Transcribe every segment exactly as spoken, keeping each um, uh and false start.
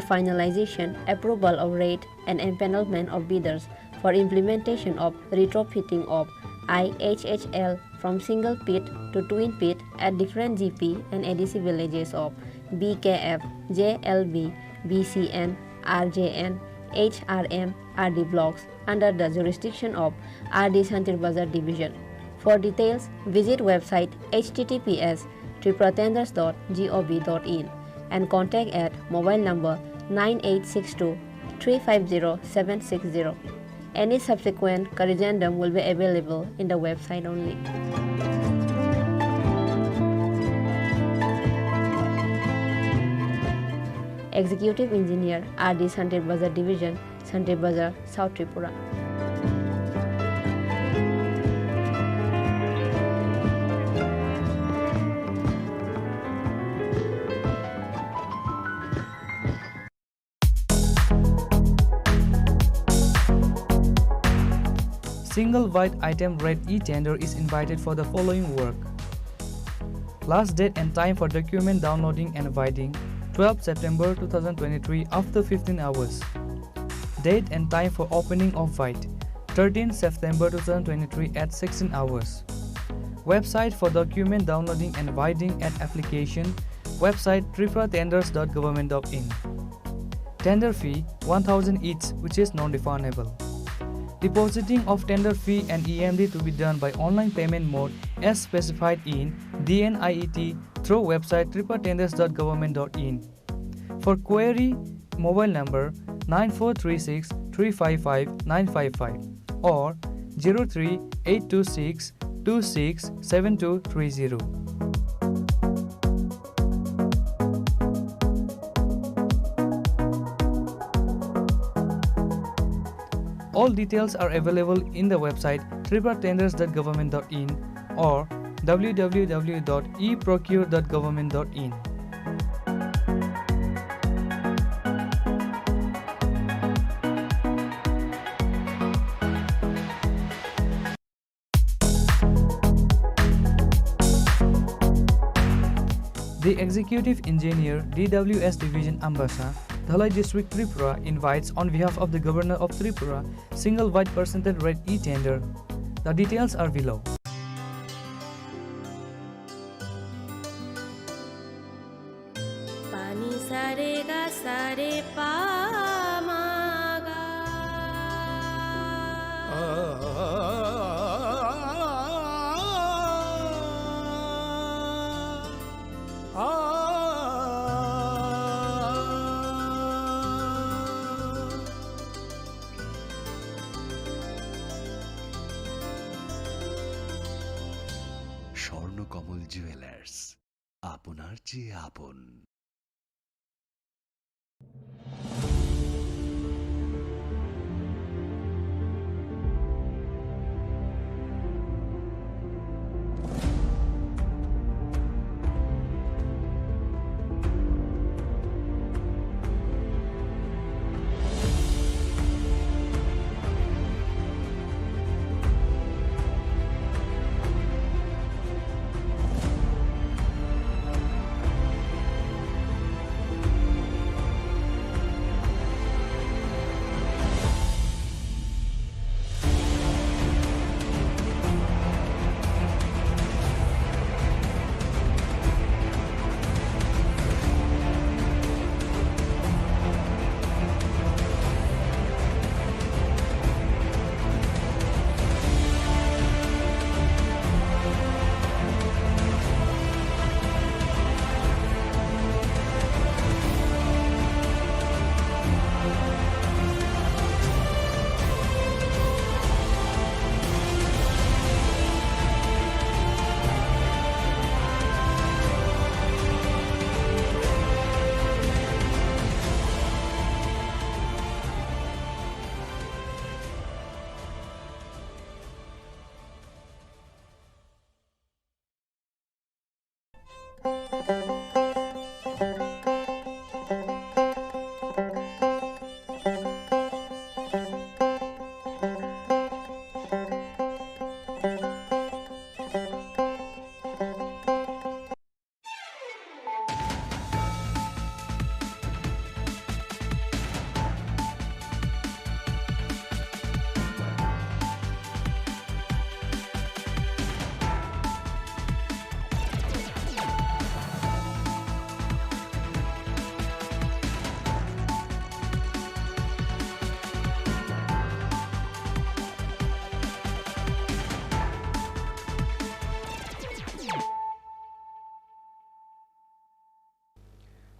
finalization, approval of rate and empanelment of bidders for implementation of retrofitting of I H H L from single pit to twin pit at different G P and A D C villages of B K F, J L B, B C N, R J N, H R M, R D blocks under the jurisdiction of R D Santir Bazar Division. For details, visit website H T T P S tripura tenders dot gov dot in and contact at mobile number nine eight six two three five zero seven six zero. Any subsequent corrigendum will be available in the website only. Executive Engineer, R D Santir Bazar Division, Santir Bazar, South Tripura. Single wide item rate e-tender is invited for the following work. Last date and time for document downloading and widening, twelve September two thousand twenty-three after fifteen hours. Date and time for opening of wide, thirteen September two thousand twenty-three at sixteen hours. Website for document downloading and widening at application, website tripura tenders dot government dot in. Tender fee one thousand each, which is non-refundable. Depositing of tender fee and E M D to be done by online payment mode as specified in D N I E T through website tripura tenders dot government dot in. For query, mobile number nine four three six three five five nine five five or zero three eight two six two six seven two three zero. All details are available in the website tripura tenders dot government dot in or w w w dot e procure dot government dot in. The Executive Engineer, D W S Division, Ambasa, Dhalai District, Tripura, invites on behalf of the Governor of Tripura, single wide percentage rate e-tender. The details are below. Pani sare ga sare pa ma ga. স্বর্ণ কমল জুয়েলার্স, আপনার চেয়ে আপন।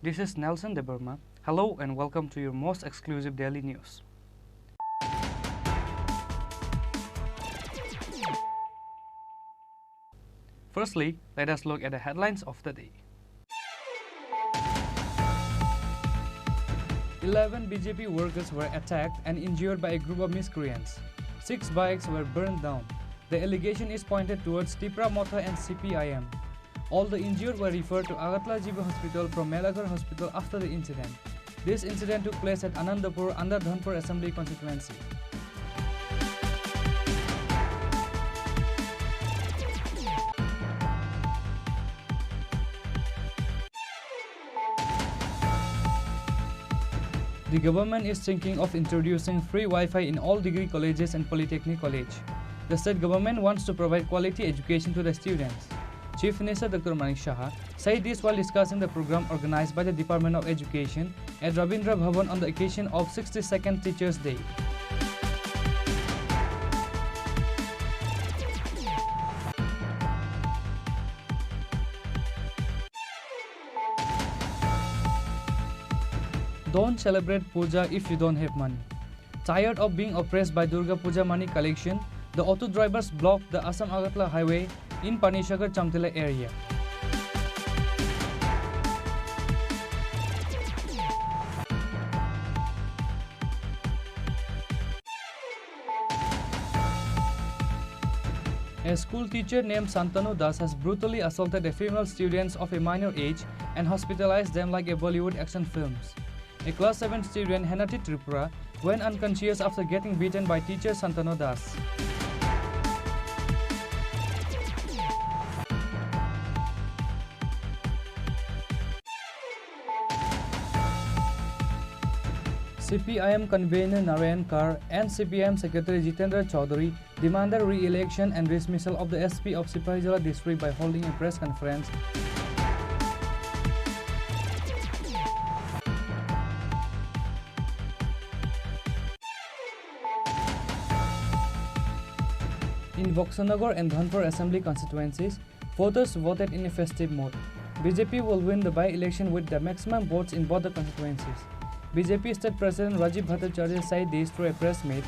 This is Nelson Debbarma. Hello and welcome to your most exclusive daily news. Firstly, let us look at the headlines of the day. Eleven B J P workers were attacked and injured by a group of miscreants. Six bikes were burned down. The allegation is pointed towards Tipra Motha and C P I M. All the injured were referred to Agartala G B Hospital from Melaghar Hospital after the incident. This incident took place at Anandapur under Dhanpur Assembly Constituency. The government is thinking of introducing free Wi-Fi in all degree colleges and polytechnic college. The state government wants to provide quality education to the students. Chief Minister Doctor Manik Saha said this while discussing the program organized by the Department of Education at Rabindra Bhavan on the occasion of sixty-second Teachers' Day. Don't celebrate puja if you don't have money. Tired of being oppressed by Durga Puja money collection, the auto drivers blocked the Assam Agartala highway in Panisagar Chamtila area. A school teacher named Santanu Das has brutally assaulted a female student of a minor age and hospitalized them like a Bollywood action films. A class seven student, Henati Tripura, went unconscious after getting beaten by teacher Santanu Das. C P I M convener Narayan Kar and C P I M secretary Jitendra Chaudhary demanded re-election and dismissal of the S P of Sipahi Jala district by holding a press conference. In Boxanagar and Dhanpur assembly constituencies, voters voted in a festive mood. B J P will win the by-election with the maximum votes in both the constituencies. B J P State President Rajiv Bhattacharya said this through a press meet.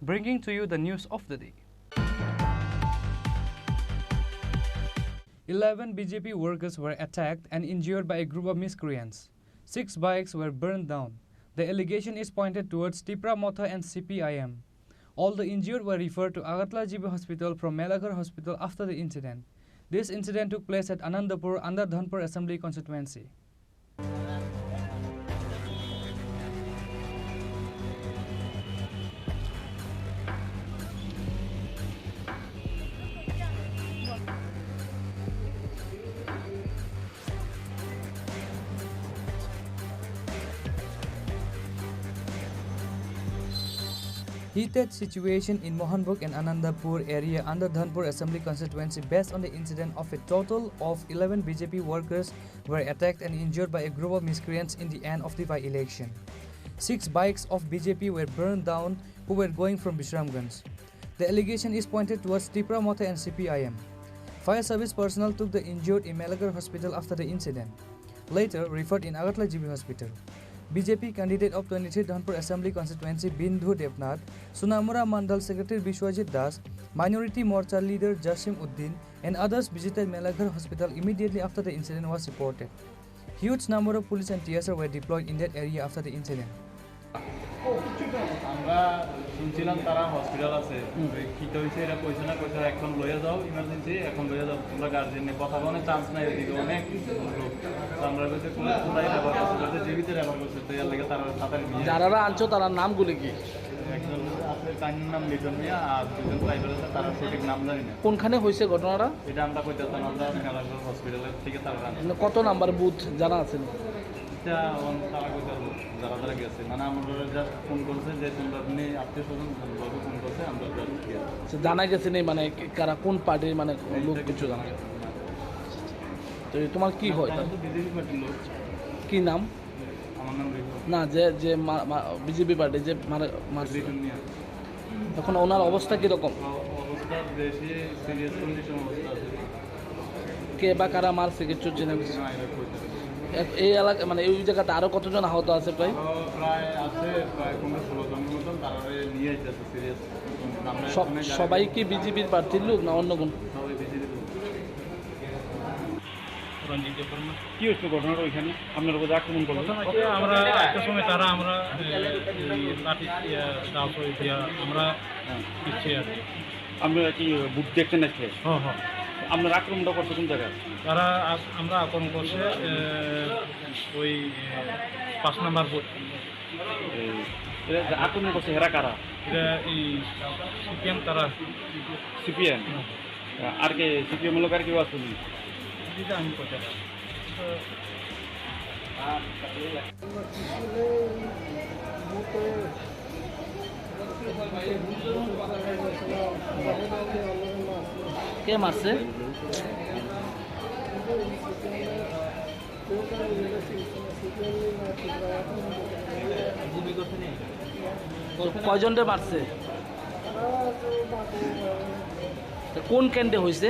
Bringing to you the news of the day. Eleven B J P workers were attacked and injured by a group of miscreants. Six bikes were burned down. The allegation is pointed towards Tipra Motha and C P I M. All the injured were referred to Agartala G B Hospital from Melaghar Hospital after the incident. This incident took place at Anandapur under Dhanpur Assembly Constituency. Heated situation in Mohanbug and Anandapur area under Dhanpur Assembly Constituency based on the incident of a total of eleven B J P workers were attacked and injured by a group of miscreants in the end of the by-election. Six bikes of B J P were burned down who were going from Bishramganj. The allegation is pointed towards Tipra Motha and C P I M. Fire service personnel took the injured in Melaghar Hospital after the incident, later referred in Agartala G B Hospital. B J P candidate of twenty-three Dhanpur Assembly Constituency Bindhu Debnath, Sonamura Mandal Secretary Bishwajit Das, Minority Morcha leader Jasim Uddin, and others visited Melaghar Hospital immediately after the incident was reported. Huge number of police and T S R were deployed in that area after the incident. আমরা শুনছিলাম তারা হসপিটাল আছে। হুম। ওই কি তো হইছে, এরা কইছে না, কইছে, "এখন লইয়া যাও, ইমার্জেন্সি, এখন লইয়া যাও।" আমরা গার্জিয়ান নিয়ে কথা বলার চান্স নাই, ওইদিকে অনেক লোক। তো আমরা বলতে, "কোথায়, কোথায় রেফার করছে?" বলতে, "জিবিতে রেফার করছে।" তো এর লেগে তারা তাড়াতাড়ি নিয়ে যারা আনছো, তারার নামগুলি কি? একজন আছে, তার নাম লিটন মিয়া, আর দুজন ট্রাইবাল আছে, তারা সঠিক নাম জানি না। কোনখানে হয়েছে ঘটনাটা? এটা আমরা কইতে পারতাম, আমরা মেলাঘর হসপিটালের থেকে তারা আনছে। মানে কত নাম্বার বুথ জানা আছে নি? এটা অন-, তারা কইতে পারবো, যারা যারা গেছে। মানে আমরা জাস্ট ফোন করছে যে তোমরা এমনি আত্মীয় স্বজন, বন্ধু বান্ধব ফোন করছে, আমরা জাস্ট গেছি। আচ্ছা, জানা গেছে নি মানে কারা কোন পার্টির মানে লোক কিছু জানা গেছে না। তো তোমার কি হয়? আমি তো বিজেপি পার্টির লোক। কি নাম? আমার নাম রিপন। না, যে, যে মা-, মা-, বিজেপি পার্টি যে মারা, মারছে। রিপন মিয়া। এখন ওনার অবস্থা কিরকম? অ-, অবস্থা বেশি সিরিয়াস কন্ডিশন অবস্থা আছে। কে বা কারা মারছে কিচ্ছু জানেন? না, এটা কইতে পারি না। এ-, এই এলাকা, মানে, এই জায়গাতে আরো কতজন আহত আছে প্রায়? আরো প্রায় আছে, প্রায় পনেরো ষোলো জনের মতন, তারারে নিয়ে আইতেছে সিরিয়াস। আমরা স-, এখানে গাড়ি সবাই কি বিজেপির প্রার্থীর লোক না অন্য কোন? সবাই বিজেপির লোক। রঞ্জিত দেববর্মা। কি হয়েছিল ঘটনাটা ওইখানে? আপনার উপর আক্রমণ করলো? ঘটনা কি, আমরা একটা সময় তারা আমরা, এ, এই লাঠি, ইয়া, চাপ হয়ে দিয়া আমরা হ্যাঁ। পিছিয়ে আর কি। আমরা কি বুট দেখতে নাচলে? হ্যাঁ, হ্যাঁ। আপনার আক্রমণটা করছে কোন জায়গায়? তারা আস-, আমরা আক্রমণ করছে, এ, ওই, এ, পাঁচ নাম্বার বুথ। এই, এরা যে আক্রমণ করছে, এরা কারা? এরা এই সিপিএম তারা। সিপিএম? হুম। আর কে সিপিএম লোক আর কেউ আসেনি? এটা আমি কইতে পারি না। তো কে মারছে? কয়জনরে মারছে? তো কোন কেন্দ্রে হয়েছে?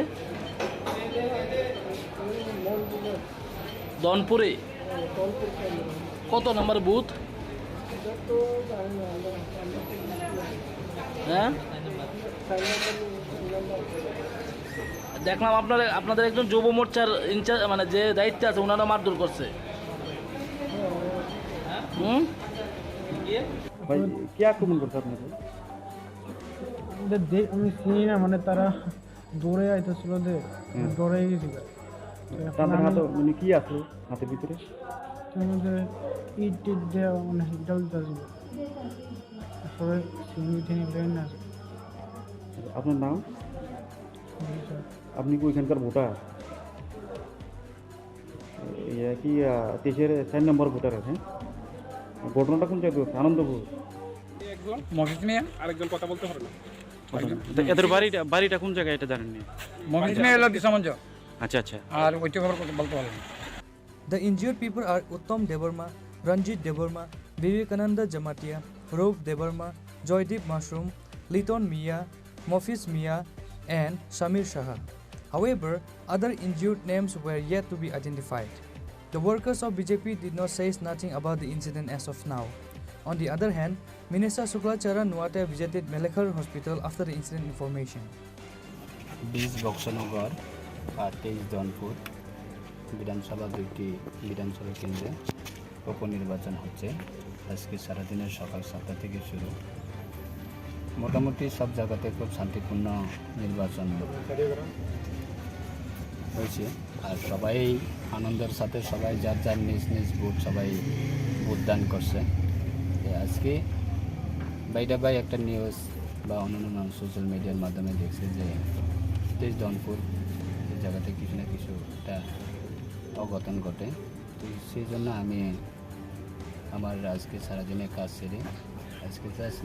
দনপুরে। কত নম্বর বুথ? হ্যাঁ, দেখলাম আপনারা, আপনাদের একজন যুব মোর্চার ইনচার্জ, মানে, যে দায়িত্বে আছে, ওনারা মারধর করছে। হুম। ভাই, কে আক্রমণ করছে আপনাকে? এটা দে-, আমি চিনি না, মানে, তারা দৌড়ে আইতেছিল যে, হুম। দৌড়ে গেছিল। তো এখন তাদের আমি হাতে, মানে, কি আছে হাতের ভিতরে? তার মধ্যে ইট টিট দেওয়া, মানে, জ্বলতেছিল। তারপরে চিনি টিনি ব্রেন আছে। আপনার নাম? জি, স্যার। আপনি কি ওইখানকার ভোটার? ইয়ে কি, আহ, তেইশের চার নম্বর ভোটার আছে। ঘটনাটা কোন জায়গায় হচ্ছে? আনন্দপুর। একজন মফিজ মিয়া, আরেকজন কথা বলতে পারে না। কথা না। তো এদের বাড়িটা, বাড়িটা কোন জায়গায় এটা জানেননি? মফিজ মিয়া হলো দিশামঞ্জ। আচ্ছা, আচ্ছা। আর ওইটা খবর কথা বলতে পারে না। The injured people are Uttam Debbarma, Ranjit Debbarma, Vivekananda Jamatia, Roop Debbarma, Joydeep Mushroom, Liton Mia, Mofis Mia, and Samir Shah. However, other injured names were yet to be identified. The workers of B J P did not say nothing about the incident as of now. On the other hand, Minister Shukla Charan Nuate visited Melakhar Hospital after the incident information. বিশ বক্সনগর, আহ, তেইশ ধনপুর বিধানসভা দুইটি বিধানসভা কেন্দ্রে উপনির্বাচন হচ্ছে। আজকে সারাদিনের সকাল সাতটা থেকে শুরু। মোটামুটি সব জায়গাতে খুব শান্তিপূর্ণ নির্বাচন হয়েছে। আর সবাই আনন্দের সাথে সবাই যার যার নিজ নিজ ভোট সবাই ভোট দান করছে। তো আজকে বাইরে বাই একটা নিউজ বা অন্যান্য সোশ্যাল মিডিয়ার মাধ্যমে দেখছে যে তেইশ ধনপুর এই জায়গাতে কিছু না কিছু একটা অঘটন ঘটে। তো সেই জন্য আমি আমার আজকে সারাদিনের কাজ সেরে আজকে জাস্ট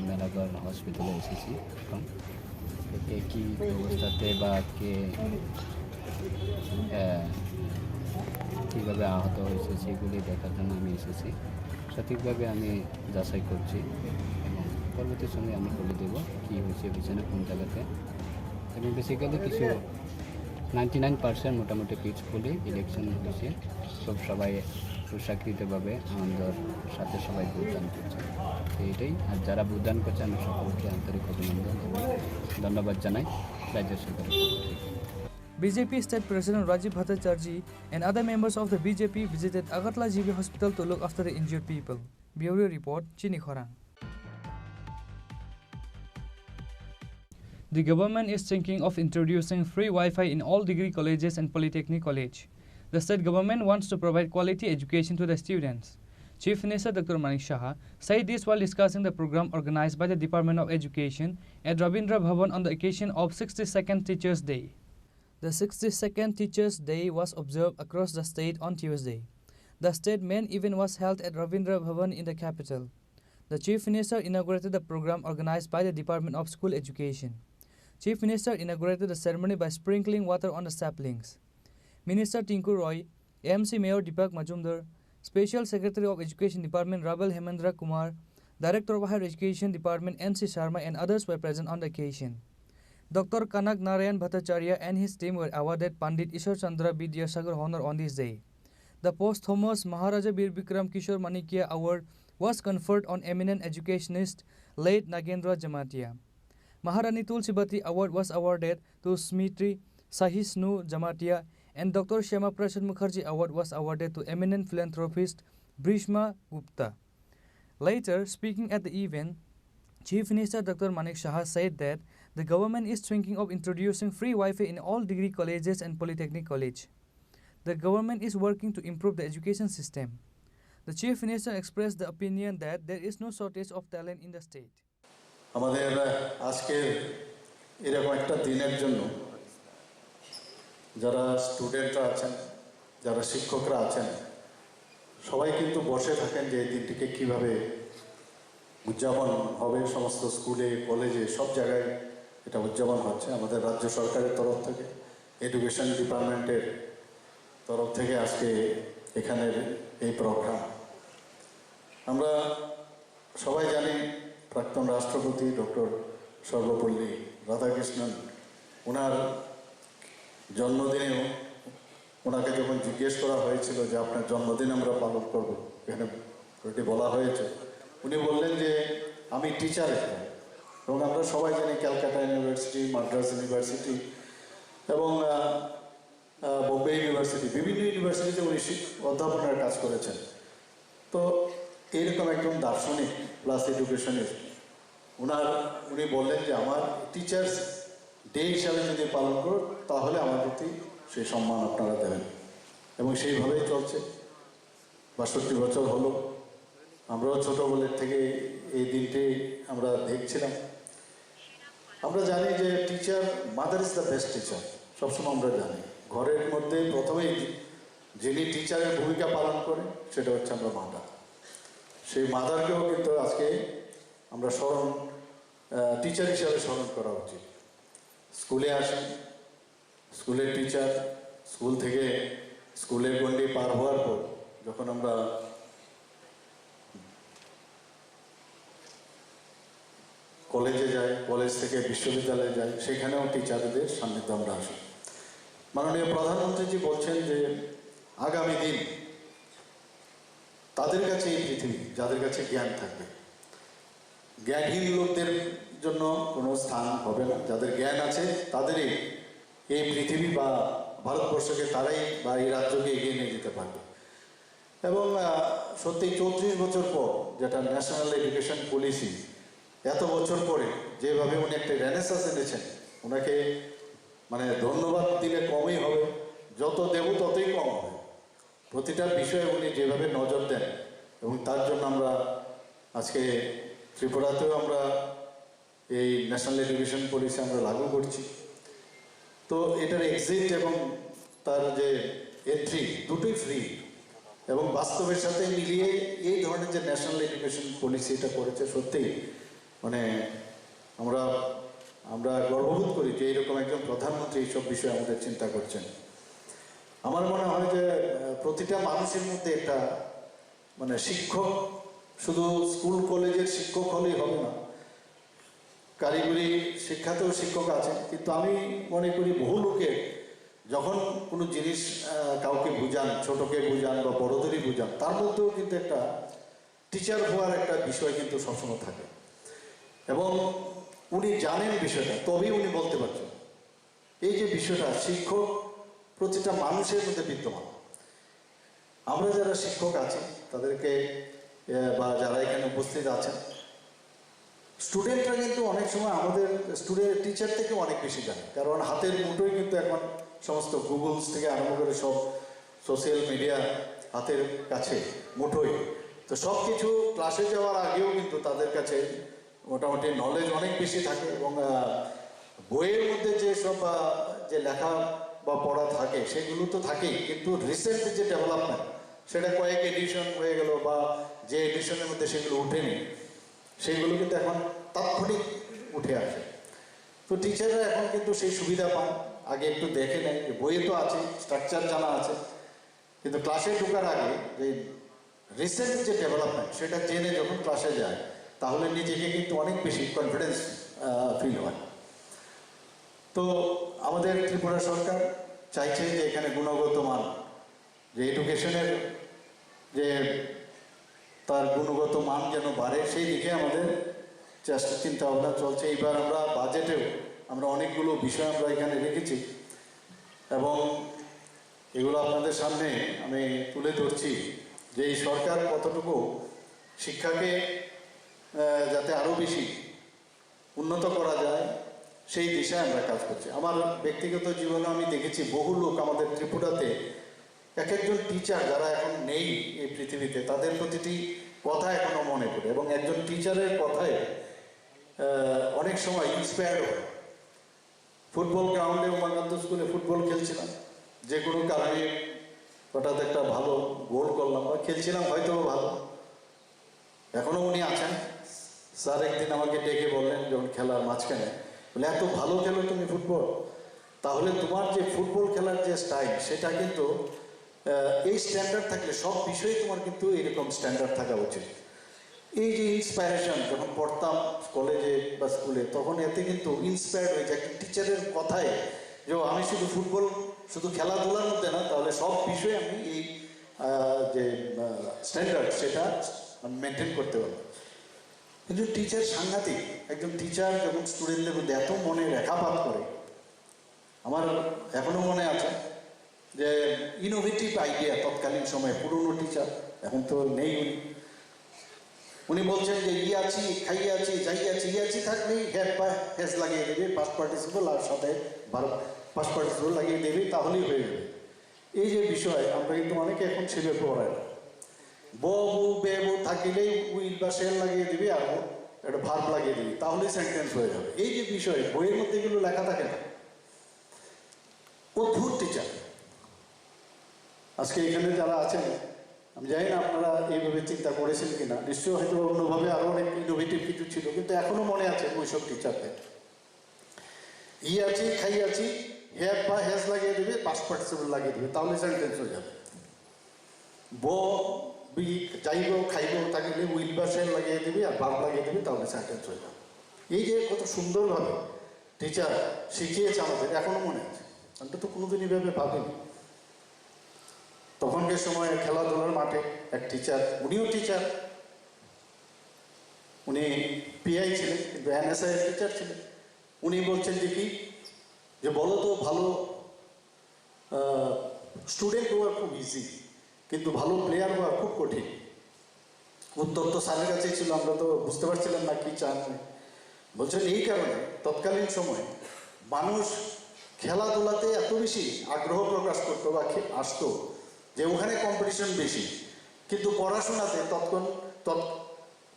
মেলাঘর হসপিটালে এসেছি। এখন তো কে কী অবস্থাতে বা কে, আহ, কীভাবে আহত হয়েছে সেগুলি দেখার জন্য আমি এসেছি। সঠিকভাবে আমি যাচাই করছি এবং পরবর্তী সময়ে আমি বলে দেবো কী হয়েছে, হয়েছে না, কোন জায়গাতে। এবং বেসিক্যালি কিছু নাইনটি নাইন পার্সেন্ট মোটামুটি পিসফুলি ইলেকশন হয়েছে। সব সবাই উৎসাহকৃতভাবে আনন্দের সাথে সবাই ভোটদান করছে। তো এটাই। আর যারা ভোটদান করছে, আমি সকলকে আন্তরিক অভিনন্দন এবং ধন্যবাদ জানাই রাজ্য সরকারের পক্ষ থেকে। B J P State President Rajiv Bhattacharjee and other members of the B J P visited Agartala G B Hospital to look after the injured people. Bureau Report, Chini Khorang. The government is thinking of introducing free Wi-Fi in all degree colleges and polytechnic college. The state government wants to provide quality education to the students. Chief Minister Doctor Manik Saha said this while discussing the program organized by the Department of Education at Rabindra Bhavan on the occasion of sixty-second Teachers' Day. The sixty-second Teachers' Day was observed across the state on Tuesday. The state main event was held at Rabindra Bhavan in the capital. The Chief Minister inaugurated the program organized by the Department of School Education. Chief Minister inaugurated the ceremony by sprinkling water on the saplings. Minister Tinku Roy, A M C Mayor Deepak Majumdar, Special Secretary of Education Department Rabel Hemendra Kumar, Director of Higher Education Department N C Sharma and others were present on the occasion. Doctor Kanak Narayan Bhattacharya and his team were awarded Pandit Ishwar Chandra Vidyasagar Honor on this day. The posthumous Maharaja Bir Bikram Kishore Manikya Award was conferred on eminent educationist late Nagendra Jamatia. Maharani Tulsibati Award was awarded to Smriti Sahisnu Jamatia and Doctor Shyama Prasad Mukherjee Award was awarded to eminent philanthropist Bhishma Gupta. Later, speaking at the event, Chief Minister Doctor Manik Saha said that the government is thinking of introducing free Wi-Fi in all degree colleges and polytechnic college. The government is working to improve the education system. The Chief Minister expressed the opinion that there is no shortage of talent in the state. আমাদের আজকের এরকম একটা দিনের জন্য যারা স্টুডেন্টরা আছেন, যারা শিক্ষকরা আছেন, সবাই কিন্তু বসে থাকেন যে এই দিনটিকে কিভাবে উদযাপন হবে। সমস্ত স্কুলে, কলেজে, সব জায়গায় এটা উদযাপন হচ্ছে আমাদের রাজ্য সরকারের তরফ থেকে, এডুকেশন ডিপার্টমেন্টের তরফ থেকে আজকে এখানের এই প্রোগ্রাম। আমরা সবাই জানি প্রাক্তন রাষ্ট্রপতি ডক্টর সর্বপল্লী রাধাকৃষ্ণন, ওনার জন্মদিনেও ওনাকে যখন জিজ্ঞেস করা হয়েছিল যে আপনার জন্মদিন আমরা পালন করব, এখানে already বলা হয়েছে, উনি বললেন যে আমি টিচার একজন, এবং আমরা সবাই জানি ক্যালকাটা ইউনিভার্সিটি, মাদ্রাজ ইউনিভার্সিটি এবং আহ, আহ, বোম্বে ইউনিভার্সিটি, বিভিন্ন ইউনিভার্সিটিতে উনি শিক- অধ্যাপনার কাজ করেছেন। তো এইরকম একজন দার্শনিক প্লাস এডুকেশনিস্ট, ওনার উনি বললেন যে আমার টিচার্স ডে হিসাবে যদি পালন করো, তাহলে আমার প্রতি সেই সম্মান আপনারা দেবেন। এবং সেইভাবেই চলছে। বাষট্টি বছর হলো, আমরাও ছোটোবেলার থেকে এই দিনটি আমরা দেখছিলাম। আমরা জানি যে teacher, mother is the best teacher, সবসময় আমরা জানি। ঘরের মধ্যে প্রথমেই যিনি টিচারের ভূমিকা পালন করেন, সেটা হচ্ছে আমরা মাদার। সেই মাদারকেও কিন্তু আজকে আমরা স্মরণ, আহ, টিচার হিসাবে স্মরণ করা উচিত। স্কুলে আসেন, স্কুলের টিচার, স্কুল থেকে, স্কুলের গণ্ডি পার হওয়ার পর যখন আমরা কলেজে যাই, কলেজ থেকে বিশ্ববিদ্যালয়ে যাই, সেখানেও টিচারদের সান্নিধ্য আমরা আসি। মাননীয় প্রধানমন্ত্রীজি বলছেন যে আগামী দিন তাদের কাছে এই পৃথিবী, যাদের কাছে জ্ঞান থাকবে। জ্ঞানহীন লোকদের জন্য কোনো স্থান হবে না। যাদের জ্ঞান আছে, তাদেরই এই পৃথিবী বা ভারতবর্ষকে, তারাই বা এই রাজ্যকে এগিয়ে নিয়ে যেতে পারবে। এবং আহ, সত্যি চৌত্রিশ বছর পর যেটা ন্যাশনাল এডুকেশন পলিসি, এত বছর পরে যেভাবে উনি একটা রেনেসান্স এনেছেন, ওনাকে মানে ধন্যবাদ দিলে কমই হবে, যত দেব ততই কম হবে। প্রতিটা বিষয়ে উনি যেভাবে নজর দেন, এবং তার জন্য আমরা আজকে ত্রিপুরাতেও আমরা এই ন্যাশনাল এডুকেশন পলিসি আমরা লাগু করছি। তো এটার এক্সিট এবং তার যে এন্ট্রি, দুটোই ফ্রি। এবং বাস্তবের সাথে মিলিয়ে এই ধরনের যে ন্যাশনাল এডুকেশন পলিসি এটা করেছে, সত্যিই মানে আমরা আমরা গর্ববোধ করি যে এইরকম একজন প্রধানমন্ত্রী এইসব বিষয়ে আমাদের চিন্তা করছেন। আমার মনে হয় যে আহ, প্রতিটা মানুষের মধ্যে একটা মানে শিক্ষক, শুধু স্কুল কলেজের শিক্ষক হলেই হবে না, কারিগরি শিক্ষাতেও শিক্ষক আছেন। কিন্তু আমি মনে করি বহু লোকে যখন কোনো জিনিস আহ, কাউকে বুঝান, ছোটকে বুঝান বা বড়দেরই বুঝান, তার মধ্যেও কিন্তু একটা টিচার হওয়ার একটা বিষয় কিন্তু সবসময় থাকে। এবং উনি জানেন বিষয়টা, তবেই উনি বলতে পারছেন। এই যে বিষয়টা, শিক্ষক প্রতিটা মানুষের মধ্যে বিদ্যমান। আমরা যারা শিক্ষক আছি, তাদেরকে আহ, বা যারা এখানে উপস্থিত আছেন, স্টুডেন্টরা কিন্তু অনেক সময় আমাদের স্টুডেন্ট টিচার থেকে অনেক বেশি জানে, কারণ হাতের মুঠোয় কিন্তু এখন সমস্ত গুগলস থেকে আরম্ভ করে সব সোশ্যাল মিডিয়া হাতের কাছে, মুঠোয়। তো সব কিছু ক্লাসে যাওয়ার আগেও কিন্তু তাদের কাছে মোটামুটি নলেজ অনেক বেশি থাকে। এবং আহ, বইয়ের মধ্যে যে সব আহ, যে লেখা বা পড়া থাকে, সেগুলো তো থাকেই, কিন্তু রিসেন্ট যে ডেভেলপমেন্ট, সেটা কয়েক এডিশন হয়ে গেল বা যে এডিশনের মধ্যে সেগুলো উঠেনি, সেগুলো কিন্তু এখন তাৎক্ষণিক উঠে আসে। তো টিচাররা এখন কিন্তু সেই সুবিধা পান, আগে একটু দেখে নেয় যে বইয়ে তো আছে, স্ট্রাকচার জানা আছে, কিন্তু ক্লাসে ঢোকার আগে যে রিসেন্ট যে ডেভেলপমেন্ট, সেটা জেনে যখন ক্লাসে যায়, তাহলে নিজেকে কিন্তু অনেক বেশি কনফিডেন্স ফিল হয়। তো আমাদের ত্রিপুরা সরকার চাইছে যে এখানে গুণগত মান, যে এডুকেশনের যে তার গুণগত মান যেন বাড়ে, সেই দিকে আমাদের চেষ্টা, চিন্তা ভাবনা চলছে। এইবার আমরা বাজেটেও আমরা অনেকগুলো বিষয় আমরা এখানে রেখেছি এবং এগুলো আপনাদের সামনে আমি তুলে ধরছি যে এই সরকার কতটুকু শিক্ষাকে, আহ, যাতে আরও বেশি উন্নত করা যায়, সেই দিশায় আমরা কাজ করছি। আমার ব্যক্তিগত জীবনে আমি দেখেছি, বহু লোক আমাদের ত্রিপুরাতে এক একজন টিচার, যারা এখন নেই এই পৃথিবীতে, তাদের প্রতিটি কথা এখনো মনে পড়ে এবং একজন টিচারের কথায়, আহ, অনেক সময় ইন্সপায়ার্ড হয়। ফুটবল গ্রাউন্ডে উমাকান্ত স্কুলে ফুটবল খেলছিলাম, যে কোনো কারণে হঠাৎ একটা ভালো গোল করলাম বা খেলছিলাম হয়তো বা ভালো, এখনো উনি আছেন। স্যার একদিন আমাকে ডেকে বললেন, যখন খেলার মাঝখানে, বলে, "এত ভালো খেলো তুমি ফুটবল, তাহলে তোমার যে ফুটবল খেলার যে স্টাইল, সেটা কিন্তু, আহ, এই স্ট্যান্ডার্ড থাকলে সব বিষয়ে তোমার কিন্তু এরকম স্ট্যান্ডার্ড থাকা উচিত।" এই যে ইন্সপায়ারেশন, যখন পড়তাম কলেজে বা স্কুলে, তখন এতে কিন্তু ইন্সপায়ার্ড হয়ে যায়। একটা টিচারের কথায় যে, "ও, আমি শুধু ফুটবল, শুধু খেলাধুলার মধ্যে না, তাহলে সব বিষয়ে আমি এই, আহ, যে, আহ, স্ট্যান্ডার্ড, সেটা আমি মেনটেন করতে পারবো।" কিন্তু টিচার সাংঘাতিক। একজন টিচার যখন স্টুডেন্টদের মধ্যে এত মনে রেখাপাত করে, আমার এখনো মনে আছে যে ইনোভেটিভ আইডিয়া, তৎকালীন সময়ে পুরনো টিচার, এখন তো নেই উনি, উনি বলছেন যে ইয়াচি, খাইয়াচি, যাইয়াচি, ইয়াচি থাকলেই হ্যাঁ বা হ্যাজ লাগিয়ে দেবে, পাস্ট পার্টিসিপল আর সাথে ভার্ব, পাস্ট পার্টিসিপল লাগিয়ে দেবে, তাহলেই হয়ে যাবে। এই যে বিষয়, আমরা কিন্তু অনেকে এখন সেভাবে পড়াই না। ব, বু, বে, বু থাকিলেই উইল বা শ্যাল লাগিয়ে দিবি আর ও একটা ভার্ব লাগিয়ে দিবি, তাহলেই সেন্টেন্স হয়ে যাবে। এই যে বিষয়, বইয়ের মধ্যে এগুলো লেখা থাকে না। অদ্ভুত টিচার। আজকে এখানে যারা আছেন, আমি জানি না আপনারা এইভাবে চিন্তা করেছেন কিনা, নিশ্চয়ই হয়তো অন্যভাবে আরো অনেক ইনোভেটিভ কিছু ছিল, কিন্তু এখনো মনে আছে ওইসব টিচারদের। ইয়াচি, খাইয়াচি, হ্যাভ বা হ্যাজ লাগিয়ে দিবে, পাস্ট পার্টিসিপল লাগিয়ে দিবে, তাহলে সেন্টেন্স হয়ে যাবে। ব, বি, যাইব, খাইব, থাকলে উইল বা শ্যাল লাগিয়ে দিবে আর ভার্ব লাগিয়ে দিবে, তাহলে সেন্টেন্স হয়ে যাবে। এই যে কত সুন্দরভাবে টিচার শিখিয়েছে আমাদের, এখনো মনে আছে। আমরা তো কোনোদিন এইভাবে ভাবিনি। তখনকার সময় খেলাধুলার মাঠে এক টিচার, উনিও টিচার, উনি পিআই ছিলেন, কিন্তু এনএসআই এর টিচার ছিলেন। উনি বলছেন যে কি, যে বলো তো, ভালো স্টুডেন্ট হওয়া খুব ইজি, কিন্তু ভালো প্লেয়ার হওয়া খুব কঠিন। উত্তর তো স্যারের কাছেই ছিল, আমরা তো বুঝতে পারছিলাম না কি চান। বলছেন এই কারণে তৎকালীন সময়ে মানুষ খেলাধুলাতে এত বেশি আগ্রহ প্রকাশ করতো বা খে-, আসতো, যে ওখানে কম্পিটিশন বেশি, কিন্তু পড়াশোনাতে তৎক্ষণ তৎ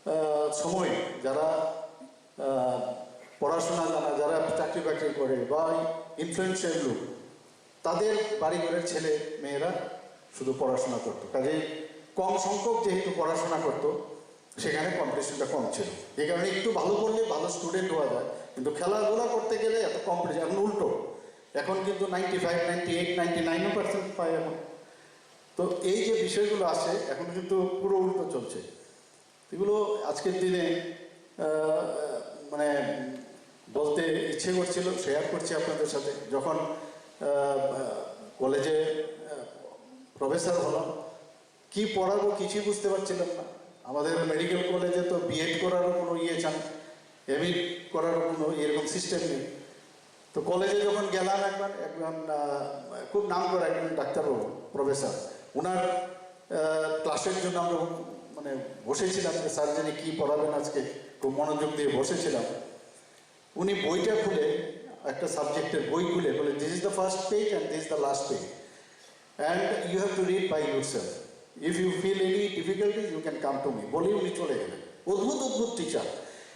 আহ, সময় যারা, আহ, পড়াশোনা জানা, যারা চাকরি বাকরি করে বা ইনফ্লুয়েন্সিয়াল লোক, তাদের বাড়ি ঘরের ছেলে মেয়েরা শুধু পড়াশোনা করতো। কাজেই কম সংখ্যক যেহেতু পড়াশোনা করতো, সেখানে কম্পিটিশনটা কম ছিল। এই কারণে একটু ভালো করলে ভালো স্টুডেন্ট হওয়া যায়, কিন্তু খেলাধুলা করতে গেলে এত কম্পিটিশন। এখন উল্টো, এখন কিন্তু ninety five, ninety eight, ninety নাইনও পার্সেন্ট পায় এখন। তো এই যে বিষয়গুলো আছে, এখন কিন্তু পুরো উল্টো চলছে। এগুলো আজকের দিনে, আহ, মানে, বলতে ইচ্ছে করছিল, শেয়ার করছি আপনাদের সাথে। যখন, আহ, কলেজে, আহ, প্রফেসর হলাম, কি পড়াবো কিছুই বুঝতে পারছিলাম না। আমাদের মেডিকেল কলেজে তো বিএড করারও কোনো ইয়ে চান, এমএড করারও কোনো এরকম সিস্টেম নেই। তো কলেজে যখন গেলাম একবার, একজন, আহ, খুব নাম করা একজন ডাক্তারবাবু, প্রফেসর, ওনার, আহ, ক্লাসের জন্য আমরা, মানে, বসেছিলাম যে স্যার যিনি কী পড়াবেন আজকে, খুব মনোযোগ দিয়ে বসেছিলাম। উনি বইটা খুলে, একটা সাবজেক্টের বই খুলে বলে, "This is the first page and this is the last page and you have to read by yourself. If you feel any difficulties, you can come to me." বলেই উনি চলে গেলেন। অদ্ভুত অদ্ভুত টিচার।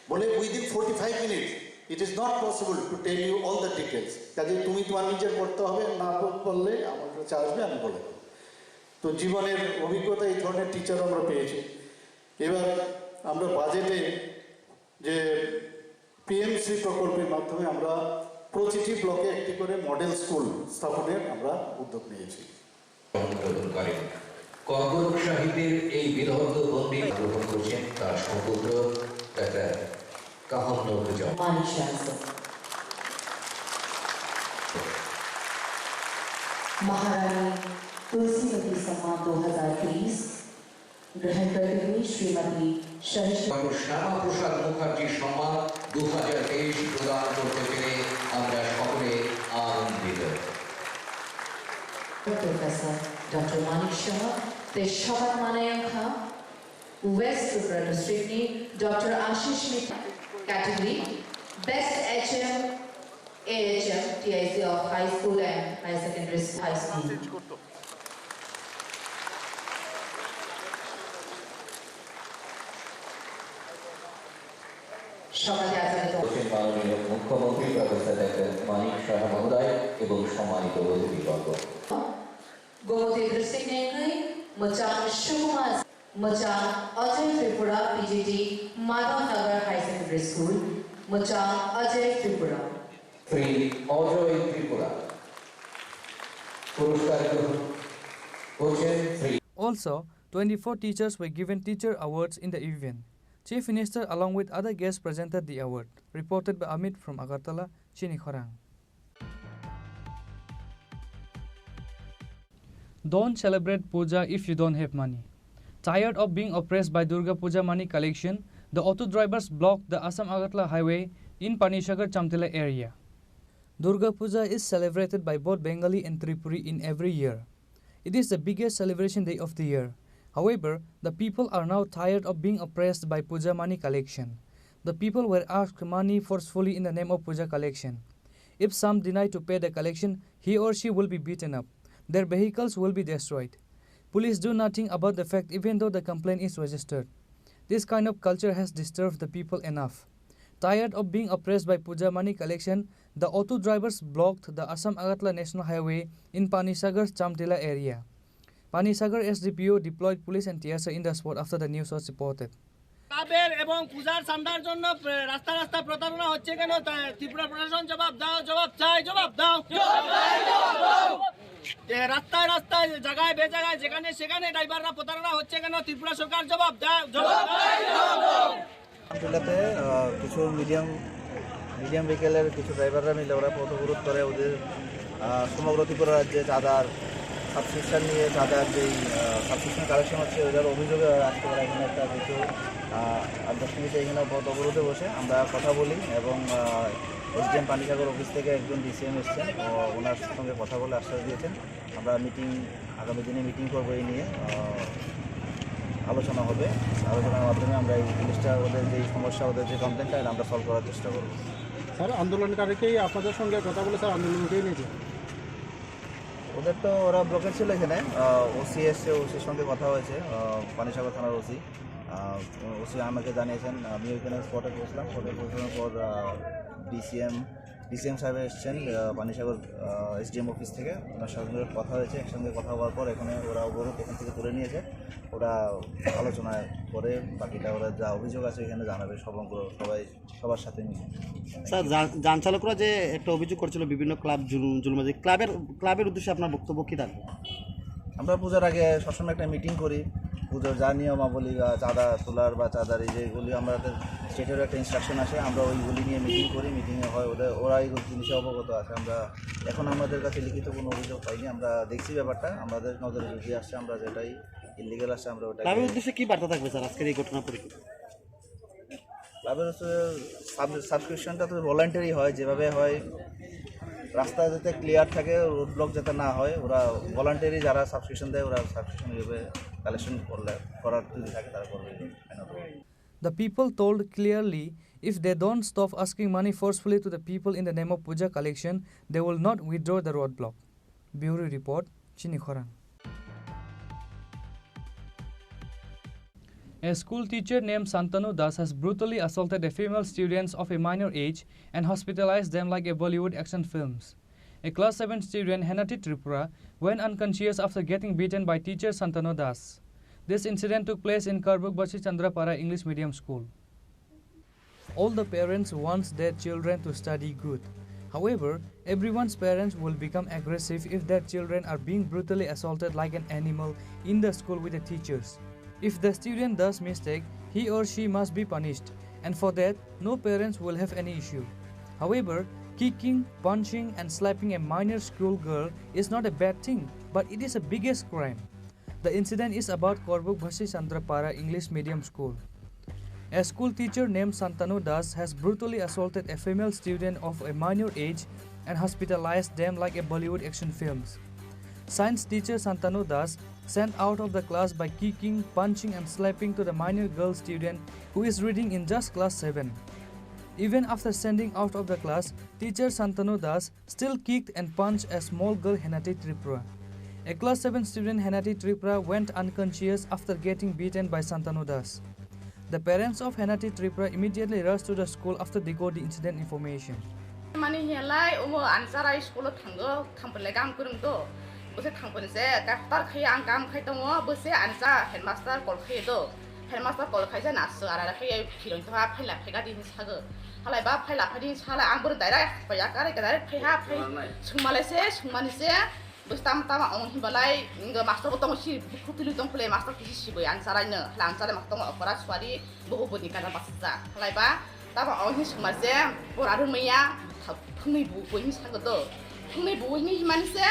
বলে, "Within forty five minutes, it is not possible to tell you all the details." কাজে তুমি তোমার নিজের পড়তে হবে, না পড়লে আমার কাছে আসবে, আমি বলে দেবো। তো জীবনের অভিজ্ঞতা, এই ধরনের টিচার আমরা পেয়েছি। এবার আমরা বাজেটে যে পিএমসি প্রকল্পের মাধ্যমে আমরা প্রতিটি ব্লকে একটি করে মডেল স্কুল স্থাপনের আমরা উদ্যোগ নিয়েছি। গ্রহণ করেন। কর্কট সাহিত্যের এই বিদগ্ধ পণ্ডিত গ্রহণ করছেন তার সুপুত্র Tete, kaham no kujam. Manik Shah sir. Maharani Tulsimati Samman দু হাজার তেইশ গ্রহণ করতে হুই শ্রীমতী সহিষ্ণু ডক্টর শ্যামা প্রসাদ মুখার্জি সম্মান দু হাজার তেইশ প্রদান করতে পেরে আমরা সকলে আনন্দিত। Professor Doctor Manik Shah, te shabat manayang kha. West Tripura District ni Doctor Ashish Mitra category, Best H M, A H M, T I C of High School and Higher Secondary School, High School. সমাজে আচারিত পশ্চিম মাননীয় মুখ্যমন্ত্রী professor doctor Manik সাহা মহোদয় এবং সম্মানিত অতিথিবর্গ। Gomoti District ni wngwi Mwchang Sukumar, Mwchang Ajay Tripura, P G T Madhav Nagar Higher Secondary School, Mwchang Ajay Tripura. Shri অজয় ত্রিপুরা পুরস্কার গ্রহণ করছেন Shri Also, twenty-four teachers were given teacher awards in the event. Chief Minister along with other guests presented the award. Reported by Amit from Agartala, Chini Khorang. Don't celebrate Puja if you don't have money. Tired of being oppressed by Durga Puja money collection, the auto drivers blocked the Assam Agartala highway in Panisagar Chamtila area. Durga Puja is celebrated by both Bengali and Tripuri in every year. It is the biggest celebration day of the year. However, the people are now tired of being oppressed by Puja money collection. The people were asked money forcefully in the name of Puja collection. If some deny to pay the collection, he or she will be beaten up. Their vehicles will be destroyed. Police do nothing about the fact even though the complaint is registered. This kind of culture has disturbed the people enough. Tired of being oppressed by Puja money collection, the auto drivers blocked the Assam Agartala National Highway in Panisagar Chamtila area. Panisagar S D P O deployed police and tear gas in the spot after the news was reported. ক্লাবের এবং পূজার চান্দার জন্য প্র-, রাস্তা রাস্তা প্রতারণা হচ্ছে কেন? তা-, ত্রিপুরা প্রশাসন জবাব দাও, জবাব চাই, জবাব দাও। এ, রাস্তায় রাস্তায়, জায়গায় বেজায়গায়, যেখানে সেখানে ড্রাইভাররা প্রতারণা হচ্ছে কেন? ত্রিপুরা সরকার জবাব দাও, জবাব দাও। জেলাতে, আহ, কিছু মিডিয়াম, মিডিয়াম ভেহিকেলের কিছু ড্রাইভাররা মিলে ওরা পথ অবরোধ করে ওদের, আহ, সমগ্র ত্রিপুরা রাজ্যে চাঁদার সাবস্ক্রিপশন নিয়ে চাঁদার যেই, আহ, সাবস্ক্রিপশন কালেকশন হচ্ছে ওটার অভিযোগে আজকে ওরা এখানে একটা কিছু, আহ, আট দশ মিনিট এখানে পথ অবরোধে বসে আমরা কথা বলি এবং, আহ, এসডিএম পানিসাগর অফিস থেকে একজন ডিসিএম এসছেন, ও-, ওনার সঙ্গে কথা বলে আশ্বাস দিয়েছেন। আমরা মিটিং, আগামী দিনে মিটিং করবো এই নিয়ে, আহ, আলোচনা হবে। আলোচনার মাধ্যমে আমরা এই জিনিসটা, ওদের যে সমস্যা, ওদের যে কমপ্লেনটা, এটা আমরা সলভ করার চেষ্টা করবো। স্যার, আন্দোলনকারী কি আপনাদের সঙ্গে কথা বলে, স্যার, আন্দোলন উঠিয়ে নিয়েছে? ওদের তো, ওরা ব্লকে ছিল এখানে, আহ, ওসি এসছে, ওসির সঙ্গে কথা হয়েছে, আহ, পানিসাগর থানার ওসি। আহ, ওসি আমাকে জানিয়েছেন, আমি ওইখানে স্পটে পৌঁছলাম। স্পটে পৌঁছানোর পর, আহ, ডিসিএম, ডিসিএম সাহেব এসছেন, আহ, পানিসাগর, আহ, এসডিএম অফিস থেকে। ওনার সঙ্গে কথা হয়েছে, একসঙ্গে কথা হওয়ার পর এখানে ওরা অবরোধ এখান থেকে তুলে নিয়েছে। ওরা আলোচনা করে বাকিটা ওরা যা অভিযোগ আছে এখানে জানাবে সমগ্র সবাই। সবার সাথে মিলে। স্যার, যান, যান চালকরা যে একটা অভিযোগ করছিল বিভিন্ন ক্লাব জুলুম, জুলুম আছে, ক্লাবের, ক্লাবের উদ্দেশ্যে আপনার বক্তব্য কি থাকবে? আমরা পূজার আগে সবসময় একটা মিটিং করি, পুজোর যা নিয়মাবলী বা চাঁদা তোলার বা চাঁদার এই যেগুলি আমাদের স্টেটের একটা ইনস্ট্রাকশন আছে, আমরা ওইগুলি নিয়ে মিটিং করি। মিটিংয়ে হয় ওদের, ওরা এই জিনিসে অবগত আছে। আমরা এখন আমাদের কাছে লিখিত কোনো অভিযোগ পাইনি, আমরা দেখছি ব্যাপারটা, আমাদের নজরে যদি আসছে আমরা যেটাই ইলিগাল আসছে আমরা ওটা ক্লাবের উদ্দেশ্যে কি বার্তা থাকবে স্যার আজকের এই ঘটনার পরিপ্রেক্ষিতে? ক্লাবের হচ্ছে সাব-, সাবস্ক্রিপশনটা তো ভলান্টারি হয়, যেভাবে হয় রাস্তা যাতে ক্লিয়ার থাকে, রোড ব্লক যাতে না হয়, ওরা ভলান্টারি যারা সাবস্ক্রিপশন দেয় ওরা সাবস্ক্রিপশন হিসেবে কালেকশন করলে, করার যদি থাকে তারা করবে। The people told clearly if they don't stop asking money forcefully to the people in the name of puja collection, they will not withdraw the roadblock. Bureau report, Chini Khorang. A school teacher named Santanu Das has brutally assaulted a female student of a minor age and hospitalized them like a Bollywood action films. A class seven student, Henati Tripura, went unconscious after getting beaten by teacher Santanu Das. This incident took place in Karbuk Bashi Chandrapara English Medium School. All the parents wants their children to study good. However, everyone's parents will become aggressive if their children are being brutally assaulted like an animal in the school with the teachers. If the student does mistake, he or she must be punished. And for that, no parents will have any issue. However, kicking, punching, and slapping a minor school girl is not a bad thing, but it is a biggest crime. The incident is about Korbuk Bhasi Chandrapara English Medium School. A school teacher named Santanu Das has brutally assaulted a female student of a minor age and hospitalized them like a Bollywood action films. Science teacher Santanu Das sent out of the class by kicking, punching and slapping to the minor girl student who is reading in just class seven. Even after sending out of the class, teacher Santanu Das still kicked and punched a small girl Henati Tripura. A class seven student Henati Tripura went unconscious after getting beaten by Santanu Das. The parents of Henati Tripura immediately rushed to the school after they got the incident information. Mani hiya lai omo ansa rai school o thango, thampil lai gam kurung do. Bose thampil se ka tar khai ang kam khai tongo, bose ansa headmaster call khai do. Headmaster call khai ja na so ara khai phirong to ha phai la phai ga di sago. Halai ba phai la phai di sala ang bor direct phai ya kare kare phai ha phai. Sungma lai se, sungmani se. Bwstam tama ong hinba lai, ngo master bo tongo si, bukhuk tuli tong phle master kisi si boi ang charai no, hla ang charai master tongo okora suari, bo bo ni kada basa ja. Halai ba, tama ong hin sungma je, pora rung maya, phungni bu boi hin sago do. Phungni bu hin mani se,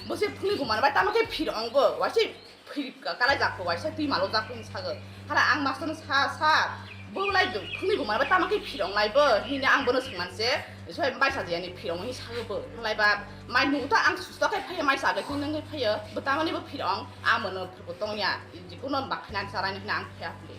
bo se phungni bu man bai tama ke phir ong go, wa se phir kalai jak ko, wa se tui malo jak ko hin sago. Hala ang master no sa, sa, bo lai do, phungni bu man bai tama ke phir ong lai bo, hin ang bono sungman se, so bai sa je ani phir ong hin sago bo. Halai ba, Mai nung ta ang susto khe phaiya, mai sa khe nung khe phaiya. Bo tamani bo phirong, ang mono phirbo tongya. Jikuno bakhinan sarani hina ang phaiya phli.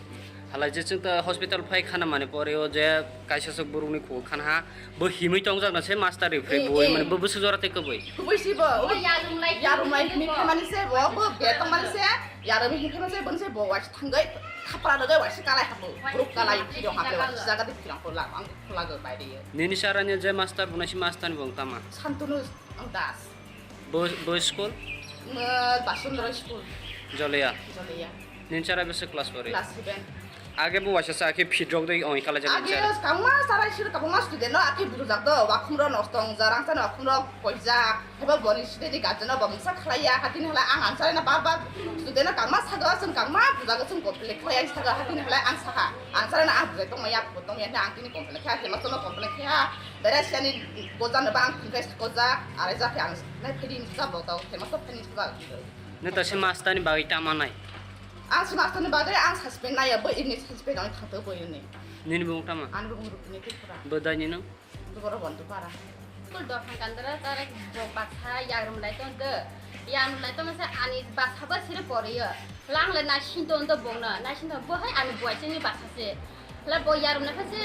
Halai je chwng ta hospital phai khana mani pore o je kaisa sok burukni khuk khan ha. Bo himwi tongjak na se master ri phai Eh, bo eh. Mani bo bwswk jora tei kwbwi. Kubui si bo. Bo yarwng lai yarwng lai ni phai mani se bo, bo be tong mani se. Yarwng ni phai mani se bo se bo wais thangoi. Thapra rwgoi wais kalai habo. Buruk kalai phirong habo wais jaga de phirong ko la ang ko la go bai de. Nini sarani je master bo na si master ni bo tama. Santunu. Ang Das. Bo, bo school? Basundra school. Joliya. Joliya. Nin chara bese class pori? Class seven. Age bo waisa sa khe phidrok dei oi kala jani. Age chara. Kangma sarai sir kabuma student no akhe bujak do, wakhum ro nosto ong jarang sa wakhum ro koijak. Hebo boni student ni guardian no bamsa khlaiya, hatin hala ang ang sarai na ba ba student no kangma sago, sung kangma bujak sung complain khlaiya sago, hatin hala ang saha. Ang sarai na ang bujai tong maya, tong ya, ang tini complain khlaiya, hema sono complain khlaiya. Dara siani goja no bang confess goja, are ja khe ang nai phedi ni sa bo tau, khe ma sok phedi ni sa. Ne ta se master ni bagwi tama nai. Ang se master ni bagwi ang suspend nai, bo ini suspend ang thang to bo ini. Nini bung tama? Ani bung rup ni ke pura. Bo dai ni no? Bo ro bon to para. Kul do thang kandara tare bo baksa yarum lai ton de. Yarum lai ton sa ani baksa ba sir pore yo. Lang le na sin ton do bong na, na sin ton bo hai ani buai sini baksa se. Hla bo yarwkna khe se,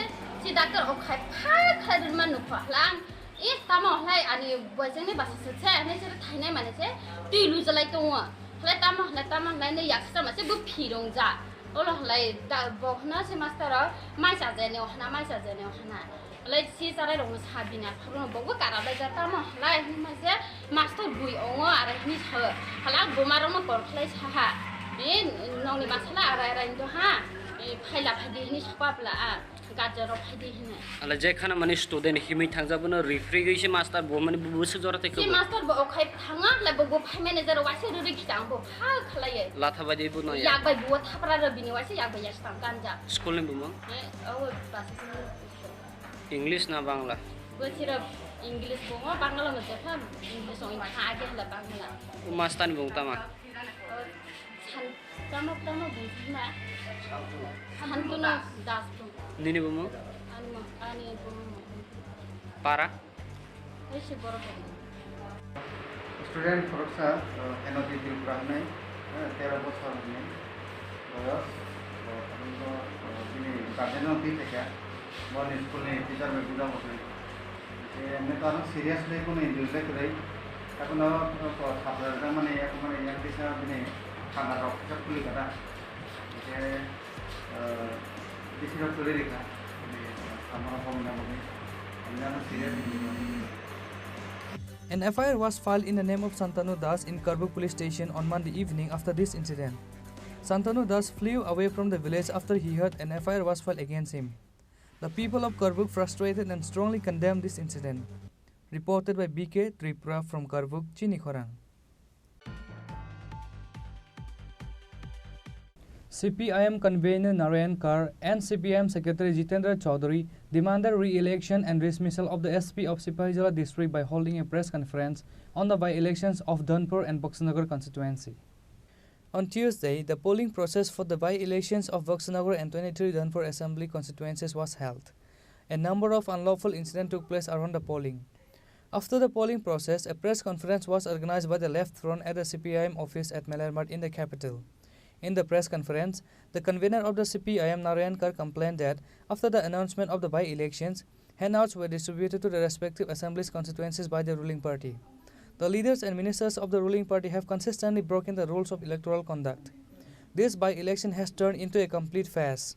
si doctor o khai phai khai rwma nukho. Hla ang, "Eh, tamo hwlai ani boyfriend ni basa se, se, hwnwi se thainai mane se, twi lujalai tongo. Hwlai tamo, hwlai tamo, hwlai nw yaksa ma se bo phirong ja." Olo hwlai da, bo hwna se master o, "Mai cha jani o hwna, mai cha jani o hwna." Hwlai si charai rokno sa bini apha rokno bo bo kara bai ja, "Tamo hwlai?" hwnma se, Master bui ongo arai hini sa, hala buma rokno call khlai saha. E, nokni bwsala arai arai ndo ha. E, phaila phaidi hini sapa pla a. Gajar rok phaidi hini. Ala je khana mani student himwi thangjak bono referee se master bo mani bu se jora te. Si master bo okhai thanga le bo bo phai manager waise ruri khitang bo pha khlaiye. Latha bai de bo no ya. Yak bai bo thapra ro bini waise yak bai yak tang kanja. School ni bumung? E, o basa. English na Bangla? Bo sirok English bo, Bangla mo jepha, English ong kha age hla Bangla. O master ni bung tama? O san, tama, tama bung tama. Santunu Das bung. Nini bumung? Ani mo, ani bung. Para? Ese borok. Student khoroksa, uh, Henoti Tripura hwnwi, uh, tero bosor ni boyos, uh, bini guardian no twi phaikha, boni school ni teacher bai buja bo hwnwi. Je neta no seriously kunu injury le kwrwi, takhwno, uh, thapra rwjakmani, yakmani, yak kisa bini thanga rok kisa khuli kha da. Hingke, eh, bisi rok tuli rikha, eh, samano bomna boni, hamjano serious ni. An F I R was filed in the name of Santanu Das in Karbuk police station on Monday evening after this incident. Santanu Das flew away from the village after he heard an F I R was filed against him. The people of Karbuk frustrated and strongly condemned this incident. Reported by B K Tripura from Karbuk, Chini Khorang. C P I M convener Narayan Kar and C P I M secretary Jitendra Chaudhary demanded re-election and dismissal of the S P of Sipahijala district by holding a press conference on the by-elections of Dhanpur and Boxanagar constituency. On Tuesday, the polling process for the by-elections of Boxanagar and twenty-three Dhanpur assembly constituencies was held. A number of unlawful incidents took place around the polling. After the polling process, a press conference was organized by the Left Front at the C P I M office at Mailamyat in the capital. In the press conference, the convener of the C P I M, Narayan Kar, complained that after the announcement of the by-elections, handouts were distributed to the respective assemblies constituencies by the ruling party. The leaders and ministers of the ruling party have consistently broken the rules of electoral conduct. This by-election has turned into a complete farce.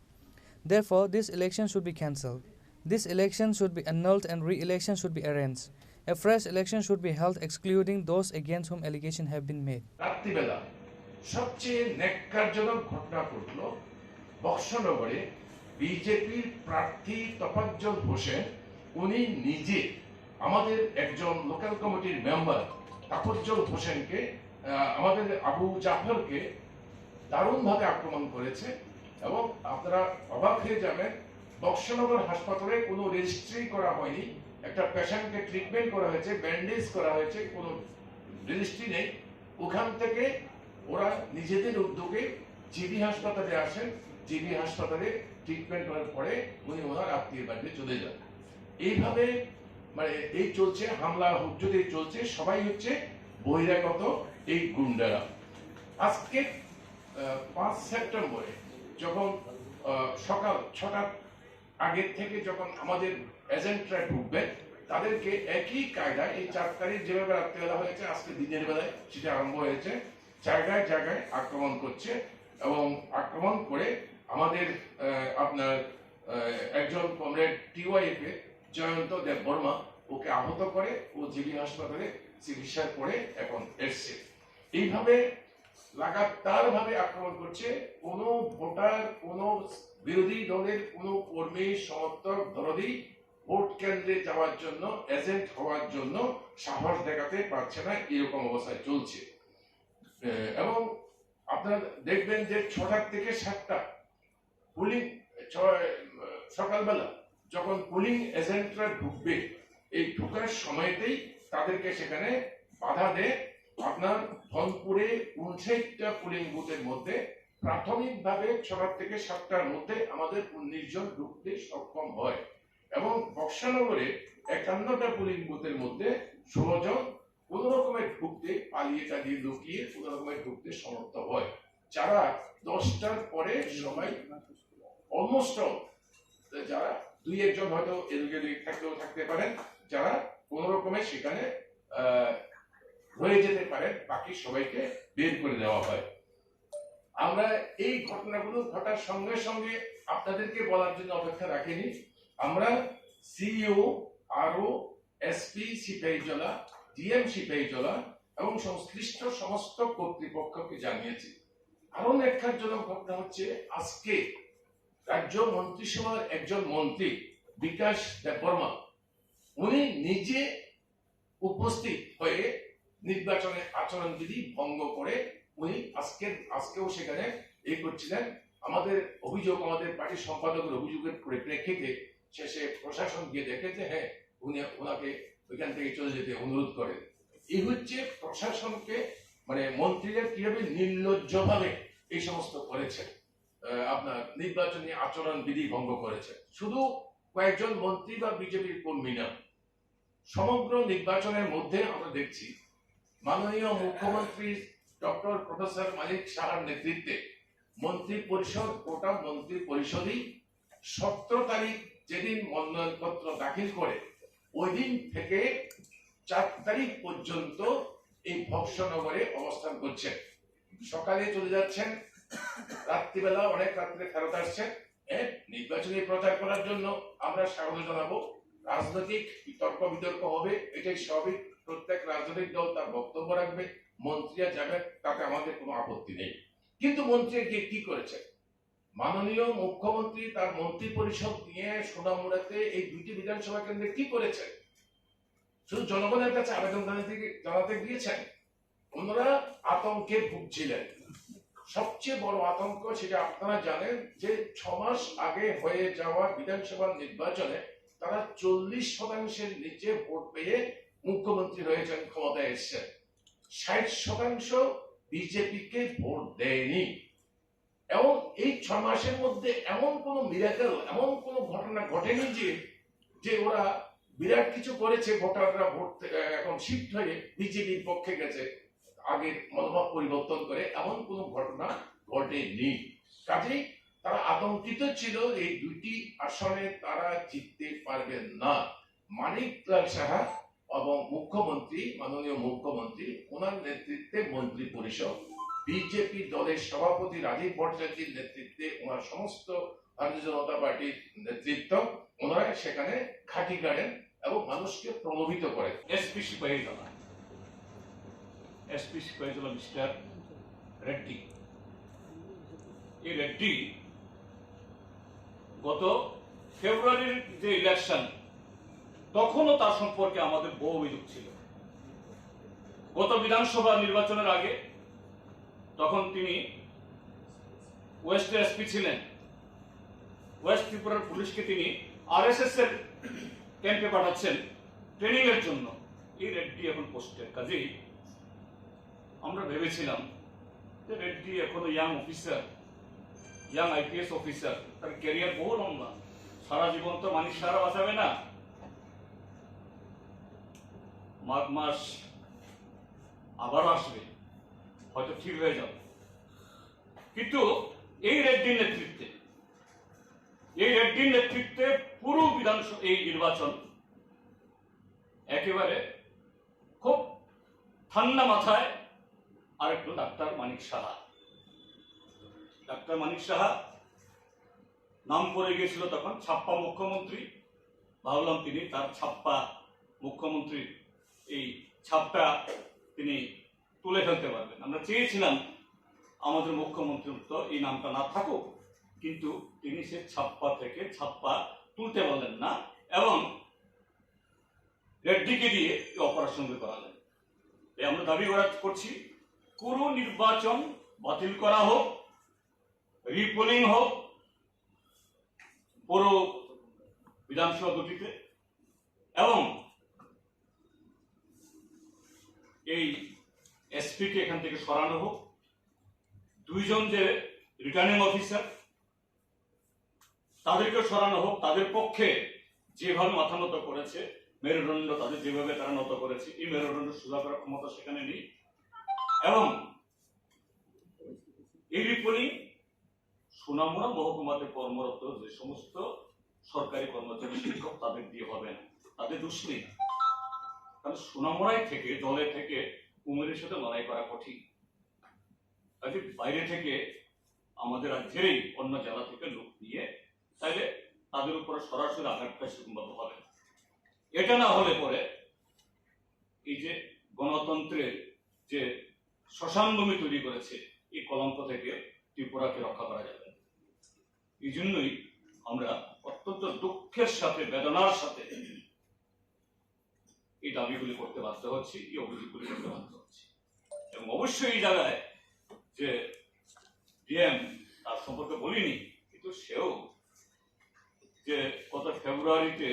Therefore, this election should be cancelled. This election should be annulled and re-election should be arranged. A fresh election should be held excluding those against whom allegations have been made. রাত্রিবেলা সবচেয়ে ন্যাক্কারজনক ঘটনা ঘটল বক্সনগরে। বিজেপির প্রার্থী তফাজ্জল হোসেন, উনি নিজে আমাদের একজন লোকাল কমিটির মেম্বার তাফাজ্জল হোসেনকে, আহ, আমাদের আবু জাফরকে দারুণভাবে আক্রমণ করেছে। এবং আপনারা অবাক হয়ে যাবেন, বক্সনগর হাসপাতালে কোনো রেজিস্ট্রি করা হয়নি। একটা পেশেন্টকে ট্রিটমেন্ট করা হয়েছে, ব্যান্ডেজ করা হয়েছে, কোনো রেজিস্ট্রি নেই। ওখান থেকে ওরা নিজেদের উদ্যোগে জিবি হাসপাতালে আসেন। জিবি হাসপাতালে ট্রিটমেন্ট করার পরে উনি ওনার আত্মীয়ের বাড়িতে চলে যান। এইভাবে মানে এই চলছে, হামলা হুজ্জুতি চলছে, সবাই হচ্ছে বহিরাগত এই গুন্ডারা। আজকে আহ, পাঁচ সেপ্টেম্বরে যখন আহ, সকাল ছটার আগের থেকে যখন আমাদের এজেন্টরা ঢুকবে, তাদেরকে একই কায়দায় এই চার তারিখ যেভাবে রাত্রিবেলা হয়েছে, আজকে দিনের বেলায় সেটা আরম্ভ হয়েছে, জায়গায় জায়গায় আক্রমণ করছে। এবং আক্রমণ করে আমাদের আহ, আপনার আহ, একজন কমরেড টিওয়াইএফ এ জয়ন্ত দেববর্মা, ওকে আহত করে ও জিবি হাসপাতালে চিকিৎসার পরে এখন এসছে। এইভাবে লাগাতারভাবে আক্রমণ করছে। কোনো ভোটার, কোনো বিরোধী দলের কোনো কর্মী, সমর্থক, দরদি ভোট কেন্দ্রে যাওয়ার জন্য, এজেন্ট হওয়ার জন্য সাহস দেখাতে পারছে না, এরকম অবস্থায় চলছে। এ, এবং আপনারা দেখবেন যে ছটার থেকে সাতটা পুলিং, ছ-, সকালবেলা যখন পুলিং এজেন্টরা ঢুকবে, এই ঢুকার সময়তেই তাদেরকে সেখানে বাধা দেয়। আপনার ধনপুরে উনষাটটা পুলিং বুথের মধ্যে প্রাথমিকভাবে ছটা থেকে সাতটার মধ্যে আমাদের উনিশ জন ঢুকতে সক্ষম হয়, এবং বক্সনগরে একান্নটা পুলিং বুথের মধ্যে ষোলো জন কোনো রকমে ঢুকতে, পালিয়ে টালিয়ে লুকিয়ে কোনো রকমে ঢুকতে সমর্থ হয়। যারা দশটার পরে সবাই, অলমোস্ট অল, যারা দুই একজন হয়তো এদিকে ওদিকে থাকলেও থাকতে পারেন, যারা কোনো রকমে সেখানে আহ, রয়ে যেতে পারেন, বাকি সবাইকে বের করে দেওয়া হয়। আমরা এই ঘটনাগুলো ঘটার সঙ্গে সঙ্গে আপনাদেরকে বলার জন্য অপেক্ষা রাখিনি। আমরা সিইও, আরও, এসপি সিপাহীজলা, ডিএম সিপাহীজলা এবং সংশ্লিষ্ট সমস্ত কর্তৃপক্ষকে জানিয়েছি। আরো ন্যাক্কারজনক ঘটনা হচ্ছে, আজকে রাজ্য মন্ত্রিসভার একজন মন্ত্রী বিকাশ দেববর্মা, উনি নিজে উপস্থিত হয়ে নির্বাচনের আচরণবিধি ভঙ্গ করে উনি আজকের, আজকেও সেখানে এই করছিলেন। আমাদের অভিযোগ, আমাদের পার্টির সম্পাদকের অভিযোগের পরিপ্রেক্ষিতে শেষে প্রশাসন গিয়ে দেখে যে হ্যাঁ, উনি, ওনাকে ওইখান থেকে চলে যেতে অনুরোধ করেন। এই হচ্ছে প্রশাসনকে, মানে মন্ত্রীরা কিভাবে নির্লজ্জভাবে এই সমস্ত করেছেন, আহ, আপনার নির্বাচনী আচরণ বিধি ভঙ্গ করেছেন। শুধু কয়েকজন মন্ত্রী বা বিজেপির কর্মী না, সমগ্র নির্বাচনের মধ্যে আমরা দেখছি মাননীয় মুখ্যমন্ত্রী ডক্টর প্রফেসর মানিক সাহার নেতৃত্বে মন্ত্রী পরিষদ, গোটা মন্ত্রী পরিষদই সতেরো তারিখ যেদিন মনোনয়নপত্র দাখিল করে, ওই দিন থেকে চার তারিখ পর্যন্ত এই ভক্সনগরে অবস্থান করছেন। সকালে চলে যাচ্ছেন, রাত্রিবেলা অনেক রাত্রে ফেরত আসছেন। হ্যাঁ, নির্বাচনী প্রচার করার জন্য আমরা স্বাগত জানাবো। রাজনৈতিক তর্ক বিতর্ক হবে, এটাই স্বাভাবিক। প্রত্যেক রাজনৈতিক দল তার বক্তব্য রাখবে, মন্ত্রীরা যাবেন, তাতে আমাদের কোনো আপত্তি নেই। কিন্তু মন্ত্রীরা গিয়ে কি করেছেন? মাননীয় মুখ্যমন্ত্রী তার মন্ত্রী পরিষদ নিয়ে সোনামুড়াতে এই দুইটি বিধানসভা কেন্দ্রে কি করেছেন? শুধু জনগণের কাছে আবেদন জানাতে গি-, জানাতে গিয়েছেন। ওনারা আতঙ্কে ভুগছিলেন। সবচেয়ে বড় আতঙ্ক সেটা আপনারা জানেন যে ছ মাস আগে হয়ে যাওয়া বিধানসভা নির্বাচনে তারা চল্লিশ শতাংশের নিচে ভোট পেয়ে মুখ্যমন্ত্রী হয়েছেন, ক্ষমতায় এসছেন। ষাট শতাংশ বিজেপিকে ভোট দেয়নি। এবং এই ছ মাসের মধ্যে এমন কোনো মিরাকল, এমন কোনো ঘটনা ঘটেনি যে যে ওরা বিরাট কিছু করেছে, ভোটাররা ভোট, আহ, এখন শিফট হয়ে বিজেপির পক্ষে গেছে, আগের মনোভাব পরিবর্তন করে, এমন কোনো ঘটনা ঘটেনি। কাজেই তারা আতঙ্কিত ছিল এই দুইটি আসনে তারা জিততে পারবেন না। মানিক লাল সাহা এবং মুখ্যমন্ত্রী, মাননীয় মুখ্যমন্ত্রী, ওনার নেতৃত্বে মন্ত্রী পরিষদ, বিজেপি দলের সভাপতি রাজীব ভট্টাচার্যের নেতৃত্বে ওনার সমস্ত ভারতীয় জনতা পার্টির নেতৃত্ব, ওনারা সেখানে ঘাঁটি গাড়েন এবং মানুষকে প্রলোভিত করেন। এসপি সিপাহীজলা, এসপি সিপাহীজলা মিস্টার রেড্ডি, এই রেড্ডি গত ফেব্রুয়ারির যে ইলেকশন, তখনও তার সম্পর্কে আমাদের বহু অভিযোগ ছিল। গত বিধানসভা নির্বাচনের আগে তখন তিনি ওয়েস্টের এসপি ছিলেন। ওয়েস্ট ত্রিপুরার পুলিশকে তিনি আরএসএস এর ক্যাম্পে পাঠাচ্ছেন ট্রেনিং এর জন্য। এই রেড্ডি এখন পোস্টেড। কাজেই আমরা ভেবেছিলাম যে রেড্ডি এখনো young officer, young IPS officer, তার ক্যারিয়ার বহু লম্বা। সারা জীবন তো মানিক সাহা বাঁচাবে না। মাঘ মাস আবারও আসবে, হয়তো ঠিক হয়ে যাবে। কিন্তু এই রেড্ডির নেতৃত্বে, এই রেড্ডির নেতৃত্বে পুরো বিধানসভা, এই নির্বাচন একেবারে খুব ঠান্ডা মাথায় আরেকটু ডাক্তার মানিক সাহা, ডাক্তার মানিক সাহা নাম পড়ে গিয়েছিল তখন ছাপ্পা মুখ্যমন্ত্রী। ভাবলাম তিনি তার ছাপ্পা মুখ্যমন্ত্রীর এই ছাপটা তিনি তুলে ফেলতে পারবেন। আমরা চেয়েছিলাম আমাদের মুখ্যমন্ত্রীর তো এই নামটা না থাকুক, কিন্তু তিনি সে ছাপ্পা থেকে ছাপ্পা তুলতে পারলেন না এবং রেড্ডিকে দিয়ে এই অপারেশন করালেন। তাই আমরা দাবি করা, করছি, পুরো নির্বাচন বাতিল করা হোক, রিপোলিং হোক পুরো বিধানসভা দুটিতে, এবং এই এসপি কে এখান থেকে সরানো হোক। দুইজন যে রিটার্নিং অফিসার, তাদেরকে সরানো হোক। তাদের পক্ষে যেভাবে মাথা নত করেছে মেরুদণ্ড, তাদের যেভাবে তারা নত করেছে, এই মেরুদণ্ড সোজা করার ক্ষমতা সেখানে নেই। এবং এই রিপোর্টিং সোনামুড়া মহকুমাতে কর্মরত যে সমস্ত সরকারি কর্মচারী, শিক্ষক, তাদের দিয়ে হবে না, তাদের দোষ নেই। কারণ সোনামুড়ায় থেকে, দলে থেকে কুমিরের সাথে লড়াই করা কঠিন। কাজে বাইরে থেকে আমাদের রাজ্যেরই অন্য জেলা থেকে লোক নিয়ে তাহলে তাদের উপরে সরাসরি আঘাতটা সেরকমভাবে হবে না। এটা না হলে পরে এই যে গণতন্ত্রের যে শ্মশানভূমি তৈরি করেছে, এই কলঙ্ক থেকে ত্রিপুরাকে রক্ষা করা যাবে না। এই জন্যই আমরা অত্যন্ত দুঃখের সাথে, বেদনার সাথে এই দাবিগুলি করতে বাধ্য হচ্ছি, এই অভিযোগগুলি করতে বাধ্য হচ্ছি। এবং অবশ্যই এই জায়গায় যে ডিএম, তার সম্পর্কে বলিনি, কিন্তু সেও যে গত ফেব্রুয়ারিতে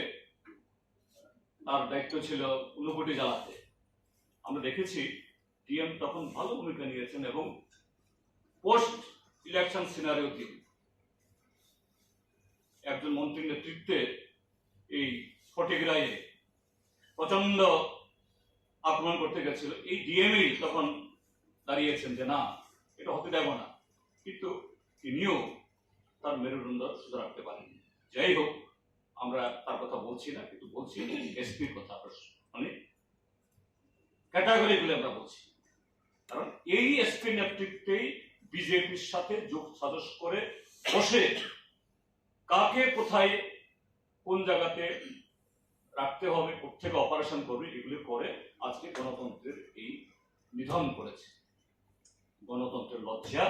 তার দায়িত্ব ছিল ঊনকোটি জেলাতে, আমরা দেখেছি ডিএম তখন ভালো ভূমিকা নিয়েছেন এবং পোস্ট ইলেকশন সিনারিওতে একজন মন্ত্রীর নেতৃত্বে এই ফটিকরায়ে প্রচন্ড আক্রমণ করতে গেছিল। এই ডিএমই তখন দাঁড়িয়েছেন যে না, এটা হতে দেব না, কিন্তু তিনিও তার মেরুদণ্ড সোজা রাখতে পারেননি। যাই হোক, আমরা তার কথা বলছি না, কিন্তু বলছি এসপির কথা, মানে ক্যাটাগরিগুলি আমরা বলছি। কারণ এই এসপি নেতৃত্বেই বিজেপির সাথে যোগ সাজস করে বসে কাকে কোথায় কোন জায়গাতে রাখতে হবে, কোথেকে অপারেশন করবে, এগুলি করে আজকে গণতন্ত্রের এই নিধন করেছে। গণতন্ত্রের লজ্জা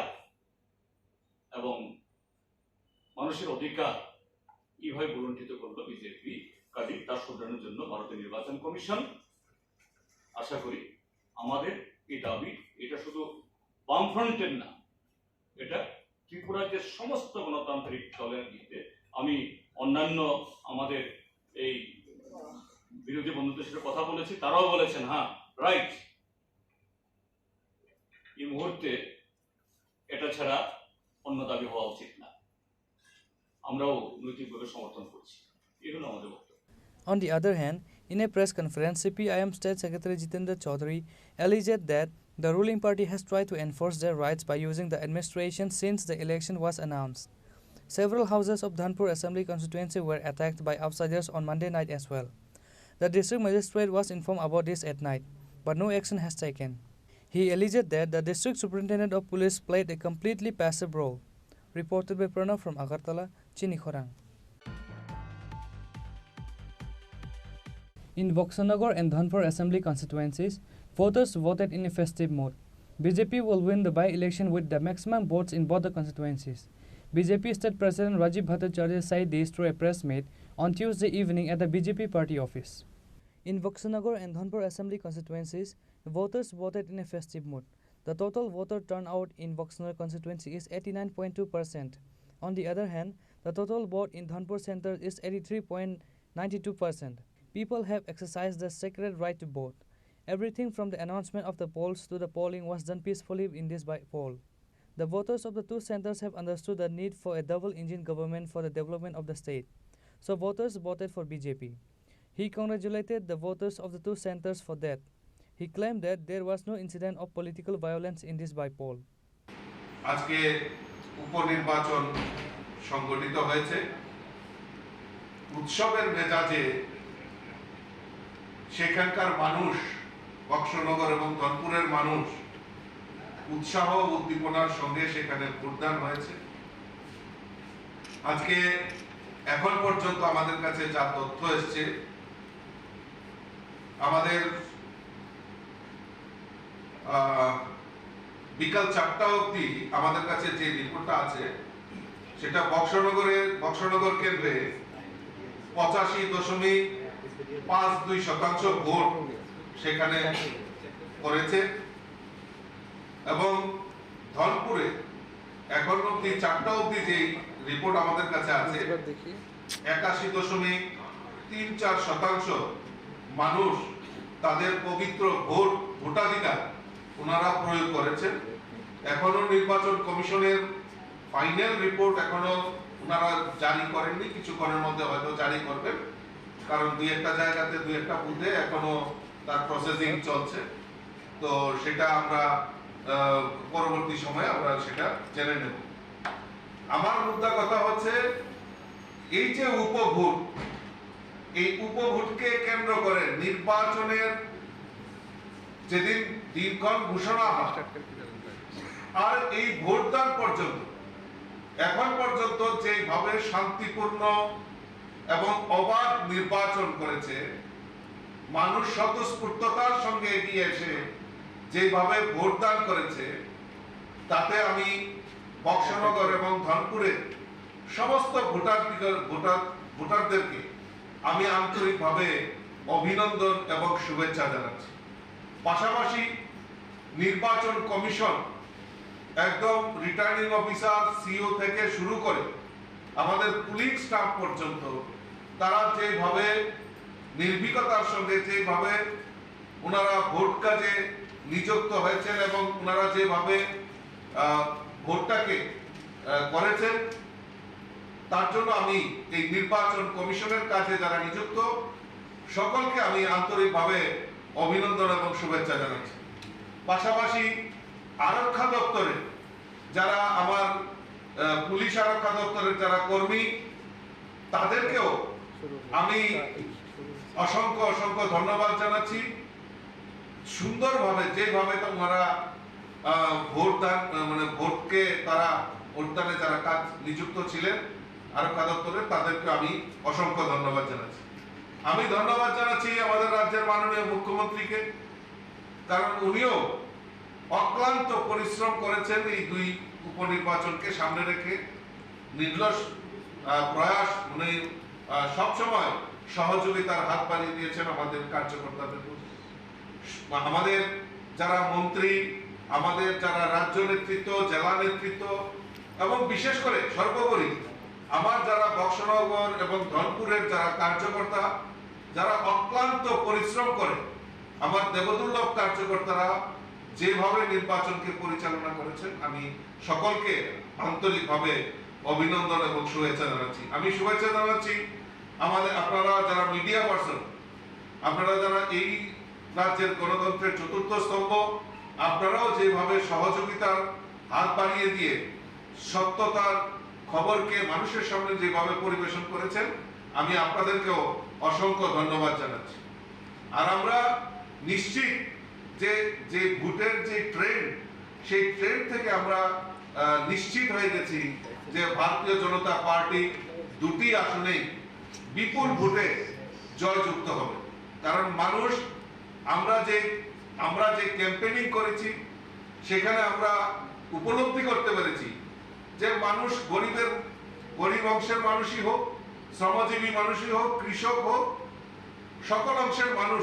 এবং মানুষের অধিকার কিভাবে ভূলুণ্ঠিত করলো বিজেপি, কাজেই তার শুধরানোর জন্য ভারতের নির্বাচন কমিশন। আশা করি আমাদের এই দাবি, এটা শুধু বামফ্রন্টের না, এটা ত্রিপুরার যে সমস্ত গণতান্ত্রিক দলের ভিত্তিতে আমি অন্যান্য আমাদের এই বিরোধী বন্ধুদের সাথে কথা বলেছি, তারাও বলেছেন, "হ্যাঁ, রাইট, এই মুহূর্তে এটা ছাড়া অন্য দাবি হওয়া উচিত না।" আমরাও নৈতিকভাবে সমর্থন করছি। এই হলো আমাদের বক্তব্য। On the other hand, in a press conference, C P I M State Secretary Jitendra Chaudhary alleged that the ruling party has tried to enforce their rights by using the administration since the election was announced. Several houses of Dhanpur Assembly constituency were attacked by outsiders on Monday night as well. The district magistrate was informed about this at night, but no action has taken. He alleged that the district superintendent of police played a completely passive role. Reported by Pranav from Agartala, Chini Khorang. In Boxanagar and Dhanpur assembly constituencies, voters voted in a festive mood. B J P will win the by-election with the maximum votes in both the constituencies. B J P State President Rajiv Bhattacharya said this through a press meet on Tuesday evening at the B J P party office. In Boxanagar and Dhanpur assembly constituencies, voters voted in a festive mood. The total voter turnout in Boxanagar constituency is eighty-nine point two percent. On the other hand, the total vote in Dhanpur center is eighty-three point nine two percent. People have exercised their sacred right to vote. Everything from the announcement of the polls to the polling was done peacefully in this by-poll. The voters of the two centers have understood the need for a double-engine government for the development of the state. So voters voted for B J P. He congratulated the voters of the two centers for that. He claimed that there was no incident of political violence in this by-poll. আজকে উপনির্বাচন সংগঠিত হয়েছে। উৎসবের মেজাজে সেখানকার মানুষ, বক্সনগর এবং ধনপুরের মানুষ উৎসাহ ও উদ্দীপনার সঙ্গে সেখানে ভোটদান হয়েছে। আজকে এখন পর্যন্ত আমাদের কাছে যা তথ্য এসছে, আমাদের, আহ, বিকাল চারটা অবধি আমাদের কাছে যে রিপোর্টটা আছে, সেটা বক্সনগরে, বক্সনগর কেন্দ্রে পঁচাশি দশমিক পাঁচ দুই শতাংশ ভোট সেখানে পড়েছে এবং ধনপুরে এখন অবধি, চারটা অবধি যে রিপোর্ট আমাদের কাছে আছে, এবার দেখি। একাশি দশমিক তিন চার শতাংশ মানুষ তাদের পবিত্র ভোট, ভোটাধিকার ওনারা প্রয়োগ করেছেন। এখনো নির্বাচন কমিশনের ফাইনাল রিপোর্ট এখনো ওনারা জারি করেননি, কিছুক্ষণের মধ্যে হয়তো জারি করবেন, কারণ দুই একটা জায়গাতে, দুই একটা বুথে এখনো তার প্রসেসিং চলছে। তো সেটা আমরা, আহ, পরবর্তী সময়ে আমরা সেটা জেনে নেব। আমার মুদ্রা কথা হচ্ছে, এই যে উপভোট, এই উপভোটকে কেন্দ্র করে নির্বাচনের যেদিন দিনক্ষণ ঘোষণা হয় আর এই ভোটদান পর্যন্ত, এখন পর্যন্ত যেভাবে শান্তিপূর্ণ এবং অবাধ নির্বাচন করেছে, মানুষ স্বতঃস্ফূর্ততার সঙ্গে এগিয়ে এসে যেভাবে ভোটদান করেছে, তাতে আমি বক্সনগর এবং ধনপুরের সমস্ত ভোটার, ভোটার, ভোটারদেরকে আমি আন্তরিকভাবে অভিনন্দন এবং শুভেচ্ছা জানাচ্ছি। পাশাপাশি নির্বাচন কমিশন, একদম রিটার্নিং অফিসার, সিইও থেকে শুরু করে আমাদের পুলিং স্টাফ পর্যন্ত, তারা যেভাবে নির্ভীকতার সঙ্গে, যেভাবে ওনারা ভোট কাজে নিযুক্ত হয়েছেন এবং ওনারা যেভাবে, আহ, ভোটটাকে, আহ, করেছেন, তার জন্য আমি এই নির্বাচন কমিশনের কাজে যারা নিযুক্ত, সকলকে আমি আন্তরিকভাবে অভিনন্দন এবং শুভেচ্ছা জানাচ্ছি। পাশাপাশি আরক্ষা দপ্তরে যারা আমার, আহ, পুলিশ আরক্ষা দপ্তরের যারা কর্মী, তাদেরকেও আমি অসংখ্য, অসংখ্য ধন্যবাদ জানাচ্ছি। সুন্দরভাবে যেভাবে ওনারা, আহ, ভোটদান, আহ, মানে ভোটকে তারা, ভোটদানে যারা কাজ নিযুক্ত ছিলেন আরক্ষা দপ্তরে, তাদেরকে আমি অসংখ্য ধন্যবাদ জানাচ্ছি। আমি ধন্যবাদ জানাচ্ছি আমাদের রাজ্যের মাননীয় মুখ্যমন্ত্রীকে, কারণ উনিও অক্লান্ত পরিশ্রম করেছেন এই দুই উপনির্বাচনকে সামনে রেখে। নির্লস, আহ, প্রয়াস, উনি, আহ, সবসময় সহযোগিতার হাত বাড়িয়ে দিয়েছেন আমাদের কার্যকর্তাদের প্রতি। আমাদের যারা মন্ত্রী, আমাদের যারা রাজ্য নেতৃত্ব, জেলা নেতৃত্ব এবং বিশেষ করে সর্বোপরি আমার যারা বক্সনগর এবং ধনপুরের যারা কার্যকর্তা, যারা অক্লান্ত পরিশ্রম করে আমার দেবদুর্লভ কার্যকর্তারা যেভাবে নির্বাচনকে পরিচালনা করেছেন, আমি সকলকে আন্তরিকভাবে অভিনন্দন এবং শুভেচ্ছা জানাচ্ছি। আমি শুভেচ্ছা জানাচ্ছি আমাদের, আপনারা যারা মিডিয়া পার্সন, আপনারা যারা এই রাজ্যের গণতন্ত্রের চতুর্থ স্তম্ভ, আপনারাও যেভাবে সহযোগিতার হাত বাড়িয়ে দিয়ে সত্যতার খবরকে মানুষের সামনে যেভাবে পরিবেশন করেছেন, আমি আপনাদেরকেও অসংখ্য ধন্যবাদ জানাচ্ছি। আর আমরা নিশ্চিত যে, যে ভোটের যে ট্রেন্ড, সেই ট্রেন্ড থেকে আমরা, আহ, নিশ্চিত হয়ে গেছি যে ভারতীয় জনতা পার্টি দুটি আসনেই বিপুল ভোটে জয়যুক্ত হবে। কারণ মানুষ, আমরা যে, আমরা যে ক্যাম্পেইনিং করেছি, সেখানে আমরা উপলব্ধি করতে পেরেছি যে মানুষ গরিবের, গরিব অংশের মানুষই হোক, শ্রমজীবী মানুষই হোক, কৃষক হোক, সকল অংশের মানুষ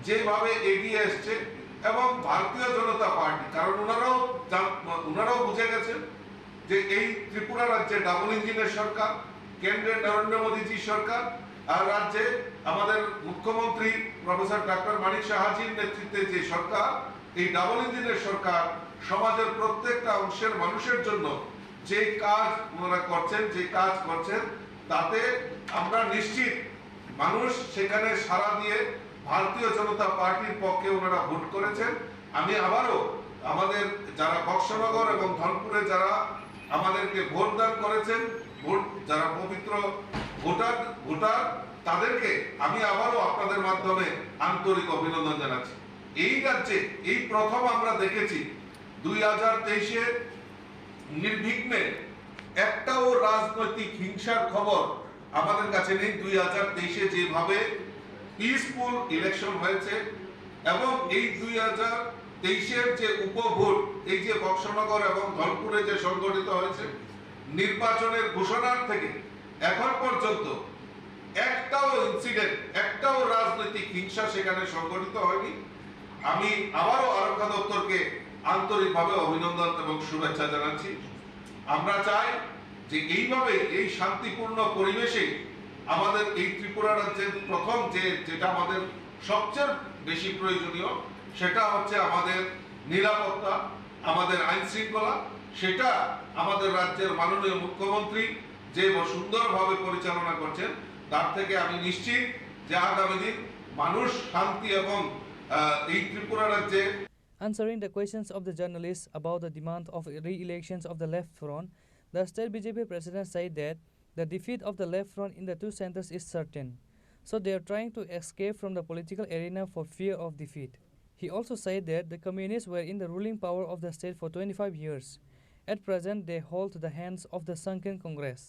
যেভাবে এগিয়ে এসছে এবং ভারতীয় জনতা পার্টি, কারণ ওনারাও জান-, ওনারাও বুঝে গেছেন যে এই ত্রিপুরা রাজ্যে ডাবল ইঞ্জিনের সরকার, কেন্দ্রে নরেন্দ্র মোদীজি সরকার, আর রাজ্যে আমাদের মুখ্যমন্ত্রী প্রফেসর ডক্টর মানিক সাহাজির নেতৃত্বে যে সরকার, এই ডাবল ইঞ্জিনের সরকার সমাজের প্রত্যেকটা অংশের মানুষের জন্য যে কাজ ওনারা করছেন, যে কাজ করছেন, তাতে আমরা নিশ্চিত মানুষ সেখানে সাড়া দিয়ে ভারতীয় জনতা পার্টির পক্ষে ওনারা ভোট করেছেন। আমি আবারও আমাদের যারা বক্সনগর এবং ধনপুরে যারা আমাদেরকে ভোট দান করেছেন, ভোট, যারা পবিত্র ভোটার, ভোটার, তাদেরকে আমি আবারও আপনাদের মাধ্যমে আন্তরিক অভিনন্দন জানাচ্ছি। এই রাজ্যে এই প্রথম আমরা দেখেছি দুই হাজার তেইশে নির্বিঘ্নে একটাও রাজনৈতিক হিংসার খবর আমাদের কাছে নেই। দুই হাজার তেইশে যেভাবে পিসফুল ইলেকশন হয়েছে এবং এই দুই হাজার তেইশের যে উপভোট, এই যে বক্সনগর এবং ধনপুরে যে সংগঠিত হয়েছে, নির্বাচনের ঘোষণার থেকে এখন পর্যন্ত একটাও ইনসিডেন্ট, একটাও রাজনৈতিক হিংসা সেখানে সংঘটিত হয়নি। আমি আবারও আরক্ষা দপ্তরকে আন্তরিকভাবে অভিনন্দন এবং শুভেচ্ছা জানাচ্ছি। আমরা চাই যে এইভাবে এই শান্তিপূর্ণ পরিবেশে আমাদের এই ত্রিপুরা রাজ্যের প্রথম যে, যেটা আমাদের সবচেয়ে বেশি প্রয়োজনীয়, সেটা হচ্ছে আমাদের নিরাপত্তা, আমাদের আইন শৃঙ্খলা। সেটা আমাদের রাজ্যের মাননীয় মুখ্যমন্ত্রী যে সুন্দরভাবে পরিচালনা করছেন, তার থেকে আমি নিশ্চিত যে আগামী দিন মানুষ শান্তি এবং, আহ, এই ত্রিপুরা রাজ্যে Answering the questions of the journalists about the demand of re-elections of the Left Front, the state B J P president said that the defeat of the Left Front in the two centers is certain, so they are trying to escape from the political arena for fear of defeat. He also said that the communists were in the ruling power of the state for twenty-five years. At present, they hold the hands of the sunken Congress.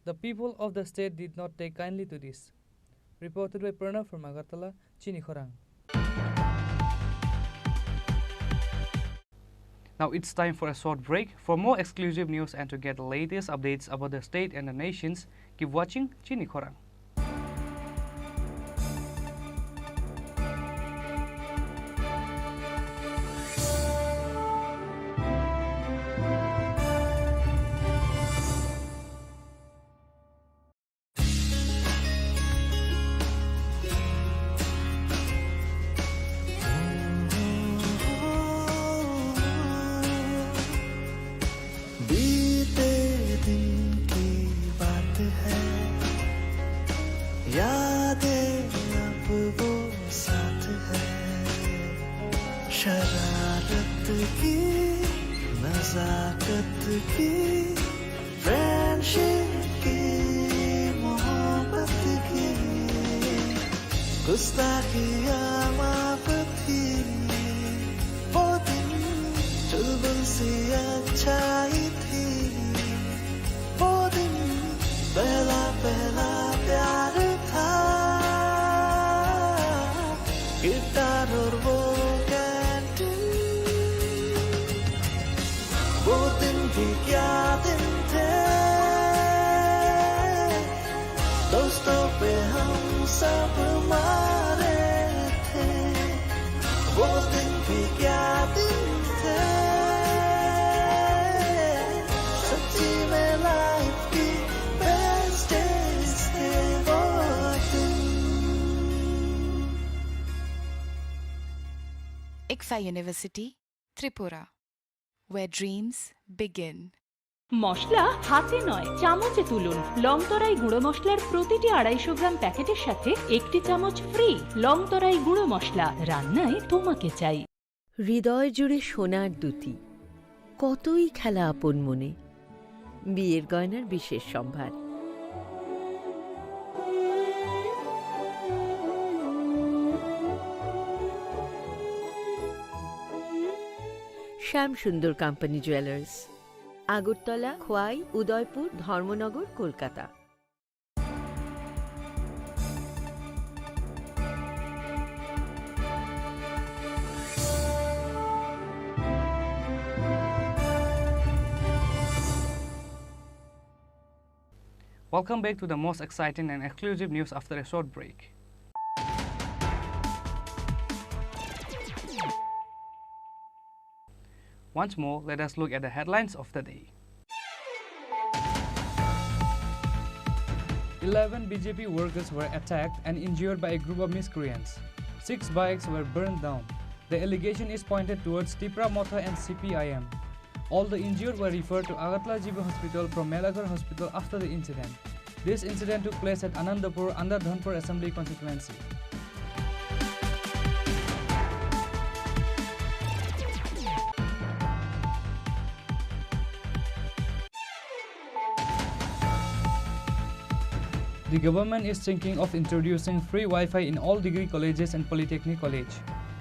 The people of the state did not take kindly to this. Reported by Pranav from Agartala, Chini Khorang. Now it's time for a short break. For more exclusive news and to get the latest updates about the state and the nations, keep watching Chini Khorang. बीते दिन की बात है, यादें अब वो साथ है। शरारत की, नजाकत की, फ्रेंडशिप की, मोहब्बत की, गुस्ताखियाँ माफ थी। वो दिन चुलबुल सी अच्छाई थी। वो दिन पहला पहला प्यार था। गिटार और वो कैंटीन, वो दिन भी क्या दिन थे। दोस्तों पे हम सब मारे थे। वो दिन भी क्या दिन थे। Ikfa University, Tripura, where dreams begin. মশলা হাতে নয়, চামচে তুলুন। লংতরাই গুঁড়ো মশলার প্রতিটি আড়াইশো গ্রাম প্যাকেটের সাথে একটি চামচ ফ্রি। লংতরাই গুঁড়ো মশলা, রান্নায় তোমাকে চাই। হৃদয় জুড়ে সোনার দ্যুতি, কতই খেলা আপন মনে। বিয়ের গয়নার বিশেষ সম্ভার। শ্যাম সুন্দর কোম্পানি জুয়েলার্স, আগরতলা, খোয়াই, উদয়পুর, ধর্মনগর, Kolkata. Welcome back to the most exciting and exclusive news after a short break. Once more, let us look at the headlines of the day. Eleven B J P workers were attacked and injured by a group of miscreants. Six bikes were burned down. The allegation is pointed towards Tipra Motha and C P I M. All the injured were referred to Agartala G B Hospital from Melaghar Hospital after the incident. This incident took place at Anandapur under Dhanpur Assembly Constituency. The government is thinking of introducing free Wi-Fi in all degree colleges and polytechnic college.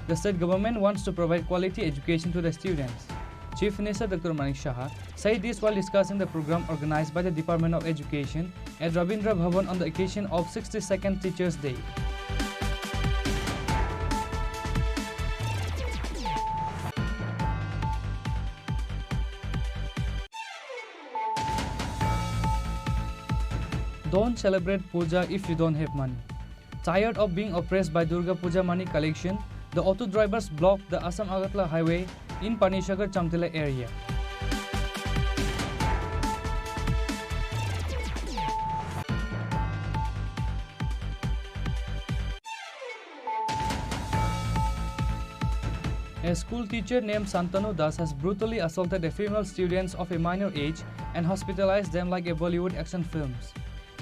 The state government wants to provide quality education to the students. Chief Minister Doctor Manik Saha said this while discussing the program organized by the Department of Education at Rabindra Bhavan on the occasion of sixty-second Teachers' Day. Don't celebrate puja if you don't have money. Tired of being oppressed by Durga Puja money collection, the auto drivers blocked the Assam Agartala highway in Panisagar Chamtila area. A school teacher named Santanu Das has brutally assaulted a female student of a minor age and hospitalized them like a Bollywood action films.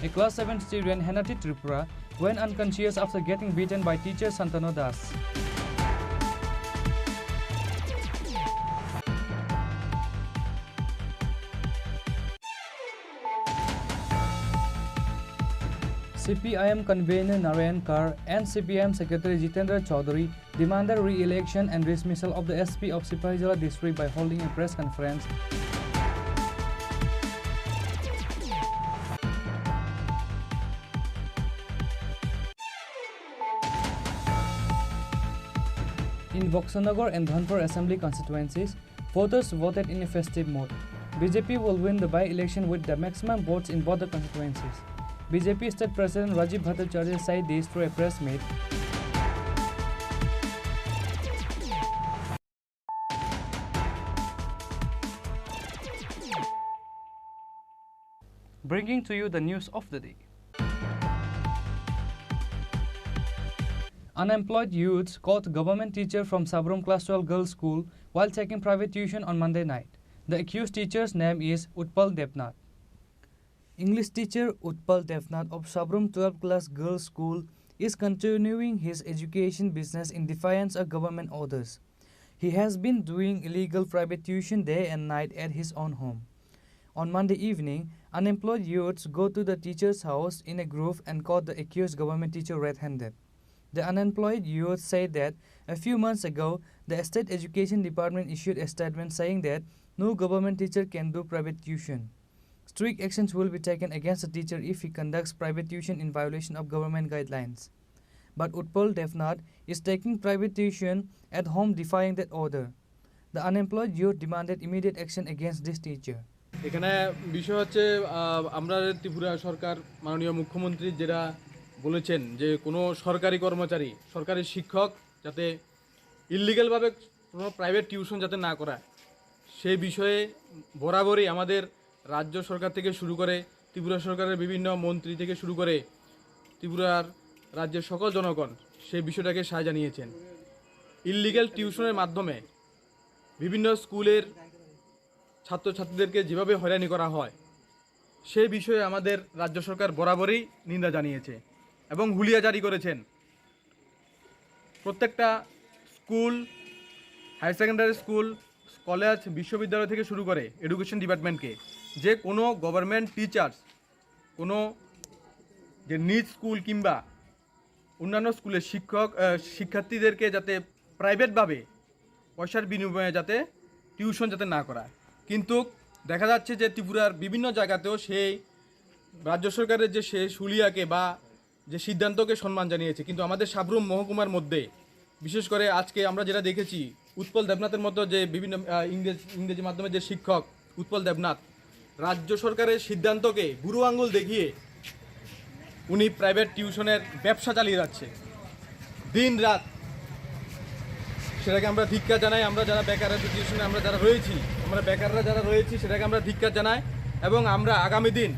A class seven student, Henati Tripura, went unconscious after getting beaten by teacher Santanu Das. C P I M convener Narayan Kar and C P I M secretary Jitendra Chaudhary demanded re-election and dismissal of the S P of Sipahijala district by holding a press conference. In Boxanagar and Dhanpur assembly constituencies, voters voted in a festive mood. B J P will win the by-election with the maximum votes in both the constituencies. B J P State President Rajiv Bhattacharya said this through a press meet. Bringing to you the news of the day. Unemployed youths caught government teacher from Sabrum Class twelve Girls School while taking private tuition on Monday night. The accused teacher's name is Utpal Debnath. English teacher Utpal Devnath of Sabrum twelve class girls school is continuing his education business in defiance of government orders. He has been doing illegal private tuition day and night at his own home. On Monday evening, unemployed youths go to the teacher's house in a group and caught the accused government teacher red-handed. The unemployed youth said that a few months ago, the state education department issued a statement saying that no government teacher can do private tuition. Strict actions will be taken against a teacher if he conducts private tuition in violation of government guidelines. But Utpal Devnath is taking private tuition at home, defying that order. The unemployed youth demanded immediate action against this teacher. এখানে বিষয় হচ্ছে, আহ, আমরা ত্রিপুরা সরকার, মাননীয় মুখ্যমন্ত্রী যেটা বলেছেন যে কোনো সরকারি কর্মচারী, সরকারি শিক্ষক যাতে ইলিগ্যালভাবে কোনো প্রাইভেট টিউশন যাতে না করায়, সেই বিষয়ে বরাবরই আমাদের রাজ্য সরকার থেকে শুরু করে, ত্রিপুরা সরকারের বিভিন্ন মন্ত্রী থেকে শুরু করে, ত্রিপুরার রাজ্যের সকল জনগণ সেই বিষয়টাকে সায় জানিয়েছেন। ইললিগ্যাল টিউশনের মাধ্যমে বিভিন্ন স্কুলের ছাত্রছাত্রীদেরকে যেভাবে হয়রানি করা হয়, সেই বিষয়ে আমাদের রাজ্য সরকার বরাবরই নিন্দা জানিয়েছে এবং হুলিয়া জারি করেছেন প্রত্যেকটা school, higher secondary school, college, বিশ্ববিদ্যালয় থেকে শুরু করে এডুকেশন ডিপার্টমেন্টকে, যে কোনো গভর্নমেন্ট টিচার্স কোনো যে নিজ স্কুল কিংবা অন্যান্য স্কুলের শিক্ষক, আহ, শিক্ষার্থীদেরকে যাতে প্রাইভেটভাবে পয়সার বিনিময়ে যাতে টিউশন যাতে না করায়। কিন্তু দেখা যাচ্ছে যে ত্রিপুরার বিভিন্ন জায়গাতেও সেই রাজ্য সরকারের যে শেষ হুলিয়াকে বা যে সিদ্ধান্তকে সম্মান জানিয়েছে, কিন্তু আমাদের সাব্রুম মহকুমার মধ্যে বিশেষ করে আজকে আমরা যেটা দেখেছি, উৎপল দেবনাথের মতো যে বিভিন্ন, আহ, ইংরেজ-, ইংরেজি মাধ্যমে যে শিক্ষক উৎপল দেবনাথ রাজ্য সরকারের সিদ্ধান্তকে বুড়ো আঙুল দেখিয়ে উনি প্রাইভেট টিউশনের ব্যবসা চালিয়ে যাচ্ছে দিন রাত। সেটাকে আমরা ধিক্কার জানাই। আমরা যারা বেকার অ্যাসোসিয়েশনে আমরা যারা রয়েছি, আমরা বেকাররা যারা রয়েছি, সেটাকে আমরা ধিক্কার জানাই। এবং আমরা আগামী দিন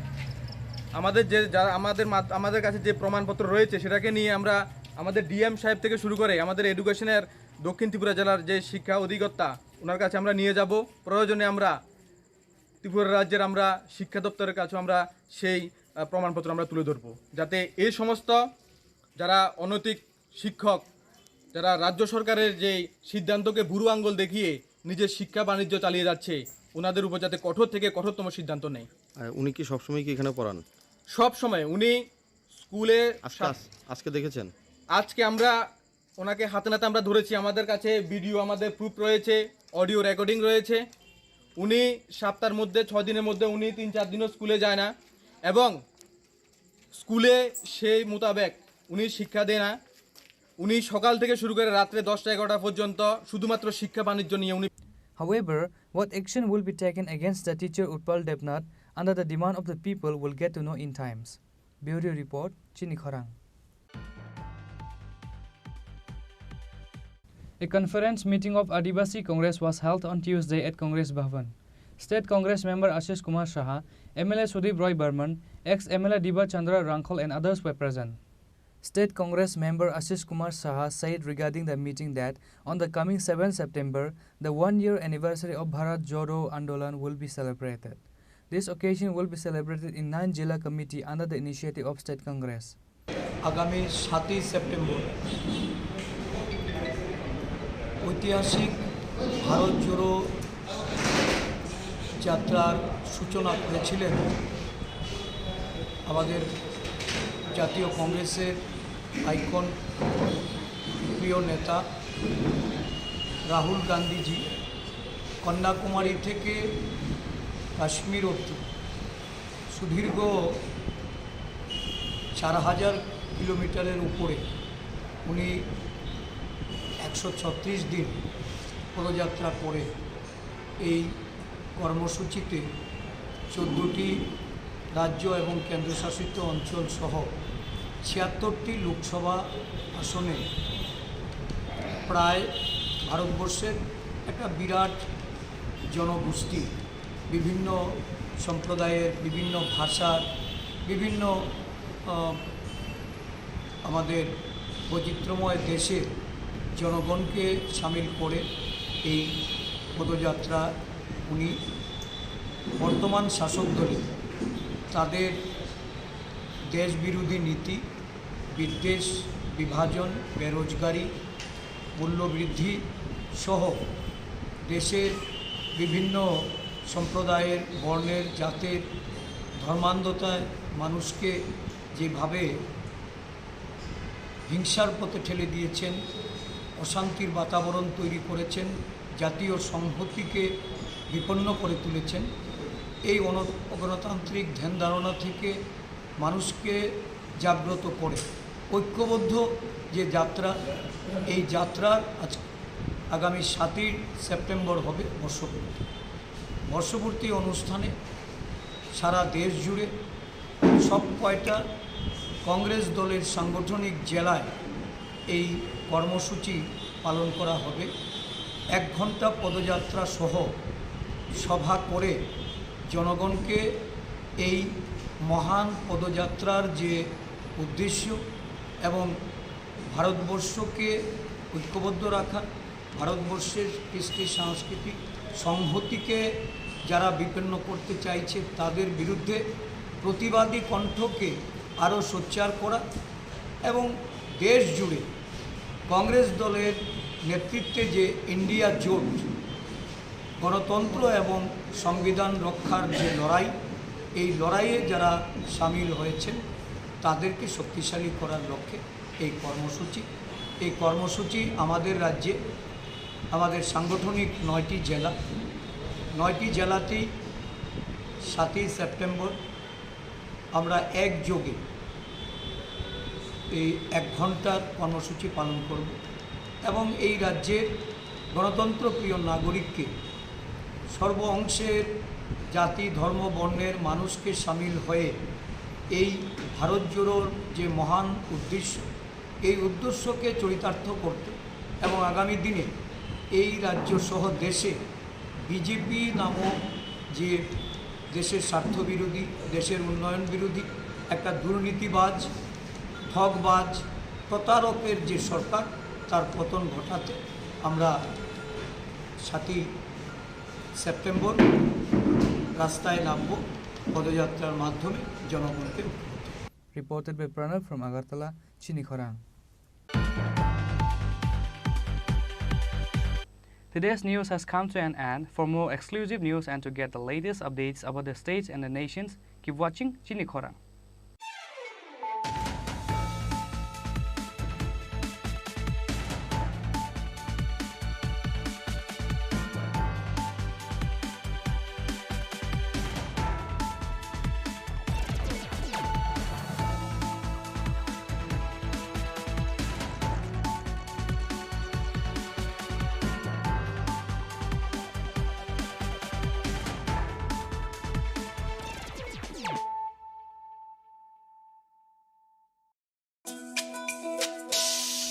আমাদের যে যারা আমাদের মাত-, আমাদের কাছে যে প্রমাণপত্র রয়েছে, সেটাকে নিয়ে আমরা আমাদের ডিএম সাহেব থেকে শুরু করে আমাদের এডুকেশনের দক্ষিণ ত্রিপুরা জেলার যে শিক্ষা অধিকর্তা, ওনার কাছে আমরা নিয়ে যাব। প্রয়োজনে আমরা ত্রিপুরা রাজ্যের আমরা শিক্ষা দপ্তরের কাছেও আমরা সেই, আহ, প্রমাণপত্র আমরা তুলে ধরবো, যাতে এই সমস্ত যারা অনৈতিক শিক্ষক, যারা রাজ্য সরকারের যে সিদ্ধান্তকে বুড়ো আঙুল দেখিয়ে নিজের শিক্ষা বাণিজ্য চালিয়ে যাচ্ছে, ওনাদের উপর যাতে কঠোর থেকে কঠোরতম সিদ্ধান্ত নেয়। আর উনি কি সবসময় কি এখানে পড়ান? সব সময় উনি স্কুলে আজকে সাত- আস-, আজকে দেখেছেন? আজকে আমরা ওনাকে হাতে নাতে আমরা ধরেছি। আমাদের কাছে ভিডিও, আমাদের প্রুফ রয়েছে, অডিও রেকর্ডিং রয়েছে। উনি সপ্তাহের মধ্যে, ছয় দিনের মধ্যে উনি তিন চার দিনও স্কুলে যায় না এবং স্কুলে সেই মোতাবেক উনি শিক্ষা দেয় না। উনি সকাল থেকে শুরু করে রাত্রে দশটা এগারোটা পর্যন্ত শুধুমাত্র শিক্ষা বাণিজ্য নিয়ে উনি However, what action will be taken against the teacher Utpal Debnath under the demand of the people will get to know in times. Bureau Report, Chini Khorang. A conference meeting of Adivasi Congress was held on Tuesday at Congress Bhavan. State Congress member Ashish Kumar Saha, M L A Sudip Roy Barman, ex-M L A Diba Chandra Rangkhol and others were present. State Congress member Ashish Kumar Saha said regarding the meeting that on the coming seventh September, the one-year anniversary of Bharat Jodo Andolan will be celebrated. This occasion will be celebrated in nine Jilla Committee under the initiative of State Congress. আগামী সাতই সেপ্টেম্বর ঐতিহাসিক ভারত জোড়ো যাত্রার সূচনা করেছিলেন আমাদের জাতীয় কংগ্রেসের আইকন, প্রিয় নেতা রাহুল গান্ধীজি। কন্যাকুমারী থেকে কাশ্মীর অবধি সুদীর্ঘ চার হাজার কিলোমিটারের উপরে উনি একশো ছত্রিশ দিন পদযাত্রা করে এই কর্মসূচিতে চোদ্দোটি রাজ্য এবং কেন্দ্রশাসিত অঞ্চল সহ ছিয়াত্তরটি লোকসভা আসনে প্রায় ভারতবর্ষের একটা বিরাট জনগোষ্ঠী, বিভিন্ন সম্প্রদায়ের, বিভিন্ন ভাষার, বিভিন্ন, আহ, আমাদের বৈচিত্র্যময় দেশের জনগণকে সামিল করে এই পদযাত্রা উনি বর্তমান শাসক দলে তাদের দেশবিরোধী নীতি, বিদ্বেষ, বিভাজন, বেরোজগারি, মূল্যবৃদ্ধি সহ দেশের বিভিন্ন সম্প্রদায়ের, বর্ণের, জাতের, ধর্মান্ধতায় মানুষকে যেভাবে হিংসার পথে ঠেলে দিয়েছেন, অশান্তির বাতাবরণ তৈরি করেছেন, জাতীয় সংহতিকে বিপন্ন করে তুলেছেন। এই অন-, অগণতান্ত্রিক ধ্যান ধারণা থেকে মানুষকে জাগ্রত করে ঐক্যবদ্ধ যে যাত্রা, এই যাত্রার আজ আগামী সাতই সেপ্টেম্বর হবে বর্ষপূর্তি। বর্ষপূর্তি অনুষ্ঠানে সারা দেশ জুড়ে সব কয়টা কংগ্রেস দলের সাংগঠনিক জেলায় এই কর্মসূচি পালন করা হবে। এক ঘন্টা পদযাত্রা সহ সভা করে জনগণকে এই মহান পদযাত্রার যে উদ্দেশ্য এবং ভারতবর্ষকে ঐক্যবদ্ধ রাখা, ভারতবর্ষের কৃষ্টি সাংস্কৃতিক সংহতিকে যারা বিপন্ন করতে চাইছে তাদের বিরুদ্ধে প্রতিবাদী কণ্ঠকে আরও সোচ্চার করা এবং দেশ জুড়ে কংগ্রেস দলের নেতৃত্বে যে ইন্ডিয়া জোট গণতন্ত্র এবং সংবিধান রক্ষার যে লড়াই, এই লড়াইয়ে যারা সামিল হয়েছেন তাদেরকে শক্তিশালী করার লক্ষ্যে এই কর্মসূচি। এই কর্মসূচি আমাদের রাজ্যে আমাদের সাংগঠনিক নয়টি জেলা, নয়টি জেলাতেই সাতই সেপ্টেম্বর আমরা একযোগে এই এক ঘন্টার কর্মসূচি পালন করব এবং এই রাজ্যের গণতন্ত্রপ্রিয় নাগরিককে সর্ব অংশের জাতি, ধর্ম, বর্ণের মানুষকে সামিল হয়ে এই ভারত জোড়োর যে মহান উদ্দেশ্য, এই উদ্দেশ্যকে চরিতার্থ করতে এবং আগামী দিনে এই রাজ্য সহ দেশে বিজেপি নামক যে দেশের স্বার্থ বিরোধী, দেশের উন্নয়ন বিরোধী, একটা দুর্নীতিবাজ, ঠগবাজ, প্রতারকের যে সরকার, তার পতন ঘটাতে আমরা সাতই সেপ্টেম্বর রাস্তায় নামব পদযাত্রার মাধ্যমে জনগণকে ঐক্যবদ্ধ। Reported by Pranab from Agartala, Chini Khorang. Today's news has come to an end. For more exclusive news and to get the latest updates about the states and the nations, keep watching Chini Khorang.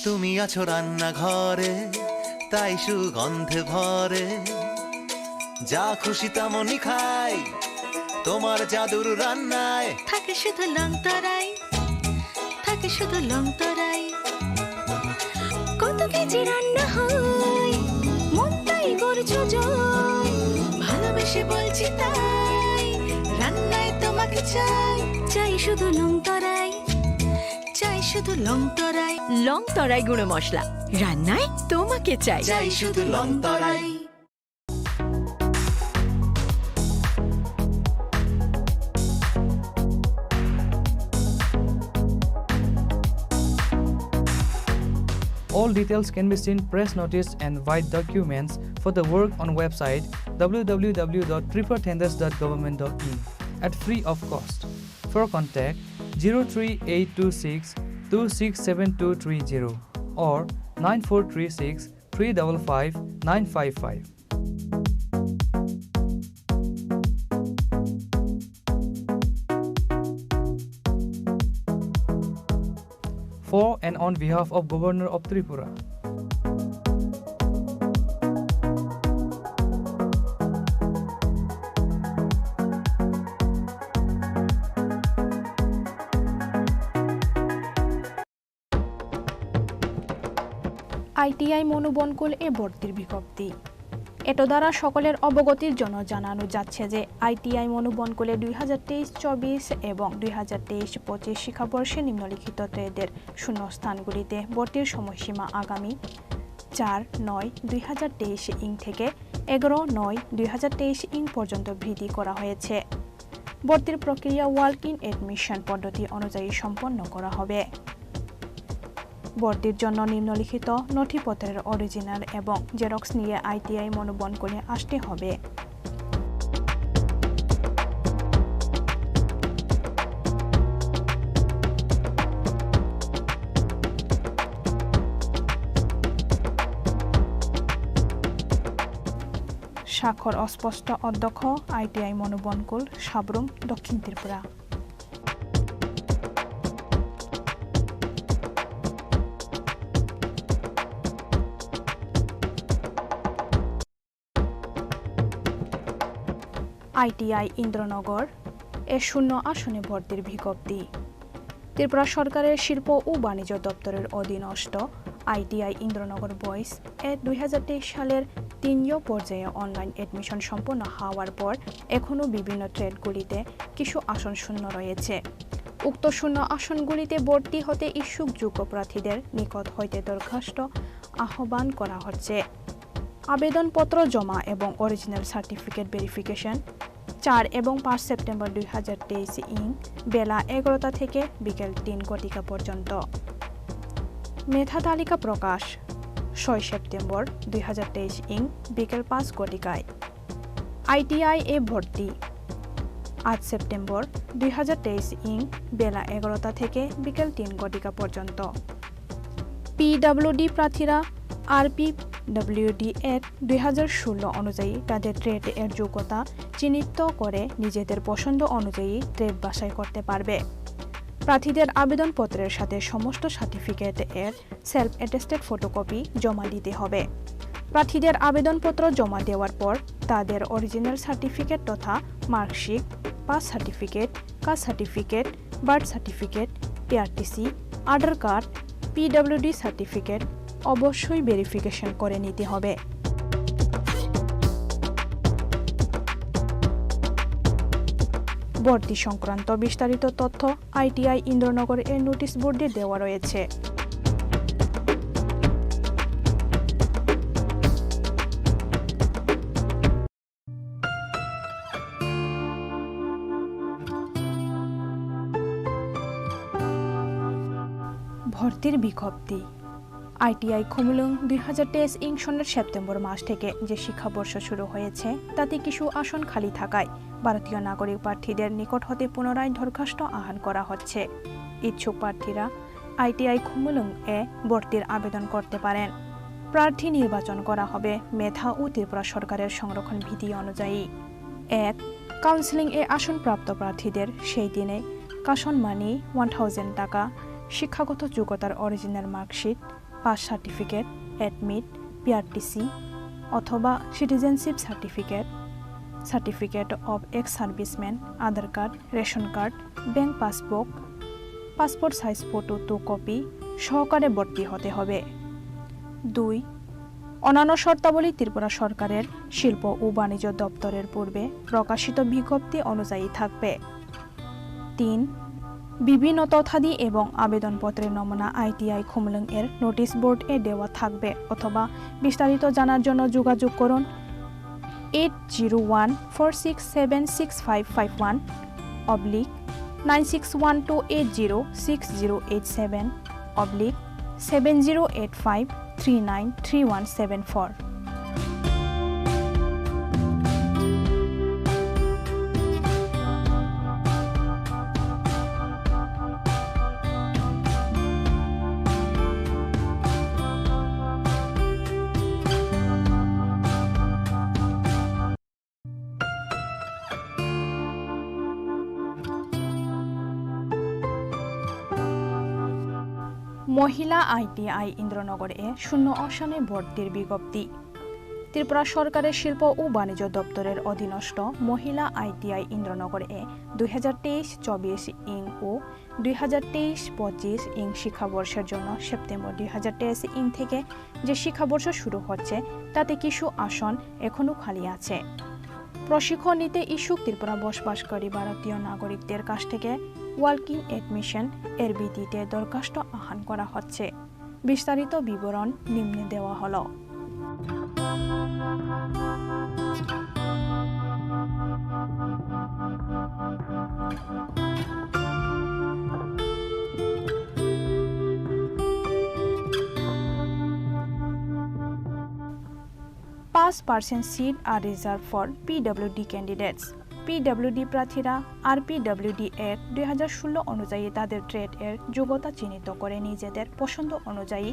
তুমি আছো রান্নাঘরে, তাই সুগন্ধে ভরে। যা খুশি তেমনই খাই, তোমার জাদুর রান্নায়। থাকে শুধু লং তরাই, থাকে শুধু লং তরাই। কত কেজি রান্না হয়, মনটাই করছো জয়। ভালোবেসে বলছি তাই, রান্নায় তোমাকে চাই। চাই শুধু লং তরাই, চাই শুধু লং তরাই। লং তরাই গুঁড়ো মশলা, রান্নায় তোমাকে চাই। চাই শুধু লং তরাই। All details can be seen press notice and white documents for the work on website w w w dot tripura tenders dot government dot in at free of cost. For contact, zero three eight two six two six seven two three zero or nine four three six three double five nine five five. For and on behalf of Governor of Tripura. ITI মনুবনকুল এ ভর্তির বিজ্ঞপ্তি। এতদ্বারা সকলের অবগতির জন্য জানানো যাচ্ছে যে আইটিআই মনুবনকুলে দুই হাজার তেইশ চব্বিশ এবং দুই হাজার তেইশ পঁচিশ শিক্ষাবর্ষে নিম্নলিখিত ট্রেডের শূন্যস্থানগুলিতে ভর্তির সময়সীমা আগামী চার নয় দুই হাজার তেইশ ইং থেকে এগারো নয় দুই হাজার তেইশ ইং পর্যন্ত বৃদ্ধি করা হয়েছে। ভর্তির প্রক্রিয়া ওয়াক ইন অ্যাডমিশন পদ্ধতি অনুযায়ী সম্পন্ন করা হবে। ভর্তির জন্য নিম্নলিখিত নথিপত্রের অরিজিনাল এবং জেরক্স নিয়ে আইটিআই মনুবনকুলে আসতে হবে। স্বাক্ষর অস্পষ্ট, অধ্যক্ষ, আইটিআই মনুবনকুল, সাব্রুম, দক্ষিণ ত্রিপুরা। আইটিআই ইন্দ্রনগর এ শূন্য আসনে ভর্তির বিজ্ঞপ্তি। ত্রিপুরা সরকারের শিল্প ও বাণিজ্য দপ্তরের অধীনস্থ আইটিআই ইন্দ্রনগর বয়েজ এ দুই হাজার তেইশ সালের তিনয় পর্যায়ে অনলাইন অ্যাডমিশন সম্পন্ন হওয়ার পর এখনও বিভিন্ন ট্রেডগুলিতে কিছু আসন শূন্য রয়েছে। উক্ত শূন্য আসনগুলিতে ভর্তি হতে ইচ্ছুক যোগ্য প্রার্থীদের নিকট হইতে দরখাস্ত আহ্বান করা হচ্ছে। আবেদনপত্র জমা এবং অরিজিনাল সার্টিফিকেট ভেরিফিকেশন চার এবং পাঁচ সেপ্টেম্বর দুই হাজার তেইশ ইং বেলা এগারোটা থেকে বিকেল তিন ঘটিকা পর্যন্ত। মেধা তালিকা প্রকাশ ছয় সেপ্টেম্বর দুই হাজার তেইশ ইং বিকেল পাঁচ ঘটিকায়। আইটিআই এ ভর্তি আট সেপ্টেম্বর দুই হাজার তেইশ ইং বেলা এগারোটা থেকে বিকেল তিন ঘটিকা পর্যন্ত। পিডাব্লিউডি প্রার্থীরা আরপিডাব্লিউডি অ্যাক্ট দুই হাজার ষোলো অনুযায়ী তাদের ট্রেড এর যোগ্যতা চিহ্নিত করে নিজেদের পছন্দ অনুযায়ী ট্রেড বাছাই করতে পারবে। প্রার্থীদের আবেদনপত্রের সাথে সমস্ত সার্টিফিকেট এর সেলফ অ্যাটেস্টেড ফটোকপি জমা দিতে হবে। প্রার্থীদের আবেদনপত্র জমা দেওয়ার পর তাদের অরিজিনাল সার্টিফিকেট তথা marksheet, pass certificate, caste certificate, birth certificate, PRTC, Aadhaar card, PWD certificate অবশ্যই ভেরিফিকেশন করে নিতে হবে। ভর্তি সংক্রান্ত বিস্তারিত তথ্য আইটিআই ইন্দ্রনগর এর নোটিশ বোর্ডে দেওয়া রয়েছে। ভর্তির বিজ্ঞপ্তি। আইটিআই খুমুলুং দুই হাজার তেইশ ইং সনের সেপ্টেম্বর মাস থেকে যে শিক্ষাবর্ষ শুরু হয়েছে, তাতে কিছু আসন খালি থাকায় ভারতীয় নাগরিক প্রার্থীদের নিকট হতে পুনরায় দরখাস্ত আহ্বান করা হচ্ছে। ইচ্ছুক প্রার্থীরা আইটিআই খুমুলুং এ ভর্তির আবেদন করতে পারেন। প্রার্থী নির্বাচন করা হবে মেধা ও ত্রিপুরা সরকারের সংরক্ষণ বিধি অনুযায়ী। এক, কাউন্সেলিং এ আসনপ্রাপ্ত প্রার্থীদের সেই দিনে কাশন মানি ওয়ান থাউজেন্ড টাকা, শিক্ষাগত যোগ্যতার original marksheet, pass certificate, admit, PRTC অথবা citizenship certificate, certificate of ex serviceman, Aadhaar card, ration card, bank passbook, passport size photo two copy সহকারে ভর্তি হতে হবে। দুই, অন্যান্য শর্তাবলী ত্রিপুরা সরকারের শিল্প ও বাণিজ্য দপ্তরের পূর্বে প্রকাশিত বিজ্ঞপ্তি অনুযায়ী থাকবে। তিন, বিভিন্ন তথ্যাদি এবং আবেদনপত্রের নমুনা আইটিআই খুমলুং এর নোটিশ বোর্ড এ দেওয়া থাকবে অথবা বিস্তারিত জানার জন্য যোগাযোগ করুন eight zero one four six seven six five five one oblique nine six one two eight zero six zero eight seven oblique seven zero eight five three nine three one seven four. মহিলা ITI Indranagar এ শূন্য আসনে ভর্তির বিজ্ঞপ্তি। ত্রিপুরা সরকারের শিল্প ও বাণিজ্য দপ্তরের অধীনস্থ মহিলা আইটিআই ইন্দ্রনগর এ দুই হাজার তেইশ চব্বিশ ইং ও দুই হাজার তেইশ পঁচিশ ইং শিক্ষাবর্ষের জন্য সেপ্টেম্বর দুই হাজার তেইশ ইং থেকে যে শিক্ষাবর্ষ শুরু হচ্ছে, তাতে কিছু আসন এখনও খালি আছে। প্রশিক্ষণ নিতে ইচ্ছুক ত্রিপুরা বসবাসকারী ভারতীয় নাগরিকদের কাছ থেকে ওয়ার্কিং অ্যাডমিশন এর ভিত্তিতে দরখাস্ত আহ্বান করা হচ্ছে। বিস্তারিত বিবরণ নিম্নে দেওয়া হলো। Five percent seat are reserved for PWD candidates. PWD প্রার্থীরা আরপিডব্লিউডি অ্যাক্ট দুই হাজার ষোলো অনুযায়ী তাদের ট্রেড এর যোগ্যতা চিহ্নিত করে নিজেদের পছন্দ অনুযায়ী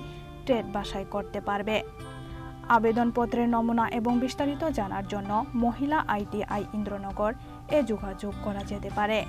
ট্রেড বাছাই করতে পারবে। আবেদনপত্রের নমুনা এবং বিস্তারিত জানার জন্য মহিলা আইটিআই ইন্দ্রনগর এ যোগাযোগ করা যেতে পারে।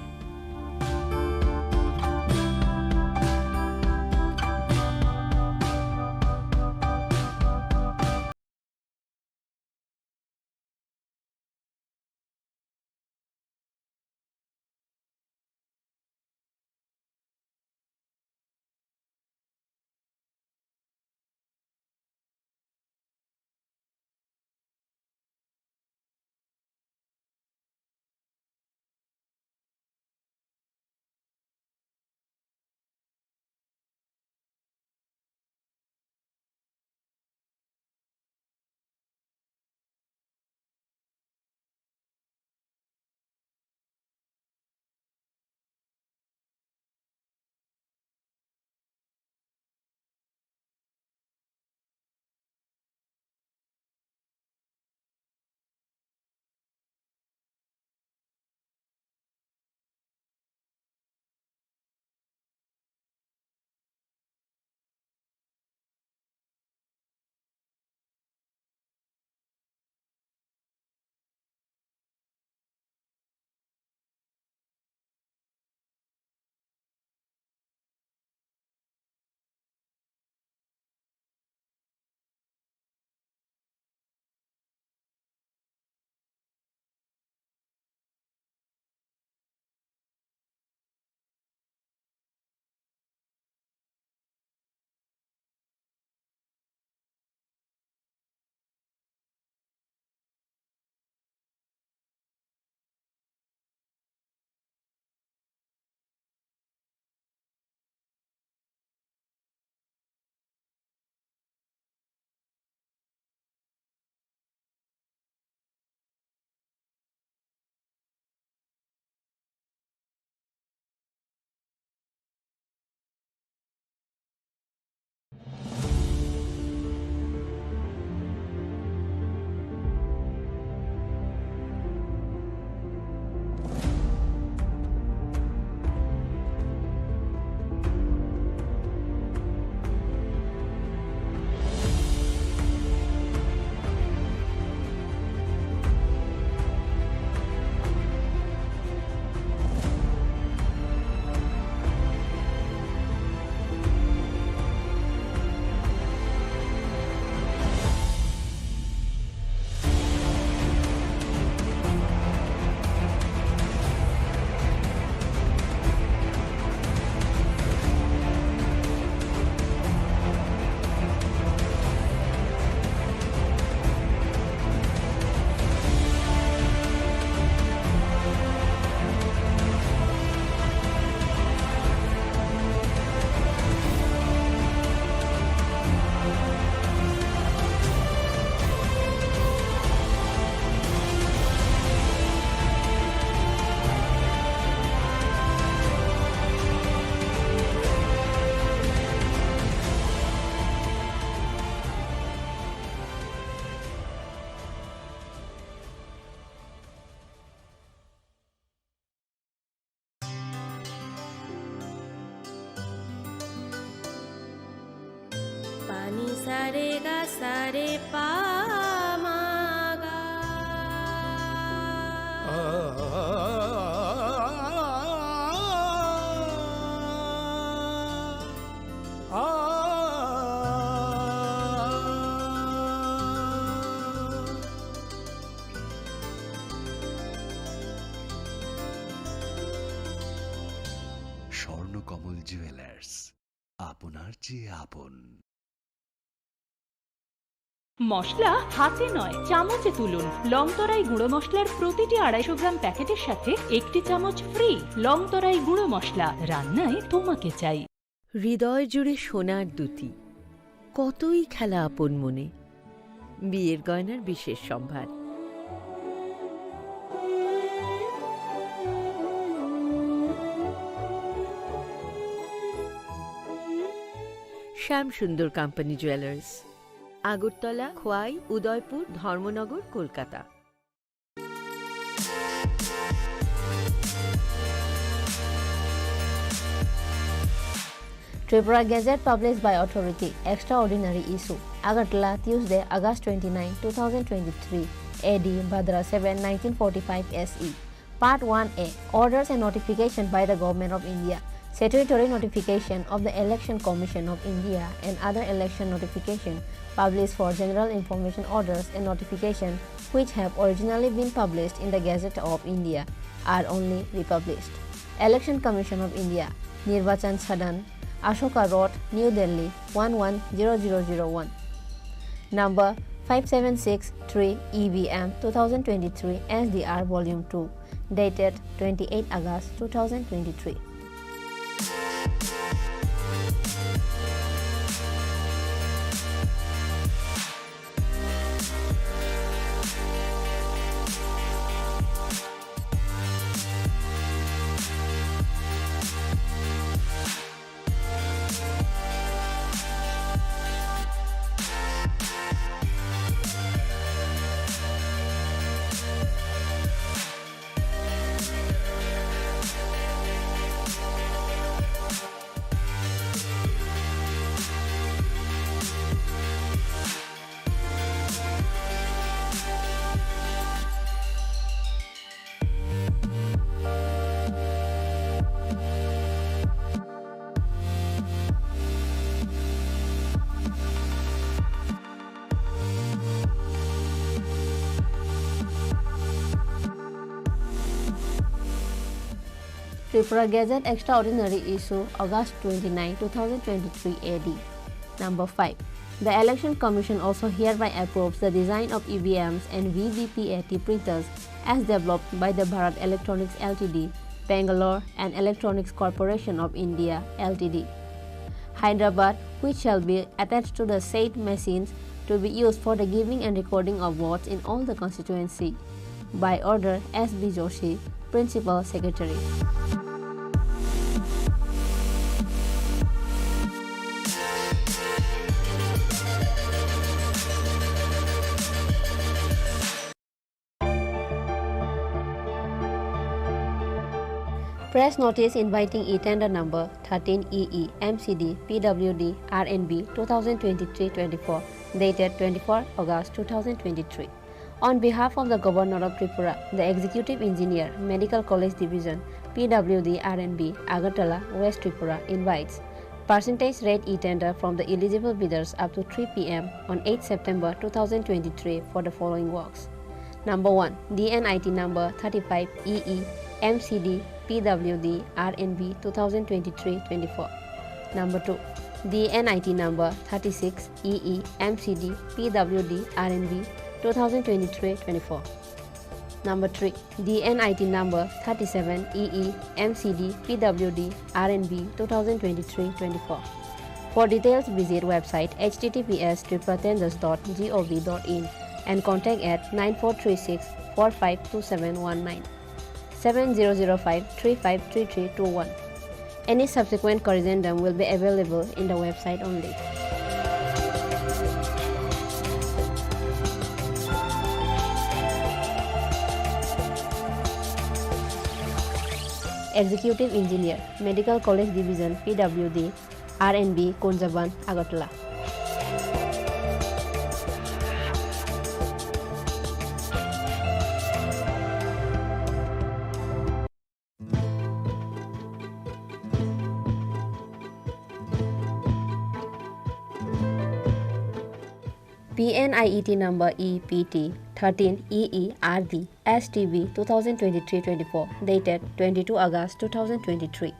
Sare ga sare pa ma ga. Swarnakamal jewellers, আপনার চেয়ে আপন। মশলা হাতে নয়, চামচে তুলুন। লং তরাই গুঁড়ো মশলার প্রতিটি আড়াইশো গ্রাম প্যাকেটের সাথে একটি চামচ ফ্রি। লং তরাই গুঁড়ো মশলা, রান্নায় তোমাকে চাই। হৃদয় জুড়ে সোনার দ্যুতি, কতই খেলা আপন মনে। বিয়ের গয়নার বিশেষ সম্ভার। শ্যাম সুন্দর কোম্পানি জুয়েলার্স, আগরতলা, খোয়াই, উদয়পুর, ধর্মনগর, Kolkata. Tripura Gazette published by authority, extraordinary issue, Agartala, Tuesday, August twenty-nine, two thousand twenty-three, A D, Bhadra seven, nineteen forty-five S E. Part one A, Orders and Notification by the Government of India. Statutory notification of the Election Commission of India and other election notification published for general information orders and notification which have originally been published in the Gazette of India are only republished. Election Commission of India, Nirbachan Sadan, Ashoka Road, New Delhi, one one zero zero zero one. Number five seven six three E V M two thousand twenty-three S D R Volume two, dated twenty-eight August two thousand twenty-three. Tripura Gazette Extraordinary Issue, August twenty-nine, two thousand twenty-three A D. Number five. The Election Commission also hereby approves the design of E V Ms and V V P A T printers as developed by the Bharat Electronics L T D, Bangalore, and Electronics Corporation of India L T D, Hyderabad, which shall be attached to the said machines to be used for the giving and recording of votes in all the constituency. By order S B Joshi, Principal Secretary. Press notice inviting e-tender number thirteen E E M C D P W D R N B two thousand twenty-three twenty-four, dated twenty-four August two thousand twenty-three. On behalf of the Governor of Tripura, the Executive Engineer, Medical College Division, P W D R N B, Agartala, West Tripura, invites percentage rate e-tender from the eligible bidders up to three P M on eighth September two thousand twenty-three for the following works. Number one, D N I T number thirty-five E E M C D P W D R N B two thousand twenty-three twenty-four. Number two, D N I T number thirty-six E E M C D P W D R N B two thousand twenty-three twenty-four. Number three, D N I T number thirty-seven E E M C D P W D R N B two thousand twenty-three twenty-four. For details, visit website H T T P S triple tenders dot G O V dot in and contact at nine four three six four five two seven one nine, seven zero zero five three five three three two one. Any subsequent corrigendum will be available in the website only. Executive Engineer, Medical College Division, P W D, R N B, Kunjaban, Agartala. P N I E T number E P T thirteen E E R D S T B two thousand twenty-three twenty-four, dated twenty-two August two thousand twenty-three.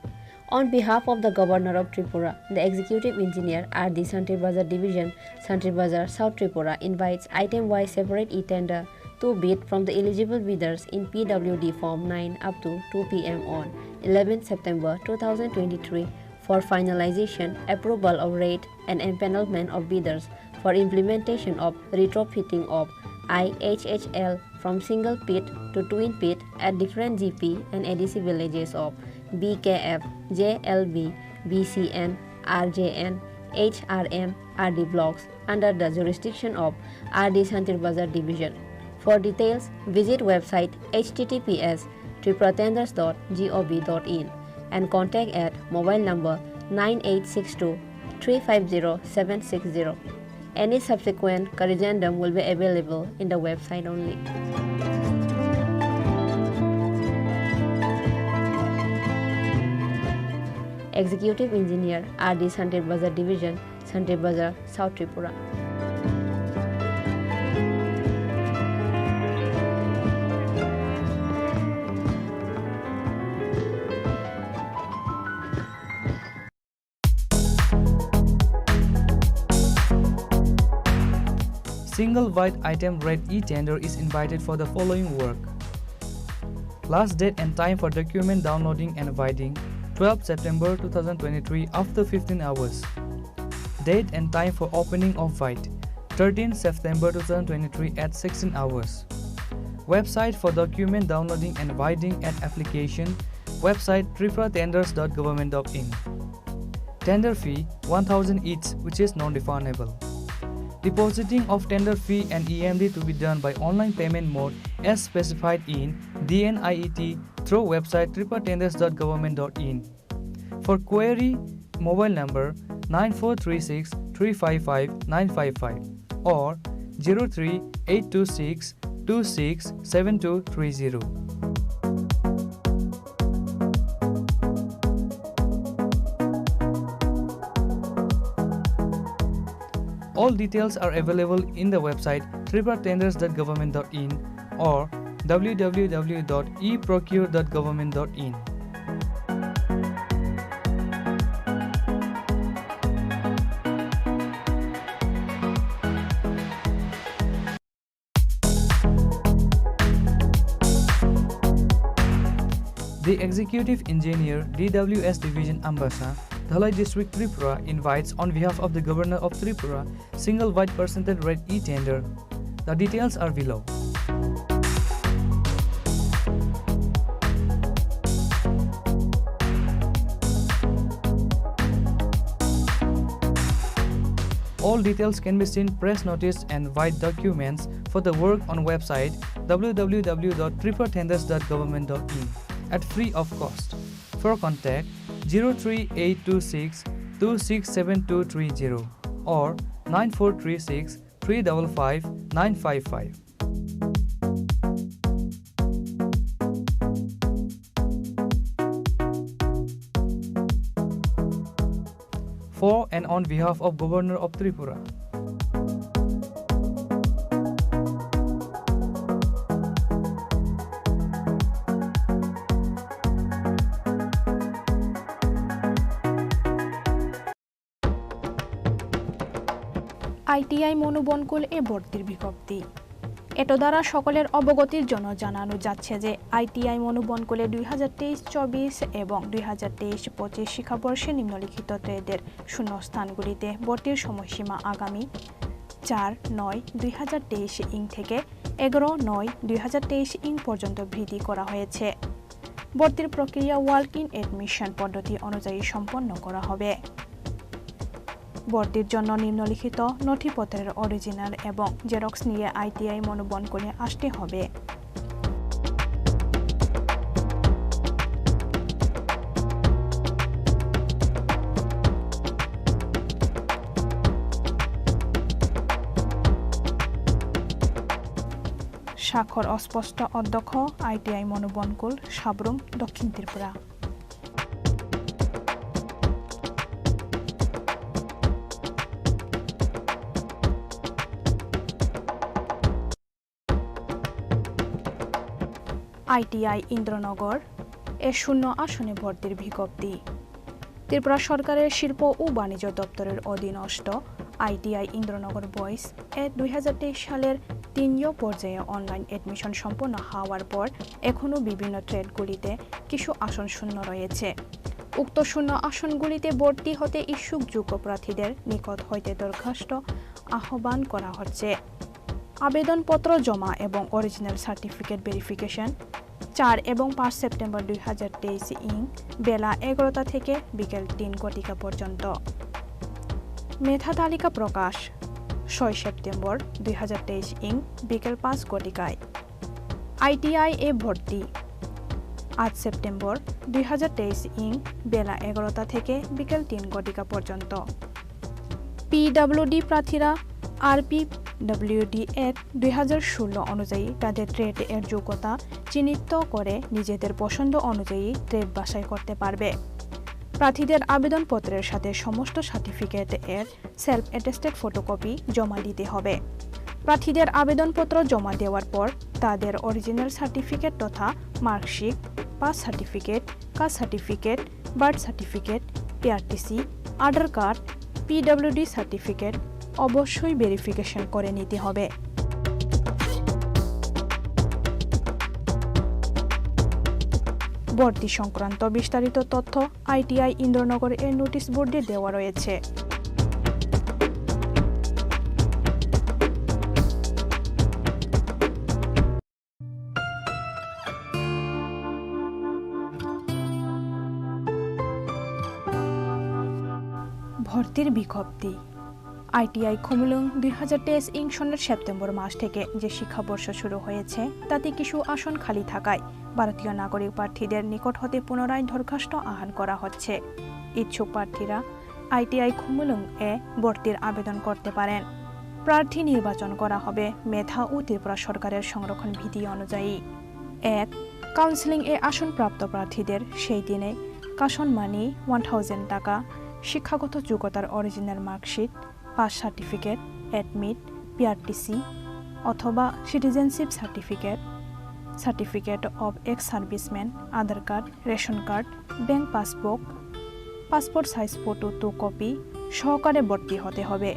On behalf of the Governor of Tripura, the Executive Engineer R D Santri Bazar Division, Santri Bazar, South Tripura, invites item-wise separate e-tender to bid from the eligible bidders in P W D Form nine up to two P M on eleventh September two thousand twenty-three for finalization, approval of rate and empanelment of bidders for implementation of retrofitting of I H H L from single pit to twin pit at different G P and A D C villages of B K F, J L B, B C N, R J N, H R M, R D blocks under the jurisdiction of R D Santir Bazar Division. For details, visit website H T T P S tripura tenders dot gov dot in and contact at mobile number nine eight six two three five zero seven six zero. Any subsequent corrigendum will be available in the website only. Executive Engineer, R D Santir Bazar Division, Santir Bazar, South Tripura. Single wide item rate e-tender is invited for the following work. Last date and time for document downloading and widening, twelve September two thousand twenty-three after fifteen hours. Date and time for opening of wide, thirteen September two thousand twenty-three at sixteen hours. Website for document downloading and widening at application website tripura tenders dot government dot in. Tender fee one thousand each, which is non-refundable. Depositing of tender fee and E M D to be done by online payment mode as specified in D N I E T through website tripura tenders dot government dot in. For query, mobile number nine four three six three five five nine five five or zero three eight two six two six seven two three zero. All details are available in the website tripura tenders dot government dot in or w w w dot e procure dot government dot in. The Executive Engineer, D W S Division, Ambasa, Dhalai District, Tripura, invites, on behalf of the Governor of Tripura, single wide percentage rate e-tender. The details are below. All details can be seen, press notice and wide documents for the work on website w w w dot tripura tenders dot government dot in at free of cost. For contact, zero three eight two six two six seven two three zero or nine four three six three double five nine five five. For and on behalf of Governor of Tripura. I T I মনোবনকুল এ ভর্তির বিজ্ঞপ্তি। এতদ্বারা সকলের অবগতির জন্য জানানো যাচ্ছে যে আইটিআই মনোবনকুলে দুই হাজার তেইশ চব্বিশ এবং দুই হাজার তেইশ পঁচিশ শিক্ষাবর্ষে নিম্নলিখিত ট্রেডের শূন্যস্থানগুলিতে ভর্তির সময়সীমা আগামী চার নয় দুই হাজার তেইশ ইং থেকে এগারো নয় দুই হাজার তেইশ ইং পর্যন্ত বৃদ্ধি করা হয়েছে। ভর্তির প্রক্রিয়া ওয়াক ইন অ্যাডমিশন পদ্ধতি অনুযায়ী সম্পন্ন করা হবে। ভর্তির জন্য নিম্নলিখিত নথিপত্রের অরিজিনাল এবং জেরক্স নিয়ে আইটিআই মনোবনকুলে আসতে হবে। স্বাক্ষর অস্পষ্ট, অধ্যক্ষ, আইটিআই মনোবনকুল, সাব্রুম, দক্ষিণ ত্রিপুরা। আইটিআই ইন্দ্রনগর এ শূন্য আসনে ভর্তির বিজ্ঞপ্তি। ত্রিপুরা সরকারের শিল্প ও বাণিজ্য দপ্তরের অধীনস্থ আইটিআই ইন্দ্রনগর বয়েজ এ দুই হাজার তেইশ সালের তিন পর্যায়ে অনলাইন অ্যাডমিশন সম্পন্ন হওয়ার পর এখনও বিভিন্ন ট্রেডগুলিতে কিছু আসন শূন্য রয়েছে। উক্ত শূন্য আসনগুলিতে ভর্তি হতে ইচ্ছুক যোগ্য প্রার্থীদের নিকট হইতে দরখাস্ত আহ্বান করা হচ্ছে। আবেদনপত্র জমা এবং অরিজিনাল সার্টিফিকেট ভেরিফিকেশন চার এবং পাঁচ সেপ্টেম্বর দুই হাজার তেইশ ইং বেলা এগারোটা থেকে বিকেল তিন ঘটিকা পর্যন্ত। মেধা তালিকা প্রকাশ ছয় সেপ্টেম্বর দুই হাজার তেইশ ইং বিকেল পাঁচ ঘটিকায়। আইটিআই এ ভর্তি আট সেপ্টেম্বর দুই হাজার তেইশ ইং বেলা এগারোটা থেকে বিকেল তিন ঘটিকা পর্যন্ত। পিডব্লিউডি প্রার্থীরা আরপিডব্লিউডি অ্যাক্ট দুই হাজার ষোলো অনুযায়ী তাদের ট্রেড এর যোগ্যতা চিহ্নিত করে নিজেদের পছন্দ অনুযায়ী ট্রেড বাছাই করতে পারবে। প্রার্থীদের আবেদনপত্রের সাথে সমস্ত সার্টিফিকেট এর সেলফ অ্যাটেস্টেড ফটোকপি জমা দিতে হবে। প্রার্থীদের আবেদনপত্র জমা দেওয়ার পর তাদের অরিজিনাল সার্টিফিকেট তথা marksheet, pass certificate, caste certificate, birth certificate, PRTC, Aadhaar card, PWD certificate অবশ্যই ভেরিফিকেশন করে নিতে হবে। ভর্তি সংক্রান্ত বিস্তারিত তথ্য আইটিআই ইন্দ্রনগর এর নোটিশ বোর্ডে দেওয়া রয়েছে। ভর্তির বিজ্ঞপ্তি। আইটিআই খুমুলুং দুই হাজার তেইশ ইং সনের সেপ্টেম্বর মাস থেকে যে শিক্ষাবর্ষ শুরু হয়েছে, তাতে কিছু আসন খালি থাকায় ভারতীয় নাগরিক প্রার্থীদের নিকট হতে পুনরায় দরখাস্ত আহ্বান করা হচ্ছে। ইচ্ছুক প্রার্থীরা আইটিআই খুমুলুং এ ভর্তির আবেদন করতে পারেন। প্রার্থী নির্বাচন করা হবে মেধা ও ত্রিপুরা সরকারের সংরক্ষণ বিধি অনুযায়ী। এক, কাউন্সেলিং এ আসনপ্রাপ্ত প্রার্থীদের সেই দিনে কাশন মানি ওয়ান থাউজেন্ড টাকা, শিক্ষাগত যোগ্যতার original marksheet, pass certificate, admit, PRTC অথবা citizenship certificate, certificate of ex serviceman, Aadhaar card, ration card, bank passbook, passport size photo two copy সহকারে ভর্তি হতে হবে।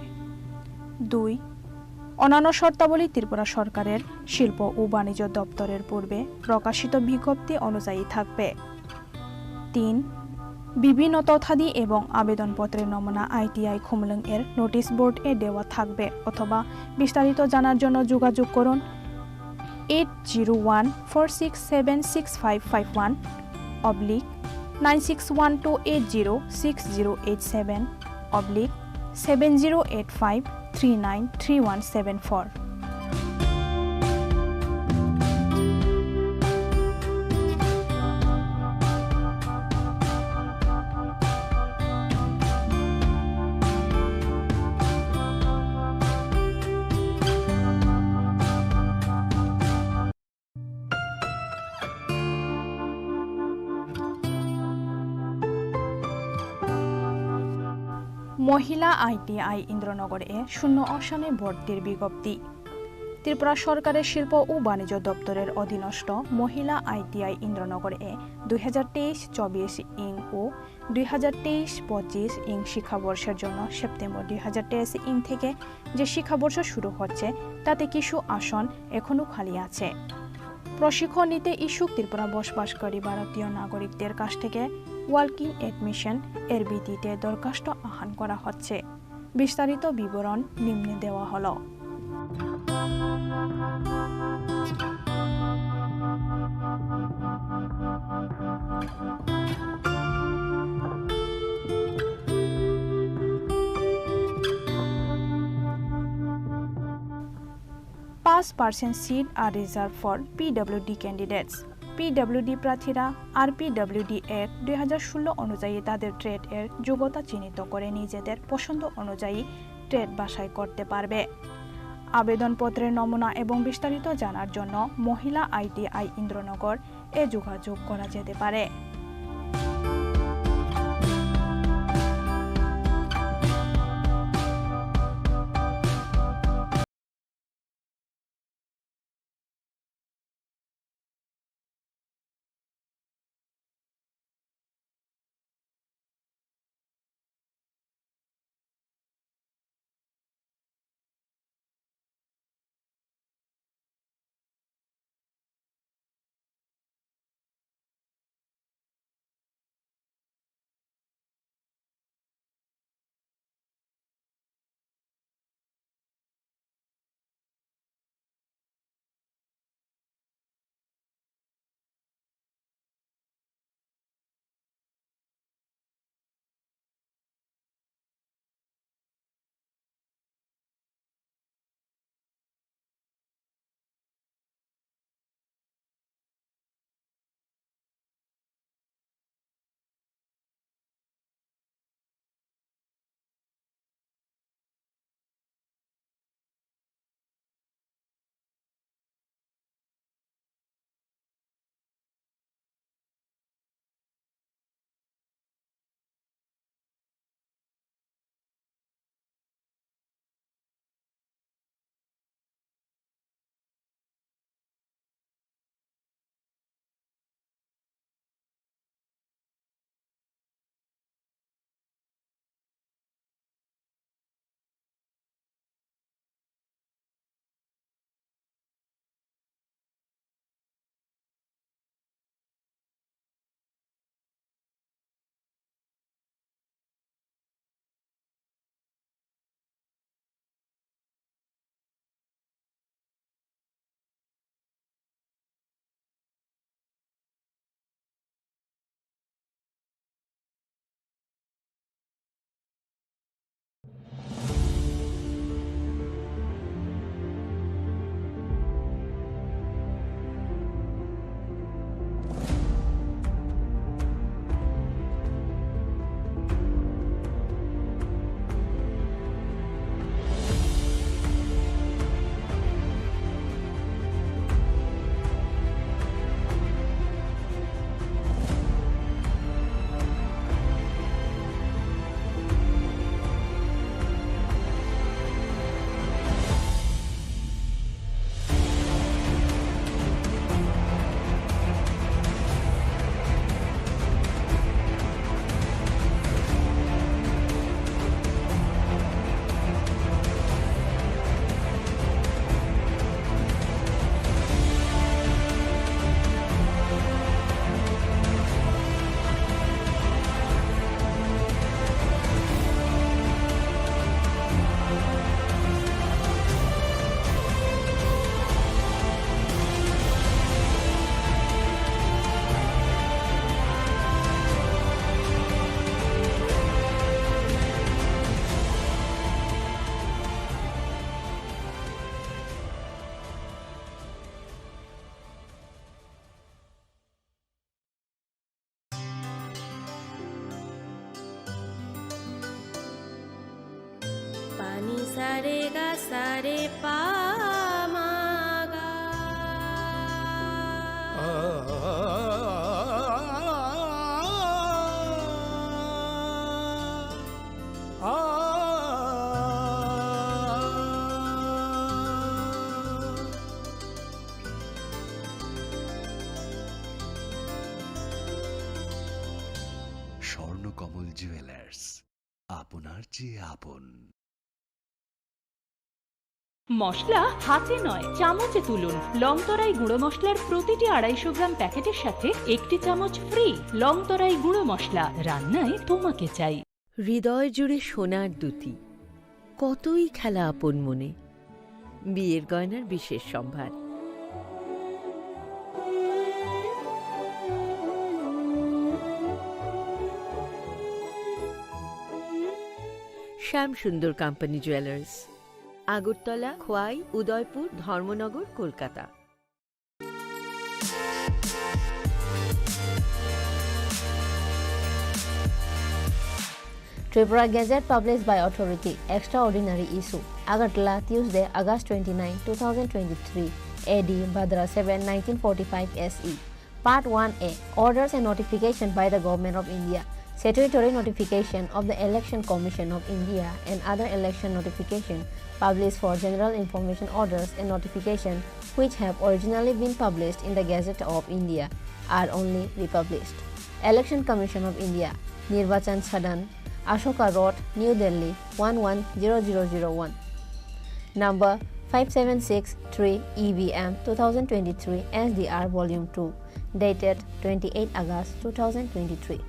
দুই, অন্যান্য শর্তাবলী ত্রিপুরা সরকারের শিল্প ও বাণিজ্য দপ্তরের পূর্বে প্রকাশিত বিজ্ঞপ্তি অনুযায়ী থাকবে। তিন, বিভিন্ন তথ্যাদি এবং আবেদনপত্রের নমুনা আইটিআই খুমলুং এর নোটিশ বোর্ড এ দেওয়া থাকবে অথবা বিস্তারিত জানার জন্য যোগাযোগ করুন eight zero one four six seven six five five one oblique nine six one two eight zero six zero eight seven oblique seven zero eight five three nine three one seven four. মহিলা ITI Indranagar এ শূন্য আসনে ভর্তির বিজ্ঞপ্তি। ত্রিপুরা সরকারের শিল্প ও বাণিজ্য দপ্তরের অধীনস্থ মহিলা আইটিআই ইন্দ্রনগর এ দুই হাজার তেইশ চব্বিশ ইং ও দুই হাজার তেইশ পঁচিশ ইং শিক্ষাবর্ষের জন্য সেপ্টেম্বর দুই হাজার তেইশ ইং থেকে যে শিক্ষাবর্ষ শুরু হচ্ছে, তাতে কিছু আসন এখনও খালি আছে। প্রশিক্ষণ নিতে ইচ্ছুক ত্রিপুরা বসবাসকারী ভারতীয় নাগরিকদের কাছ থেকে ওয়াক ইন অ্যাডমিশন এর ভিত্তিতে দরখাস্ত আহ্বান করা হচ্ছে। বিস্তারিত বিবরণ নিম্নে দেওয়া হলো। Five percent seat are reserved for P W D candidates. PWD প্রার্থীরা আরপিডব্লিউডি অ্যাক্ট দুই হাজার ষোলো অনুযায়ী তাদের ট্রেড এর যোগ্যতা চিহ্নিত করে নিজেদের পছন্দ অনুযায়ী ট্রেড বাছাই করতে পারবে। আবেদনপত্রের নমুনা এবং বিস্তারিত জানার জন্য মহিলা আইটিআই ইন্দ্রনগর এ যোগাযোগ করা যেতে পারে। Sa re ga sa re pa ma ga. Swarnakamal jewellers, আপনার চেয়ে আপন। মশলা হাতে নয়, চামচে তুলুন। লং তরাই গুঁড়ো মশলার প্রতিটি আড়াইশো গ্রাম প্যাকেটের সাথে একটি চামচ ফ্রি। লং তরাই গুঁড়ো মশলা, রান্নায় তোমাকে চাই। হৃদয় জুড়ে সোনার দ্যুতি, কতই খেলা আপন মনে। বিয়ের গয়নার বিশেষ সম্ভার। শ্যাম সুন্দর কোম্পানি জুয়েলার্স, আগরতলা, খোয়াই, উদয়পুর, ধর্মনগর, Kolkata. Tripura Gazette published by authority, extraordinary issue, Agartala, Tuesday, August twenty-nine, two thousand twenty-three, A D, Bhadra seven, nineteen forty-five S E. Part one A, Orders and Notification by the Government of India. Statutory notification of the Election Commission of India and other election notification published for general information orders and notification which have originally been published in the Gazette of India are only republished. Election Commission of India, Nirbachan Sadan, Ashoka Road, New Delhi, one one zero zero zero one. Number five seven six three E V M two thousand twenty-three S D R Volume two, dated twenty-eight August two thousand twenty-three.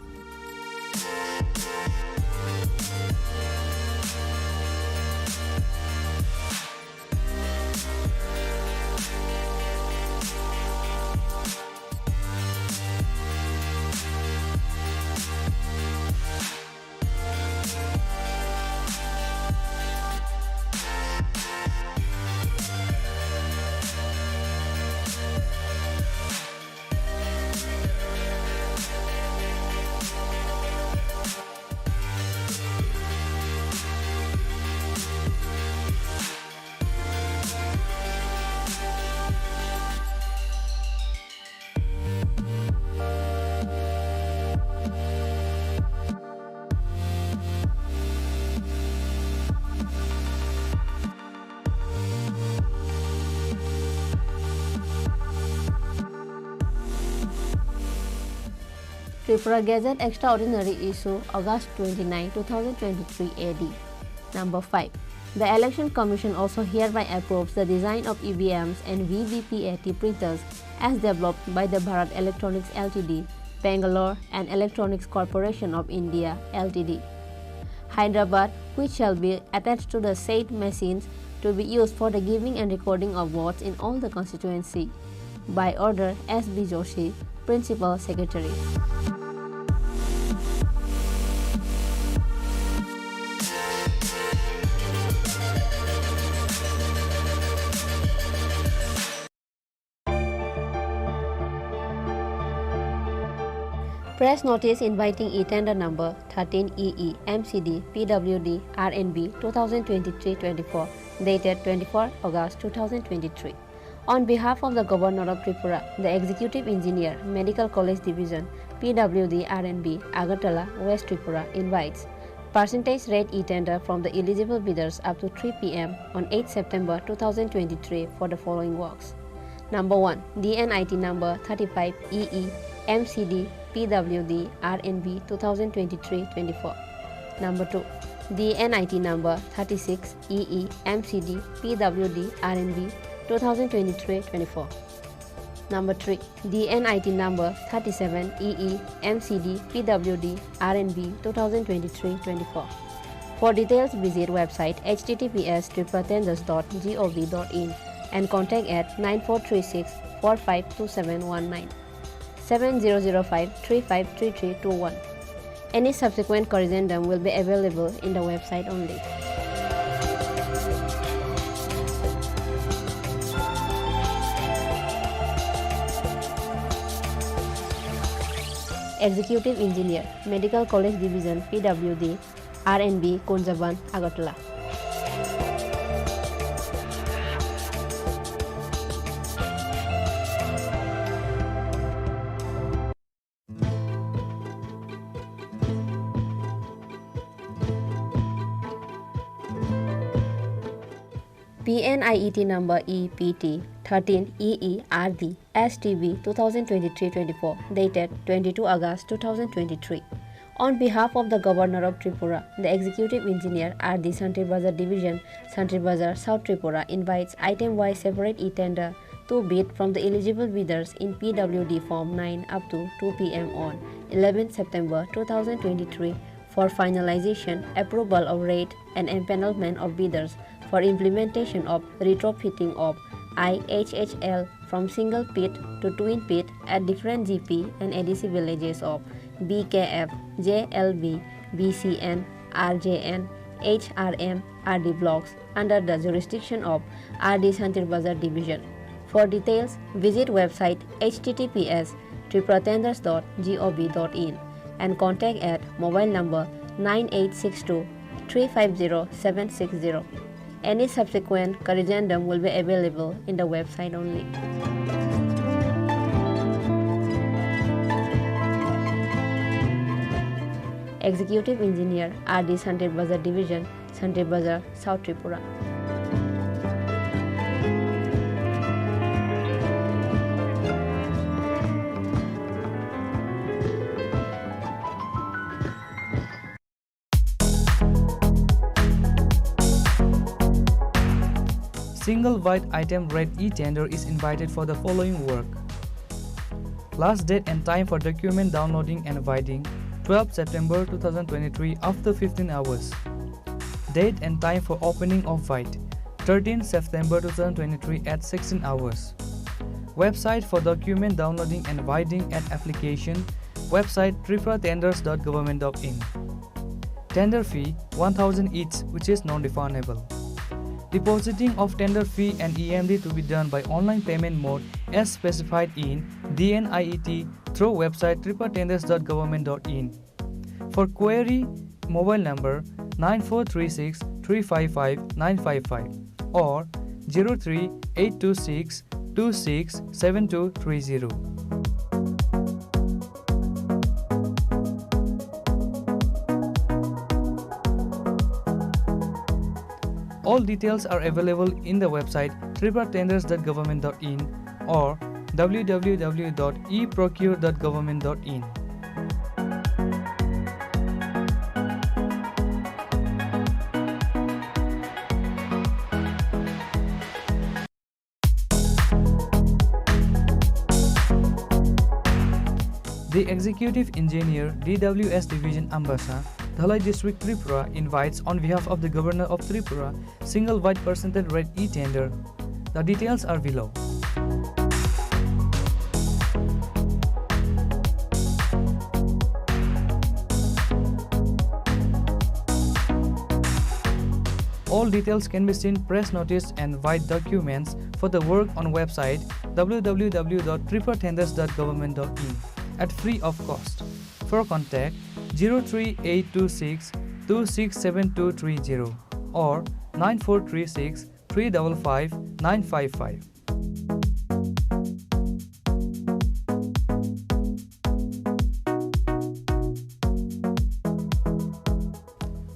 Tripura Gazette Extraordinary Issue, August twenty-nine, two thousand twenty-three A D. Number five. The Election Commission also hereby approves the design of E V Ms and V V P A T printers as developed by the Bharat Electronics L T D, Bangalore, and Electronics Corporation of India L T D, Hyderabad, which shall be attached to the said machines to be used for the giving and recording of votes in all the constituency. By order, S B Joshi, Principal Secretary. Press notice inviting e-tender number thirteen E E M C D P W D R N B two thousand twenty-three twenty-four, dated twenty-four August two thousand twenty-three. On behalf of the Governor of Tripura, the Executive Engineer, Medical College Division, P W D R N B, Agartala, West Tripura, invites percentage rate e-tender from the eligible bidders up to three P M on eighth September two thousand twenty-three for the following works. Number one, D N I T number thirty-five E E M C D P W D R N B two thousand twenty-three twenty-four. Number two, D N I T number thirty-six E E M C D P W D R N B two thousand twenty-three twenty-four. Number three, D N I T number thirty-seven E E M C D P W D R N B two thousand twenty-three twenty-four. For details, visit website H T T P S triple tenders dot G O V dot in and contact at nine four three six four five two seven one nine, seven zero zero five three five three three two one. Any subsequent corrigendum will be available in the website only. Executive Engineer, Medical College Division, P W D, R N B, Kunjaban, Agartala. P N I E T number E P T thirteen E E R D S T B two thousand twenty-three twenty-four, dated twenty-two August two thousand twenty-three. On behalf of the Governor of Tripura, the Executive Engineer R D Santri Bazar Division, Santri Bazar, South Tripura, invites item-wise separate e-tender to bid from the eligible bidders in P W D Form nine up to two P M on eleventh September two thousand twenty-three for finalization, approval of rate and empanelment of bidders for implementation of retrofitting of I H H L from single pit to twin pit at different G P and A D C villages of B K F, J L B, B C N, R J N, H R M, R D blocks under the jurisdiction of R D Santir Bazar Division. For details, visit website H T T P S tripura tenders dot gov dot in and contact at mobile number nine eight six two three five zero seven six zero. Any subsequent corrigendum will be available in the website only. Executive Engineer, R D Santir Bazar Division, Santir Bazar, South Tripura. Single wide item rate e-tender is invited for the following work. Last date and time for document downloading and voiding, twelve September two thousand twenty-three after fifteen hours. Date and time for opening of void, thirteen September two thousand twenty-three at sixteen hours. Website for document downloading and voiding at application, website tripura tenders dot government dot in. Tender fee one thousand each, which is non-refundable. Depositing of tender fee and E M D to be done by online payment mode as specified in D N I E T through website tripura tenders dot government dot in. For query, mobile number nine four three six three five five nine five five or zero three eight two six two six seven two three zero. All details are available in the website tripura tenders dot government dot in or w w w dot e procure dot government dot in. The Executive Engineer, D W S Division, Ambasa, Dhalai District, Tripura, invites on behalf of the Governor of Tripura, single wide percentage rate e-tender. The details are below. All details can be seen press notice and void documents for the work on website w w w dot tripura tenders dot government dot in at free of cost. For contact, zero three eight two six two six seven two three zero or nine four three six three double five nine five five.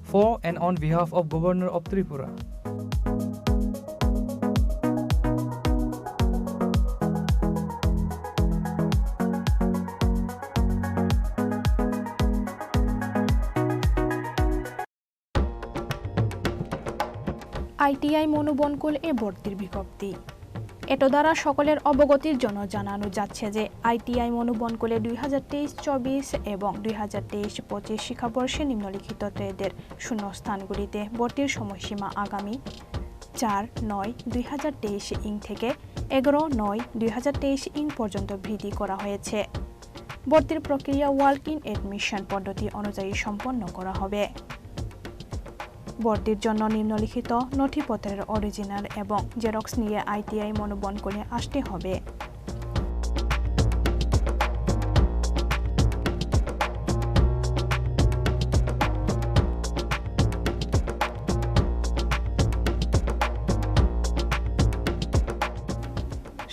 For and on behalf of Governor of Tripura. I T I মনোবনকুল এ ভর্তির বিজ্ঞপ্তি। এতদ্বারা সকলের অবগতির জন্য জানানো যাচ্ছে যে আইটিআই মনোবনকুলে দুই হাজার তেইশ চব্বিশ এবং দুই হাজার তেইশ পঁচিশ শিক্ষাবর্ষে নিম্নলিখিত ট্রেডের শূন্যস্থানগুলিতে ভর্তির সময়সীমা আগামী চার নয় দুই হাজার তেইশ ইং থেকে এগারো নয় দুই হাজার তেইশ ইং পর্যন্ত বৃদ্ধি করা হয়েছে। ভর্তির প্রক্রিয়া ওয়াক ইন অ্যাডমিশন পদ্ধতি অনুযায়ী সম্পন্ন করা হবে। ভর্তির জন্য নিম্নলিখিত নথিপত্রের অরিজিনাল এবং জেরক্স নিয়ে আইটিআই মনোবনকুলে আসতে হবে।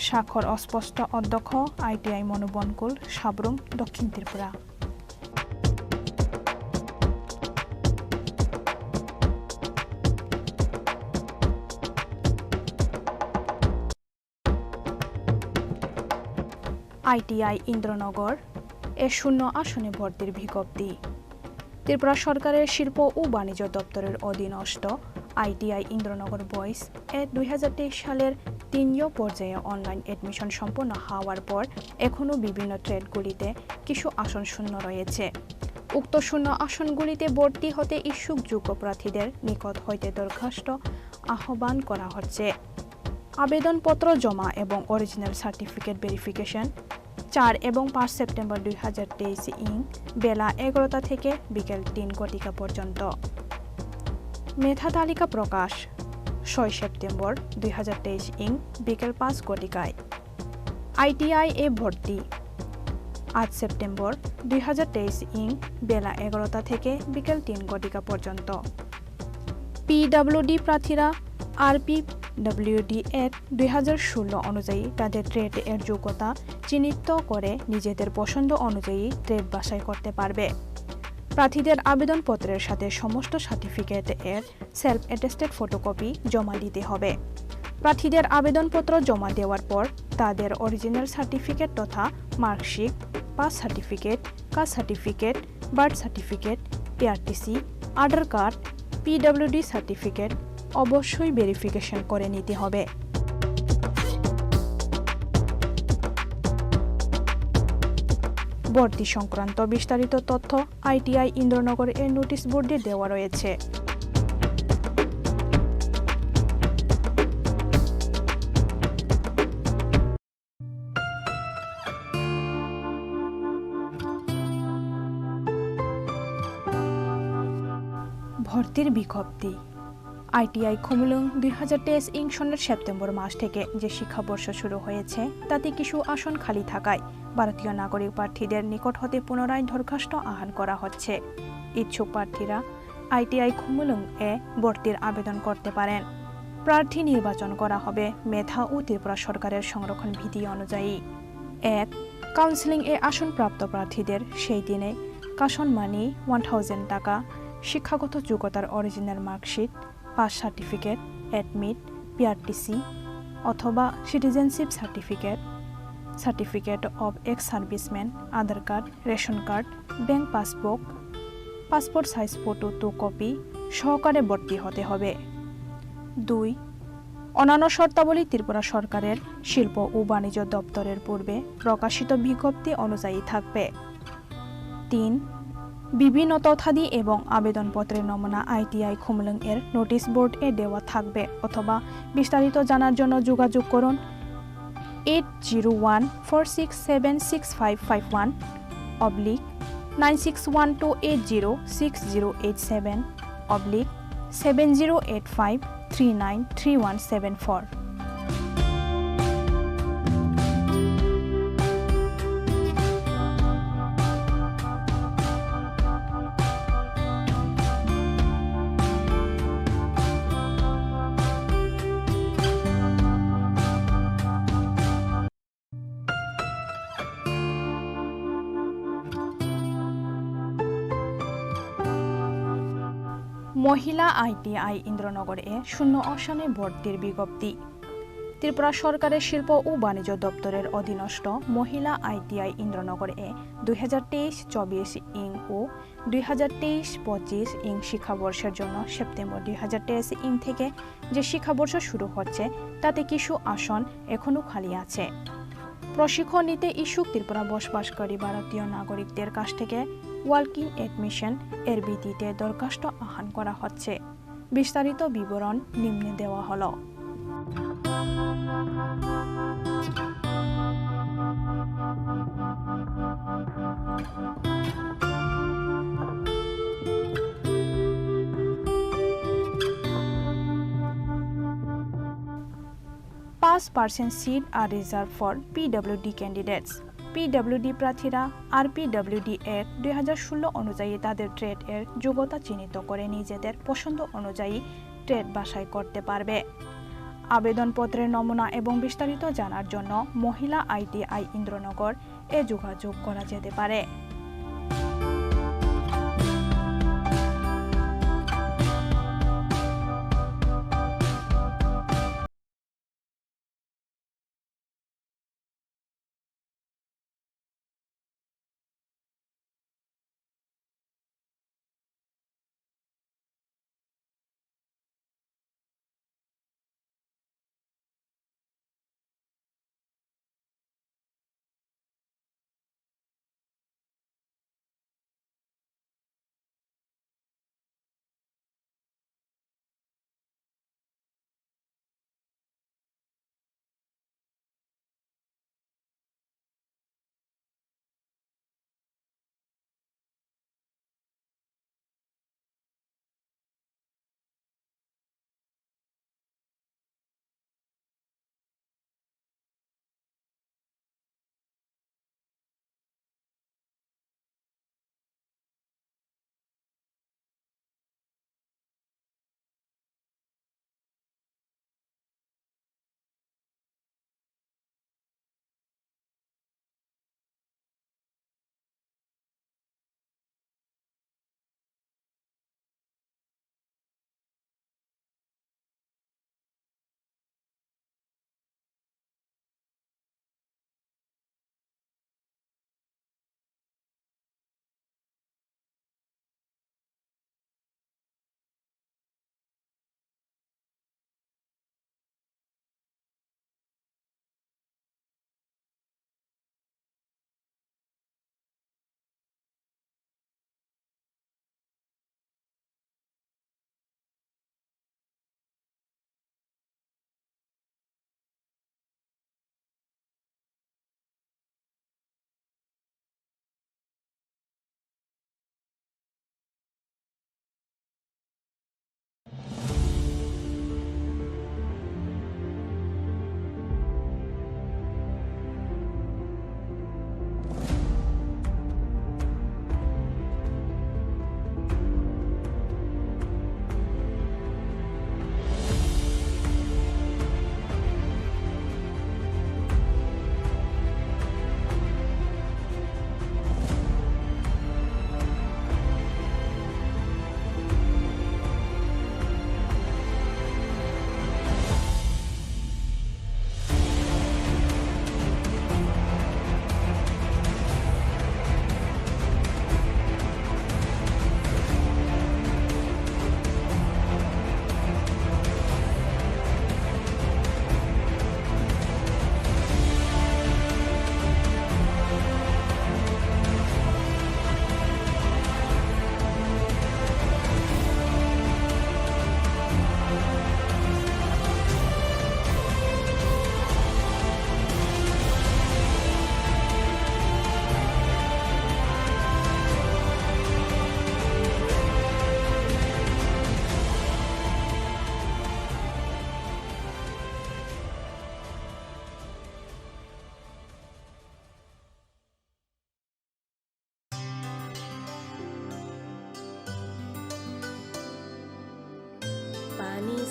স্বাক্ষর অস্পষ্ট, অধ্যক্ষ, আইটিআই মনোবনকুল, সাব্রুম, দক্ষিণ ত্রিপুরা। আইটিআই ইন্দ্রনগর এ শূন্য আসনে ভর্তির বিজ্ঞপ্তি। ত্রিপুরা সরকারের শিল্প ও বাণিজ্য দপ্তরের অধীনস্থ আইটিআই ইন্দ্রনগর বয়েজ এ দুই হাজার তেইশ সালের তৃতীয় পর্যায়ে অনলাইন অ্যাডমিশন সম্পন্ন হওয়ার পর এখনও বিভিন্ন ট্রেডগুলিতে কিছু আসন শূন্য রয়েছে। উক্ত শূন্য আসনগুলিতে ভর্তি হতে ইচ্ছুক যোগ্য প্রার্থীদের নিকট হইতে দরখাস্ত আহ্বান করা হচ্ছে। আবেদনপত্র জমা এবং অরিজিনাল সার্টিফিকেট ভেরিফিকেশন চার এবং পাঁচ সেপ্টেম্বর দুই হাজার তেইশ ইং বেলা এগারোটা থেকে বিকেল তিন ঘটিকা পর্যন্ত। মেধা তালিকা প্রকাশ ছয় সেপ্টেম্বর দুই হাজার তেইশ ইং বিকেল পাঁচ ঘটিকায়। আইটিআই এ ভর্তি আট সেপ্টেম্বর দুই হাজার তেইশ ইং বেলা এগারোটা থেকে বিকেল তিন ঘটিকা পর্যন্ত। পিডব্লিউডি প্রার্থীরা আরপিডব্লিউডি অ্যাক্ট দুই হাজার ষোলো অনুযায়ী তাদের ট্রেড এর যোগ্যতা চিহ্নিত করে নিজেদের পছন্দ অনুযায়ী ট্রেড বাছাই করতে পারবে। প্রার্থীদের আবেদনপত্রের সাথে সমস্ত সার্টিফিকেট এর সেলফ অ্যাটেস্টেড ফটোকপি জমা দিতে হবে। প্রার্থীদের আবেদনপত্র জমা দেওয়ার পর তাদের অরিজিনাল সার্টিফিকেট তথা marksheet, pass certificate, caste certificate, birth certificate, PRTC, Aadhaar card, PWD certificate অবশ্যই ভেরিফিকেশন করে নিতে হবে। ভর্তি সংক্রান্ত বিস্তারিত তথ্য আইটিআই ইন্দ্রনগর এর নোটিশ বোর্ডে দেওয়া রয়েছে। ভর্তির বিজ্ঞপ্তি। আইটিআই খুমুলুং দুই হাজার তেইশ ইং সনের সেপ্টেম্বর মাস থেকে যে শিক্ষাবর্ষ শুরু হয়েছে, তাতে কিছু আসন খালি থাকায় ভারতীয় নাগরিক প্রার্থীদের নিকট হতে পুনরায় দরখাস্ত আহ্বান করা হচ্ছে। ইচ্ছুক প্রার্থীরা আইটিআই খুমুলুং এ ভর্তির আবেদন করতে পারেন। প্রার্থী নির্বাচন করা হবে মেধা ও ত্রিপুরা সরকারের সংরক্ষণ বিধি অনুযায়ী। এক, কাউন্সেলিং এ আসনপ্রাপ্ত প্রার্থীদের সেই দিনে কাশন মানি ওয়ান থাউজেন্ড টাকা, শিক্ষাগত যোগ্যতার original marksheet, pass certificate, admit, PRTC অথবা citizenship certificate, certificate of ex serviceman, Aadhaar card, ration card, bank passbook, passport size photo two copy সহকারে ভর্তি হতে হবে। দুই, অন্যান্য শর্তাবলী ত্রিপুরা সরকারের শিল্প ও বাণিজ্য দপ্তরের পূর্বে প্রকাশিত বিজ্ঞপ্তি অনুযায়ী থাকবে। তিন, বিভিন্ন তথ্যাদি এবং আবেদনপত্রের নমুনা আইটিআই খুমলুং এর নোটিশ বোর্ড এ দেওয়া থাকবে অথবা বিস্তারিত জানার জন্য যোগাযোগ করুন eight zero one four six seven six five five one oblique nine six one two eight zero six zero eight seven oblique seven zero eight five three nine three one seven four. মহিলা ITI ইন্দ্রনগরে শূন্য আসনে ভর্তির বিজ্ঞপ্তি। ত্রিপুরা সরকারের শিল্প ও বাণিজ্য দপ্তরের অধীনস্থ মহিলা আইটিআই ইন্দ্রনগরে দুই হাজার তেইশ চব্বিশ ইং ও দুই হাজার তেইশ পঁচিশ ইং শিক্ষাবর্ষের জন্য সেপ্টেম্বর দুই হাজার তেইশ ইং থেকে যে শিক্ষাবর্ষ শুরু হচ্ছে, তাতে কিছু আসন এখনও খালি আছে। প্রশিক্ষণ নিতে ইচ্ছুক ত্রিপুরা বসবাসকারী ভারতীয় নাগরিকদের কাছ থেকে ওয়াক ইন অ্যাডমিশন এর ভিত্তিতে দরখাস্ত আহ্বান করা হচ্ছে। বিস্তারিত বিবরণ নিম্নে দেওয়া হলো। Five percent seat are reserved for P W D candidates. PWD প্রার্থীরা আরপিডব্লিউডি অ্যাক্ট দুই হাজার ষোলো অনুযায়ী তাদের ট্রেড এর যোগ্যতা চিহ্নিত করে নিজেদের পছন্দ অনুযায়ী ট্রেড বাছাই করতে পারবে। আবেদনপত্রের নমুনা এবং বিস্তারিত জানার জন্য মহিলা আইটিআই ইন্দ্রনগর এ যোগাযোগ করা যেতে পারে।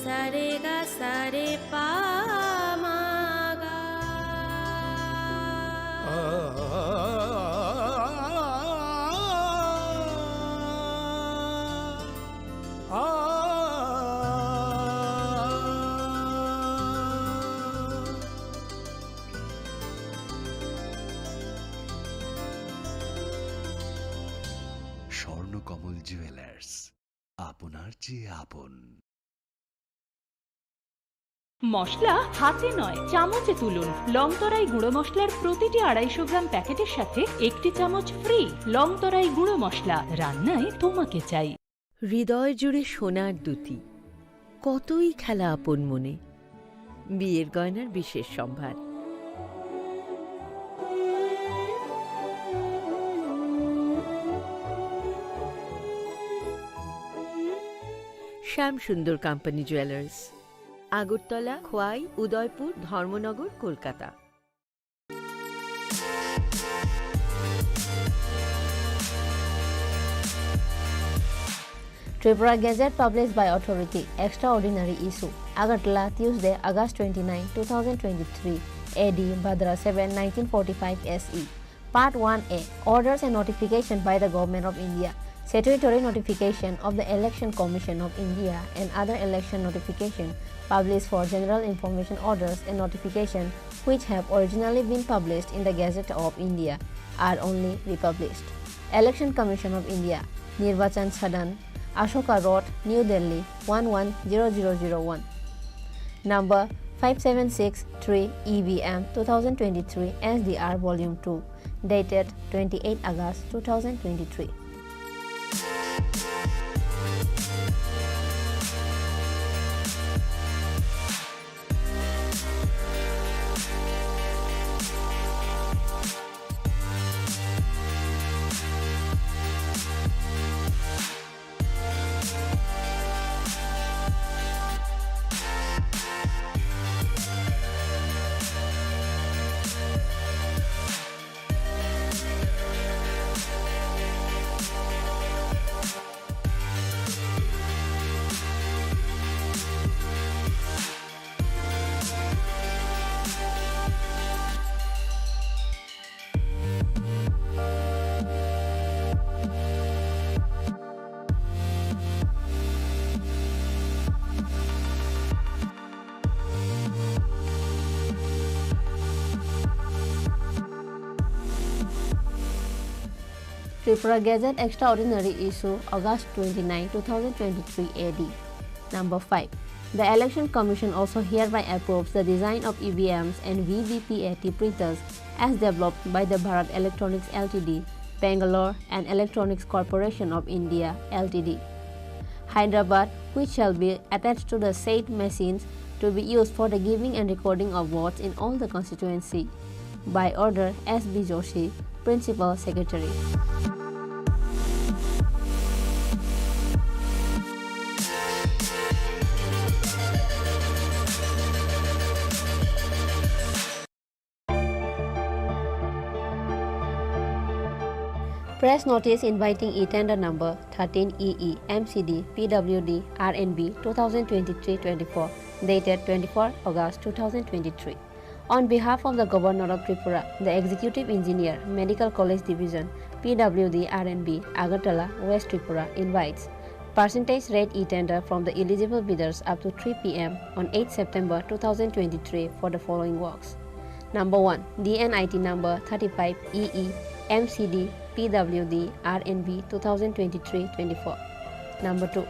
Sa re ga sa re pa ma ga. Swarnakamal jewellers, আপনার চেয়ে আপন। মশলা হাতে নয়, চামচে তুলুন। লং তরাই গুঁড়ো মশলার প্রতিটি আড়াইশো গ্রাম প্যাকেটের সাথে একটি চামচ ফ্রি। লং তরাই গুঁড়ো মশলা, রান্নায় তোমাকে চাই। হৃদয় জুড়ে সোনার দ্যুতি, কতই খেলা আপন মনে। বিয়ের গয়নার বিশেষ সম্ভার। শ্যাম সুন্দর কোম্পানি জুয়েলার্স, আগরতলা, খোয়াই, উদয়পুর, ধর্মনগর, Kolkata. Tripura Gazette published by authority, extraordinary issue, Agartala, Tuesday, August twenty-nine, two thousand twenty-three, A D, Bhadra seven, nineteen forty-five S E. Part one A, orders and notification by the Government of India, statutory notification of the Election Commission of India and other election notification published for general information orders and notification which have originally been published in the Gazette of India are only republished. Election Commission of India, Nirbachan Sadan, Ashoka Road, New Delhi, one one zero zero zero one. Number five seven six three E V M two thousand twenty-three S D R Volume two, dated twenty-eight August two thousand twenty-three. Tripura Gazette Extraordinary Issue, August twenty-nine, two thousand twenty-three A D. Number five. The Election Commission also hereby approves the design of E V Ms and V V P A T printers as developed by the Bharat Electronics L T D, Bangalore, and Electronics Corporation of India L T D, Hyderabad, which shall be attached to the said machines to be used for the giving and recording of votes in all the constituency. By order S B Joshi, Principal Secretary. Press notice inviting e-tender number thirteen E E M C D P W D R N B two thousand twenty-three twenty-four, dated twenty-four August two thousand twenty-three. On behalf of the Governor of Tripura, the Executive Engineer, Medical College Division, P W D R N B, Agartala, West Tripura, invites percentage rate e-tender from the eligible bidders up to three P M on eighth September two thousand twenty-three for the following works. Number one, D N I T number thirty-five E E M C D P W D R N B two thousand twenty-three twenty-four. Number two,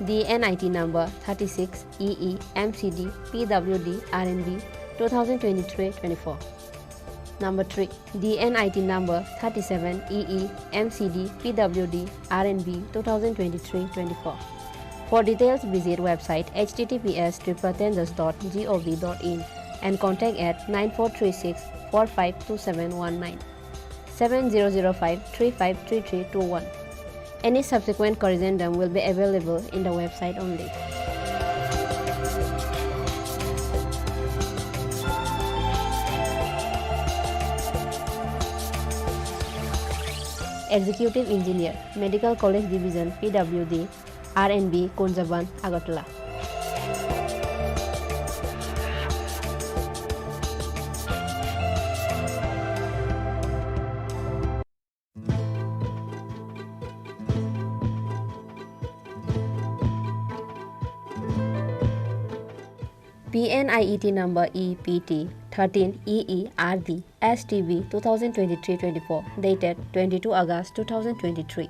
D N I T number thirty-six E E M C D P W D R N B two thousand twenty-three twenty-four. Number three, D N I T number thirty-seven E E M C D P W D R N B two thousand twenty-three twenty-four. For details, visit website H T T P S triple tenders dot G O V dot in and contact at nine four three six four five two seven one nine, seven zero zero five three five three three two one. Any subsequent corrigendum will be available in the website only. Executive Engineer, Medical College Division, P W D, R N B, Kunjaban, Agartala. P N I E T number E P T thirteen E E R D S T B two thousand twenty-three twenty-four, dated twenty-two August two thousand twenty-three.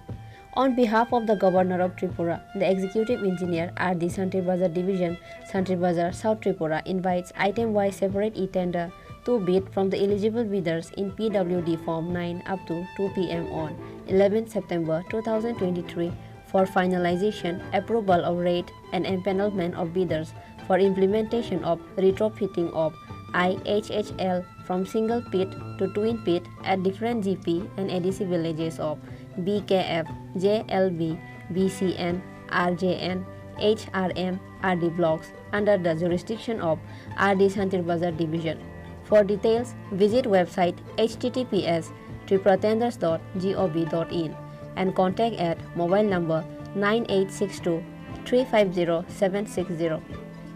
On behalf of the Governor of Tripura, the Executive Engineer R D Santri Bazar Division, Santri Bazar, South Tripura, invites item-wise separate e-tender to bid from the eligible bidders in P W D Form nine up to two P M on eleventh September two thousand twenty-three for finalization, approval of rate and empanelment of bidders for implementation of retrofitting of I H H L from single pit to twin pit at different G P and A D C villages of B K F, J L B, B C N, R J N, H R M, R D blocks under the jurisdiction of R D Santri Bazar Division. For details, visit website H T T P S tripura tenders dot gov dot in and contact at mobile number nine eight six two three five zero seven six zero.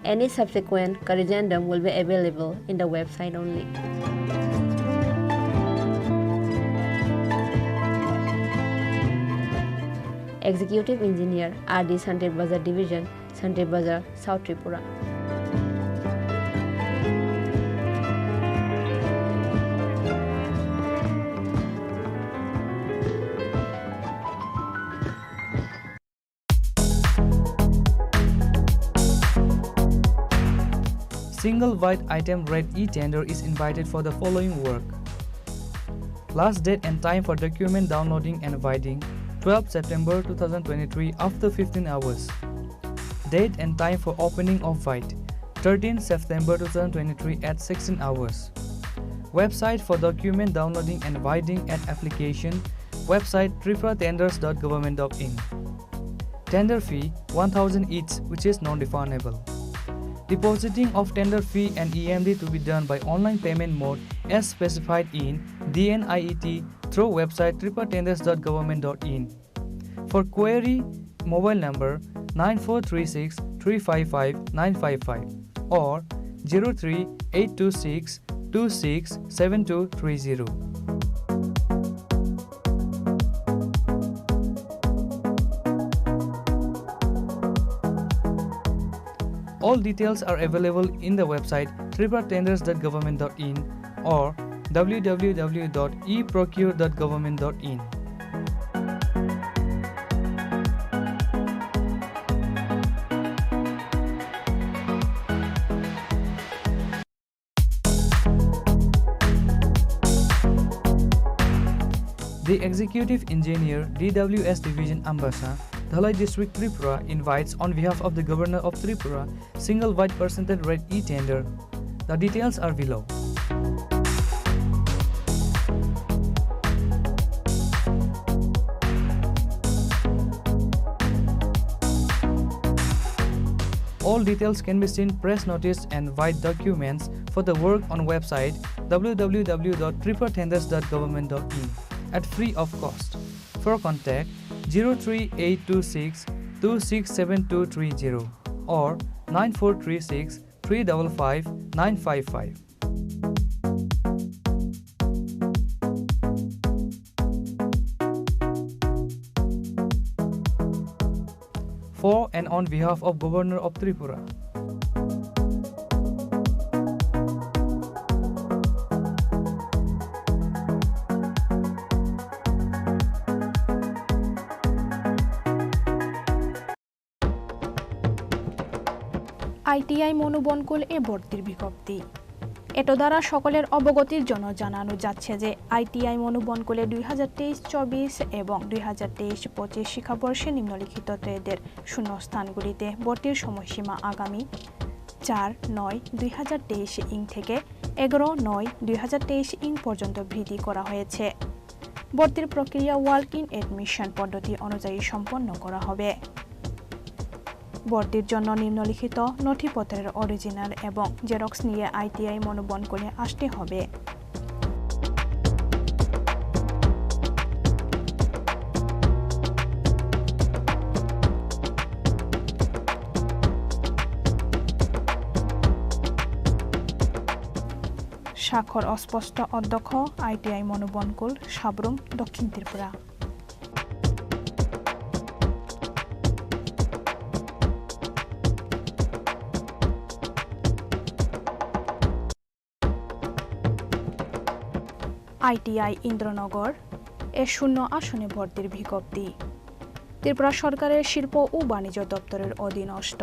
Any subsequent corrigendum will be available in the website only. Executive Engineer, R D Santri Bazar Division, Santri Bazar, South Tripura. Single wide item rate e-tender is invited for the following work. Last date and time for document downloading and widening, twelve September two thousand twenty-three after fifteen hours. Date and time for opening of wide, thirteen September two thousand twenty-three at sixteen hours. Website for document downloading and widening at application website tripura tenders dot government dot in. Tender fee one thousand each, which is non-refundable. Depositing of tender fee and E M D to be done by online payment mode as specified in D N I E T through website tripura tenders dot government dot in. For query, mobile number nine four three six three five five nine five five or zero three eight two six two six seven two three zero. All details are available in the website tripura tenders dot government dot in or w w w dot e procure dot government dot in. The Executive Engineer, D W S Division, Ambasa, Dhalai District, Tripura, invites on behalf of the Governor of Tripura, single wide percentage rate e-tender. The details are below. All details can be seen press notice and wide documents for the work on website w w w dot tripura tenders dot government dot in at free of cost. For contact, zero three eight two six two six seven two three zero or nine four three six three double five nine five five. For and on behalf of Governor of Tripura. I T I মনোবনকুল এ ভর্তির বিজ্ঞপ্তি। এতদ্বারা সকলের অবগতির জন্য জানানো যাচ্ছে যে আইটিআই মনোবনকুলে দুই হাজার তেইশ চব্বিশ এবং দুই হাজার তেইশ পঁচিশ শিক্ষাবর্ষে নিম্নলিখিত ট্রেডের শূন্যস্থানগুলিতে ভর্তির সময়সীমা আগামী চার নয় দুই হাজার তেইশ ইং থেকে এগারো নয় দুই হাজার তেইশ ইং পর্যন্ত বৃদ্ধি করা হয়েছে। ভর্তির প্রক্রিয়া ওয়াক ইন অ্যাডমিশন পদ্ধতি অনুযায়ী সম্পন্ন করা হবে। ভর্তির জন্য নিম্নলিখিত নথিপত্রের অরিজিনাল এবং জেরক্স নিয়ে আইটিআই মনোবনকুলে আসতে হবে। স্বাক্ষর অস্পষ্ট, অধ্যক্ষ, আইটিআই মনোবনকুল, সাব্রুম, দক্ষিণ ত্রিপুরা। আইটিআই ইন্দ্রনগর এ শূন্য আসনে ভর্তির বিজ্ঞপ্তি। ত্রিপুরা সরকারের শিল্প ও বাণিজ্য দপ্তরের অধীনস্থ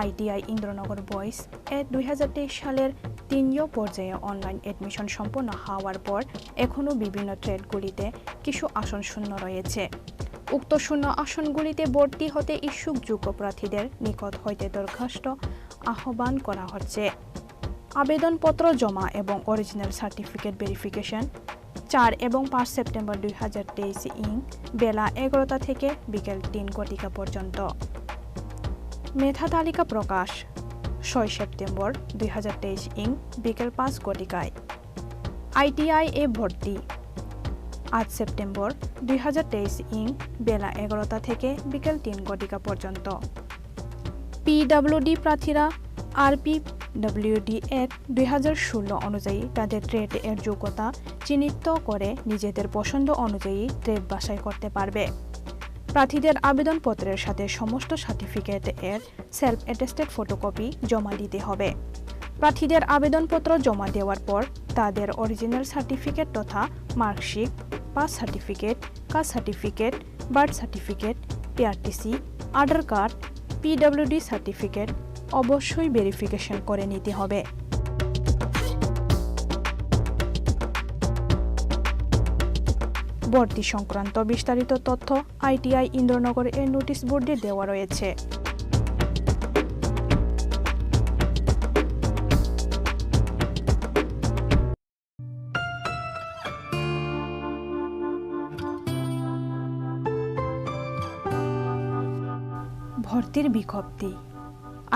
আইটিআই ইন্দ্রনগর বয়েজ এ দুই হাজার তেইশ সালের তিন পর্যায়ে অনলাইন অ্যাডমিশন সম্পন্ন হওয়ার পর এখনও বিভিন্ন ট্রেডগুলিতে কিছু আসন শূন্য রয়েছে। উক্ত শূন্য আসনগুলিতে ভর্তি হতে ইচ্ছুক যোগ্য প্রার্থীদের নিকট হইতে দরখাস্ত আহ্বান করা হচ্ছে। আবেদনপত্র জমা এবং অরিজিনাল সার্টিফিকেট ভেরিফিকেশন চার এবং পাঁচ সেপ্টেম্বর দুই হাজার তেইশ ইং বেলা এগারোটা থেকে বিকেল তিন ঘটিকা পর্যন্ত। মেধা তালিকা প্রকাশ ছয় সেপ্টেম্বর দুই হাজার তেইশ ইং বিকেল পাঁচ ঘটিকায়। আইটিআই এ ভর্তি আট সেপ্টেম্বর দুই হাজার তেইশ ইং বেলা এগারোটা থেকে বিকেল তিন ঘটিকা পর্যন্ত। পিডব্লিউডি প্রার্থীরা আরপিডব্লিউডি অ্যাক্ট দুই হাজার ষোলো অনুযায়ী তাদের ট্রেড এর যোগ্যতা চিহ্নিত করে নিজেদের পছন্দ অনুযায়ী ট্রেড বাছাই করতে পারবে। প্রার্থীদের আবেদনপত্রের সাথে সমস্ত সার্টিফিকেট এর সেলফ অ্যাটেস্টেড ফটোকপি জমা দিতে হবে। প্রার্থীদের আবেদনপত্র জমা দেওয়ার পর তাদের অরিজিনাল সার্টিফিকেট তথা marksheet, pass certificate, caste certificate, birth certificate, PRTC, Aadhaar card, PWD certificate অবশ্যই ভেরিফিকেশন করে নিতে হবে। ভর্তি সংক্রান্ত বিস্তারিত তথ্য আইটিআই ইন্দ্রনগর এর নোটিশ বোর্ডে দেওয়া রয়েছে। ভর্তির বিজ্ঞপ্তি।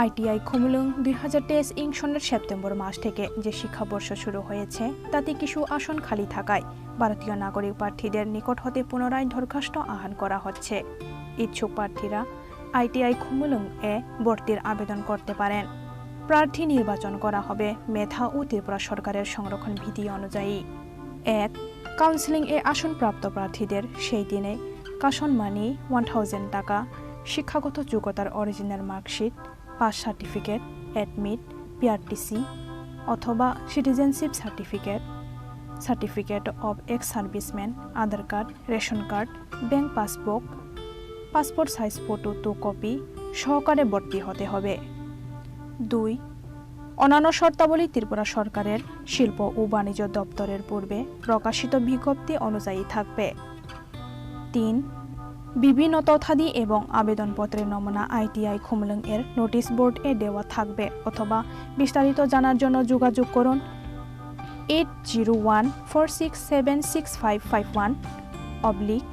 আইটিআই খুমুলুং দুই হাজার তেইশ ইং সনের সেপ্টেম্বর মাস থেকে যে শিক্ষাবর্ষ শুরু হয়েছে, তাতে কিছু আসন খালি থাকায় ভারতীয় নাগরিক প্রার্থীদের নিকট হতে পুনরায় দরখাস্ত আহ্বান করা হচ্ছে। ইচ্ছুক প্রার্থীরা আইটিআই খুমুলুং এ ভর্তির আবেদন করতে পারেন। প্রার্থী নির্বাচন করা হবে মেধা ও ত্রিপুরা সরকারের সংরক্ষণ বিধি অনুযায়ী। এক, কাউন্সেলিং এ আসনপ্রাপ্ত প্রার্থীদের সেই দিনে কাশন মানি ওয়ান থাউজেন্ড টাকা, শিক্ষাগত যোগ্যতার original marksheet, pass certificate, admit, PRTC অথবা citizenship certificate, certificate of ex serviceman, Aadhaar card, ration card, bank passbook, passport size photo two copy সহকারে ভর্তি হতে হবে। দুই, অন্যান্য শর্তাবলী ত্রিপুরা সরকারের শিল্প ও বাণিজ্য দপ্তরের পূর্বে প্রকাশিত বিজ্ঞপ্তি অনুযায়ী থাকবে। তিন, বিভিন্ন তথ্যাদি এবং আবেদনপত্রের নমুনা আইটিআই খুমলুং এর নোটিশ বোর্ড এ দেওয়া থাকবে অথবা বিস্তারিত জানার জন্য যোগাযোগ করুন eight zero one four six seven six five five one oblique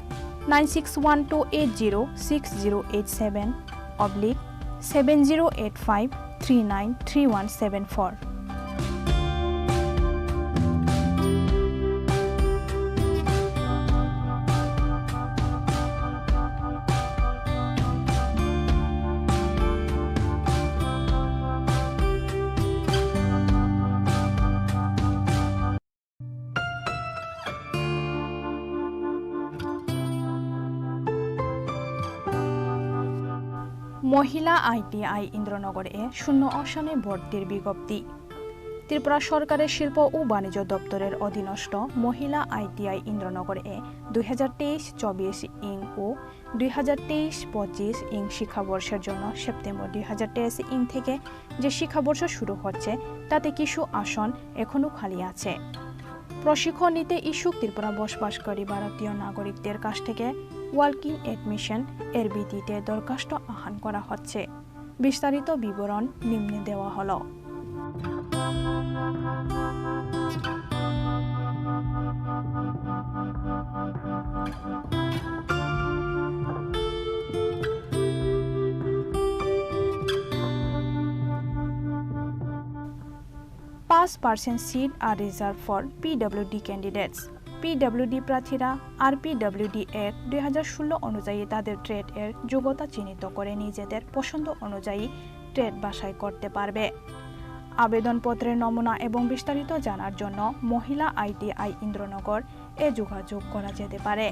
nine six one two eight zero six zero eight seven oblique seven zero eight five three nine three one seven four. মহিলা ITI Indranagar এ শূন্য আসনে ভর্তির বিজ্ঞপ্তি। ত্রিপুরা সরকারের শিল্প ও বাণিজ্য দপ্তরের অধীনস্থ মহিলা আইটিআই ইন্দ্রনগর এ দুই হাজার তেইশ চব্বিশ ইং ও দুই হাজার তেইশ পঁচিশ ইং শিক্ষাবর্ষের জন্য সেপ্টেম্বর দুই হাজার তেইশ ইং থেকে যে শিক্ষাবর্ষ শুরু হচ্ছে, তাতে কিছু আসন এখনও খালি আছে। প্রশিক্ষণ নিতে ইচ্ছুক ত্রিপুরা বসবাসকারী ভারতীয় নাগরিকদের কাছ থেকে ওয়াক ইন অ্যাডমিশন এর ভিত্তিতে দরখাস্ত আহ্বান করা হচ্ছে। বিস্তারিত বিবরণ নিম্নে দেওয়া হলো। Five percent seat are reserved for P W D candidates. PWD প্রার্থীরা আরপিডব্লিউডি অ্যাক্ট দুই হাজার ষোলো অনুযায়ী তাদের ট্রেড এর যোগ্যতা চিহ্নিত করে নিজেদের পছন্দ অনুযায়ী ট্রেড বাছাই করতে পারবে। আবেদনপত্রের নমুনা এবং বিস্তারিত জানার জন্য মহিলা আইটিআই ইন্দ্রনগর এ যোগাযোগ করা যেতে পারে।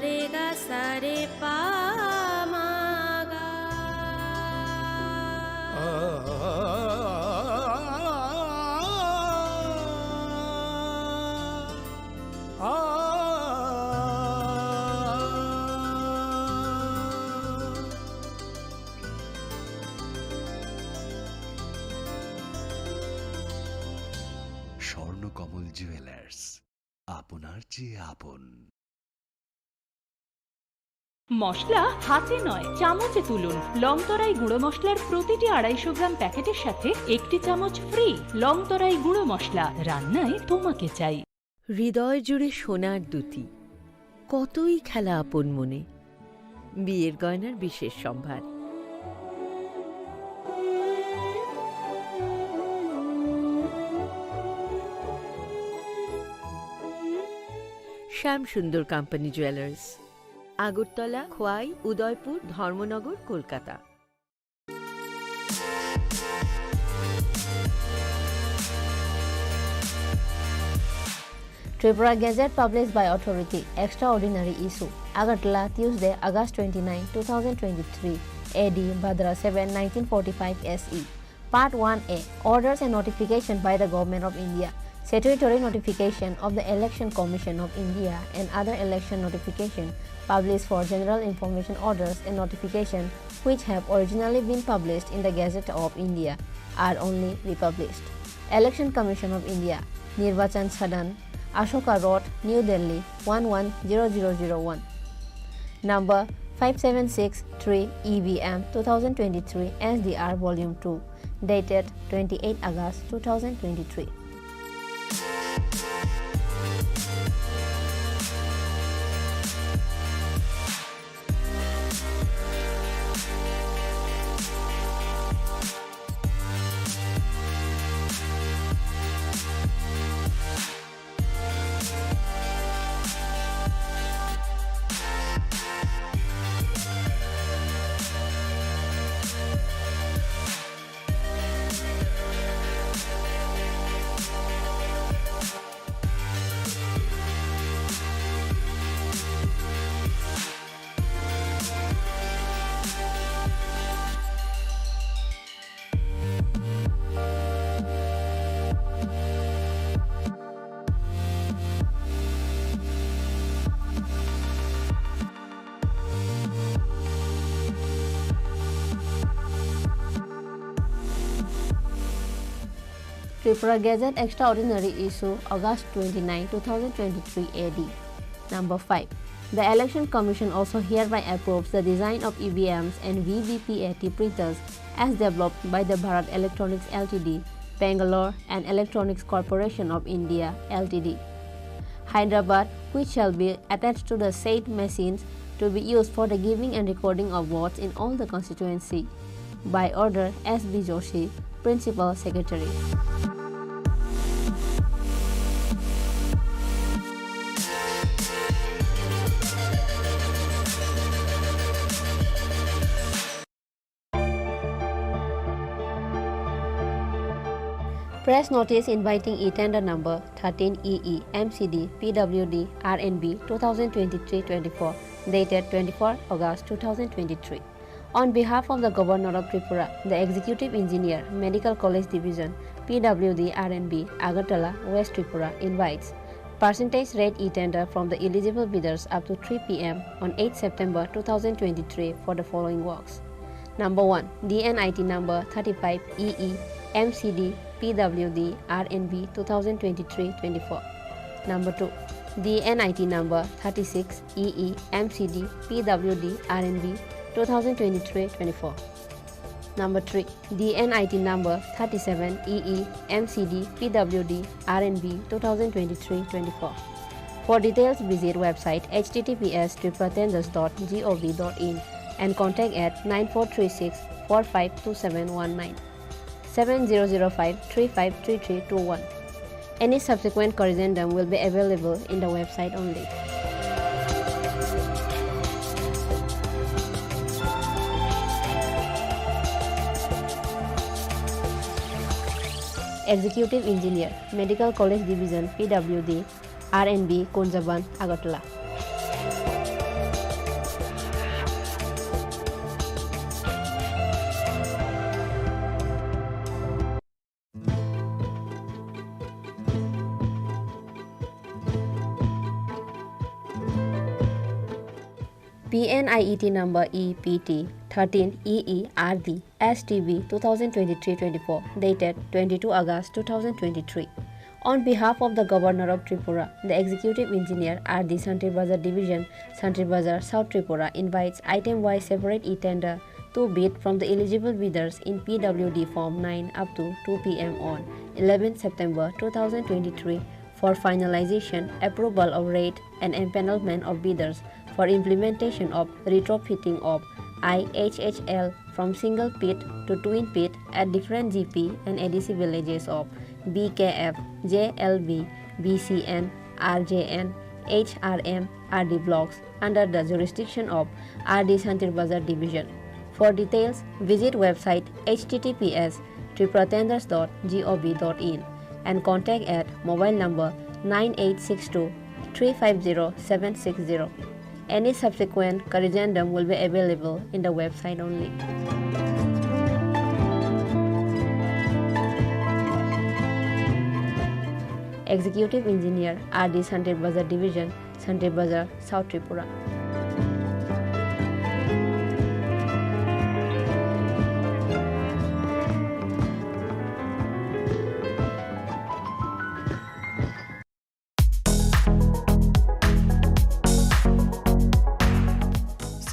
Re ga sa re pa ma ga. Swarnakamal jewellers, আপনার চেয়ে আপন। মশলা হাতে নয়, চামচে তুলুন। লংতরাই গুঁড়ো মশলার প্রতিটি আড়াইশো গ্রাম প্যাকেটের সাথে একটি চামচ ফ্রি। লংতরাই গুঁড়ো মশলা, রান্নায় তোমাকে চাই। হৃদয় জুড়ে সোনার দ্যুতি, কতই খেলা আপন মনে। বিয়ের গয়নার বিশেষ সম্ভার। শ্যাম সুন্দর কোম্পানি জুয়েলার্স, আগরতলা, খোয়াই, উদয়পুর, ধর্মনগর, Kolkata. Tripura Gazette published by authority, extraordinary issue, Agartala, Tuesday, August twenty-nine, two thousand twenty-three, A D, Bhadra seven, nineteen forty-five S E. Part one A, Orders and Notification by the Government of India. Statutory notification of the Election Commission of India and other election notification published for general information orders and notification which have originally been published in the Gazette of India are only republished. Election Commission of India, Nirbachan Sadan, Ashoka Road, New Delhi, one one zero zero zero one. Number five seven six three E V M two thousand twenty-three S D R Volume two, dated twenty-eight August two thousand twenty-three. Tripura Gazette Extraordinary Issue, August twenty-nine, two thousand twenty-three A D. Number five. The Election Commission also hereby approves the design of E V Ms and V V P A T printers as developed by the Bharat Electronics L T D, Bangalore, and Electronics Corporation of India L T D, Hyderabad, which shall be attached to the said machines to be used for the giving and recording of votes in all the constituency. By order S B Joshi, Principal Secretary. Press notice inviting e-tender number thirteen E E M C D P W D R N B two thousand twenty-three twenty-four, dated twenty-four August two thousand twenty-three. On behalf of the Governor of Tripura, the Executive Engineer, Medical College Division, P W D R N B, Agartala, West Tripura, invites percentage rate e-tender from the eligible bidders up to three P M on eighth September two thousand twenty-three for the following works. Number one, D N I T number thirty-five E E M C D P W D R N B two thousand twenty-three twenty-four. Number two, D N I T number thirty-six E E M C D P W D R N B two thousand twenty-three twenty-four. Number three, D N I T number thirty-seven E E M C D P W D R N B two thousand twenty-three twenty-four. For details, visit website H T T P S tripura tenders dot G O V dot in and contact at nine four three six four five two seven one nine, seven zero zero five three five three three two one. Any subsequent corrigendum will be available in the website only. Executive Engineer, Medical College Division, P W D, R N B, Kunjaban, Agartala. P N I E T number E P T thirteen E E R D S T B two thousand twenty-three twenty-four, dated twenty-two August two thousand twenty-three. On behalf of the Governor of Tripura, the Executive Engineer R D Santri Bazar Division, Santri Bazar, South Tripura, invites item-wise separate e-tender to bid from the eligible bidders in P W D Form nine up to two P M on eleventh September two thousand twenty-three for finalization, approval of rate and empanelment of bidders for implementation of retrofitting of I H H L from single pit to twin pit at different G P and A D C villages of B K F, J L B, B C N, R J N, H R M, R D blocks under the jurisdiction of R D Santri Bazar Division. For details, visit website H T T P S tripura tenders dot gov dot in and contact at mobile number nine eight six two three five zero seven six zero. Any subsequent corrigendum will be available in the website only. Executive Engineer, R D Santri Bazar Division, Santri Bazar, South Tripura.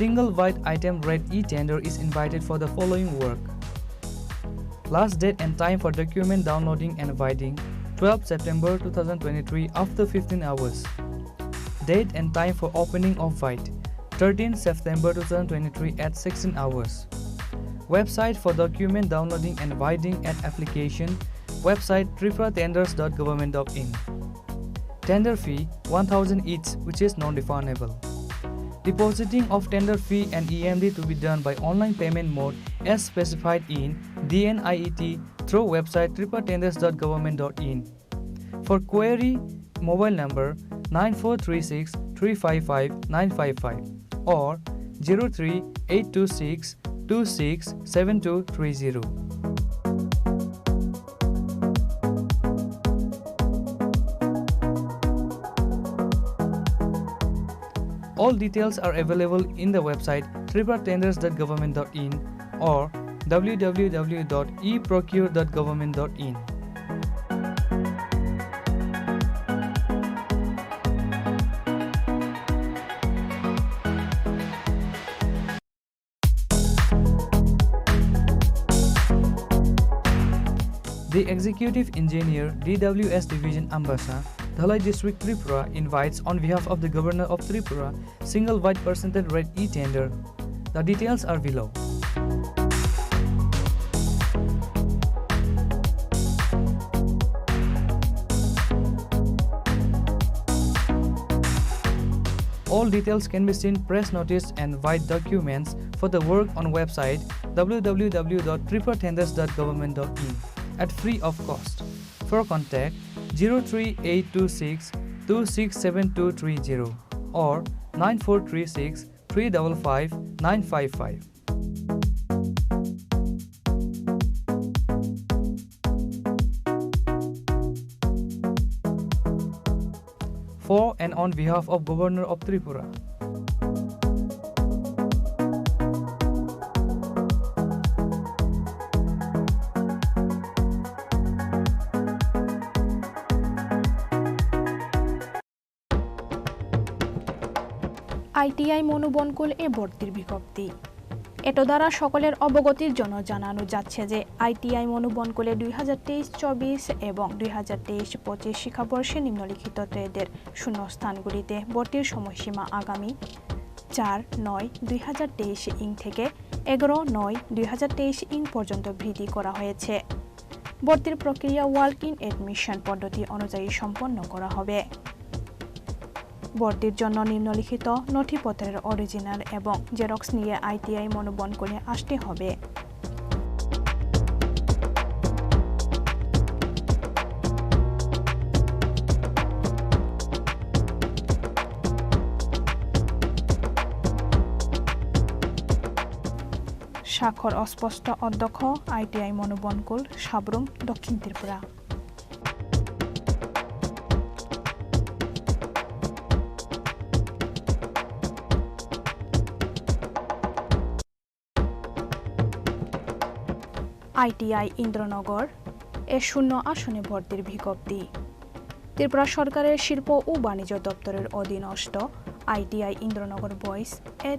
Single wide item rate e-tender is invited for the following work. Last date and time for document downloading and writing, twelve September two thousand twenty-three after fifteen hours. Date and time for opening of write, thirteen September two thousand twenty-three at sixteen hours. Website for document downloading and writing at application, website tripura tenders dot government dot in. Tender fee one thousand each, which is non-refundable. Depositing of tender fee and E M D to be done by online payment mode as specified in D N I E T through website tripura tenders dot government dot in. For query, mobile number nine four three six three five five nine five five or zero three eight two six two six seven two three zero. All details are available in the website tripura tenders dot government dot in or w w w dot e procure dot government dot in. The Executive Engineer, D W S Division, Ambasa, Dhalai District, Tripura, invites, on behalf of the Governor of Tripura, single wide percentage rate e-tender. The details are below. All details can be seen press notice and wide documents for the work on website w w w dot tripura tenders dot government dot in at free of cost. For contact, zero three eight two six two six seven two three zero or nine four three six three double five nine five five. For and on behalf of Governor of Tripura. I T I মনোবনকুল এ ভর্তির বিজ্ঞপ্তি। এত দ্বারা সকলের অবগতির জন্য জানানো যাচ্ছে যে আই টি আই মনোবনকুলে দুই হাজার তেইশ চব্বিশ এবং দুই হাজার তেইশ পঁচিশ শিক্ষাবর্ষে নিম্নলিখিত ট্রেডের শূন্যস্থানগুলিতে ভর্তির সময়সীমা আগামী চার নয় দুই হাজার তেইশ ইং থেকে এগারো নয় দুই হাজার তেইশ ইং পর্যন্ত বৃদ্ধি করা হয়েছে। ভর্তির প্রক্রিয়া ওয়াক ইন অ্যাডমিশন পদ্ধতি অনুযায়ী সম্পন্ন করা হবে। ভর্তির জন্য নিম্নলিখিত নথিপত্রের অরিজিনাল এবং জেরক্স নিয়ে আই টি আই মনোবনকুলে আসতে হবে। স্বাক্ষর অস্পষ্ট, অধ্যক্ষ, আই টি আই মনোবনকুল, সাব্রুম, দক্ষিণ ত্রিপুরা। আইটিআই ইন্দ্রনগর এ শূন্য আসনে ভর্তির বিজ্ঞপ্তি। ত্রিপুরা সরকারের শিল্প ও বাণিজ্য দপ্তরের অধীনস্থ আইটিআই ইন্দ্রনগর বয়েজ এ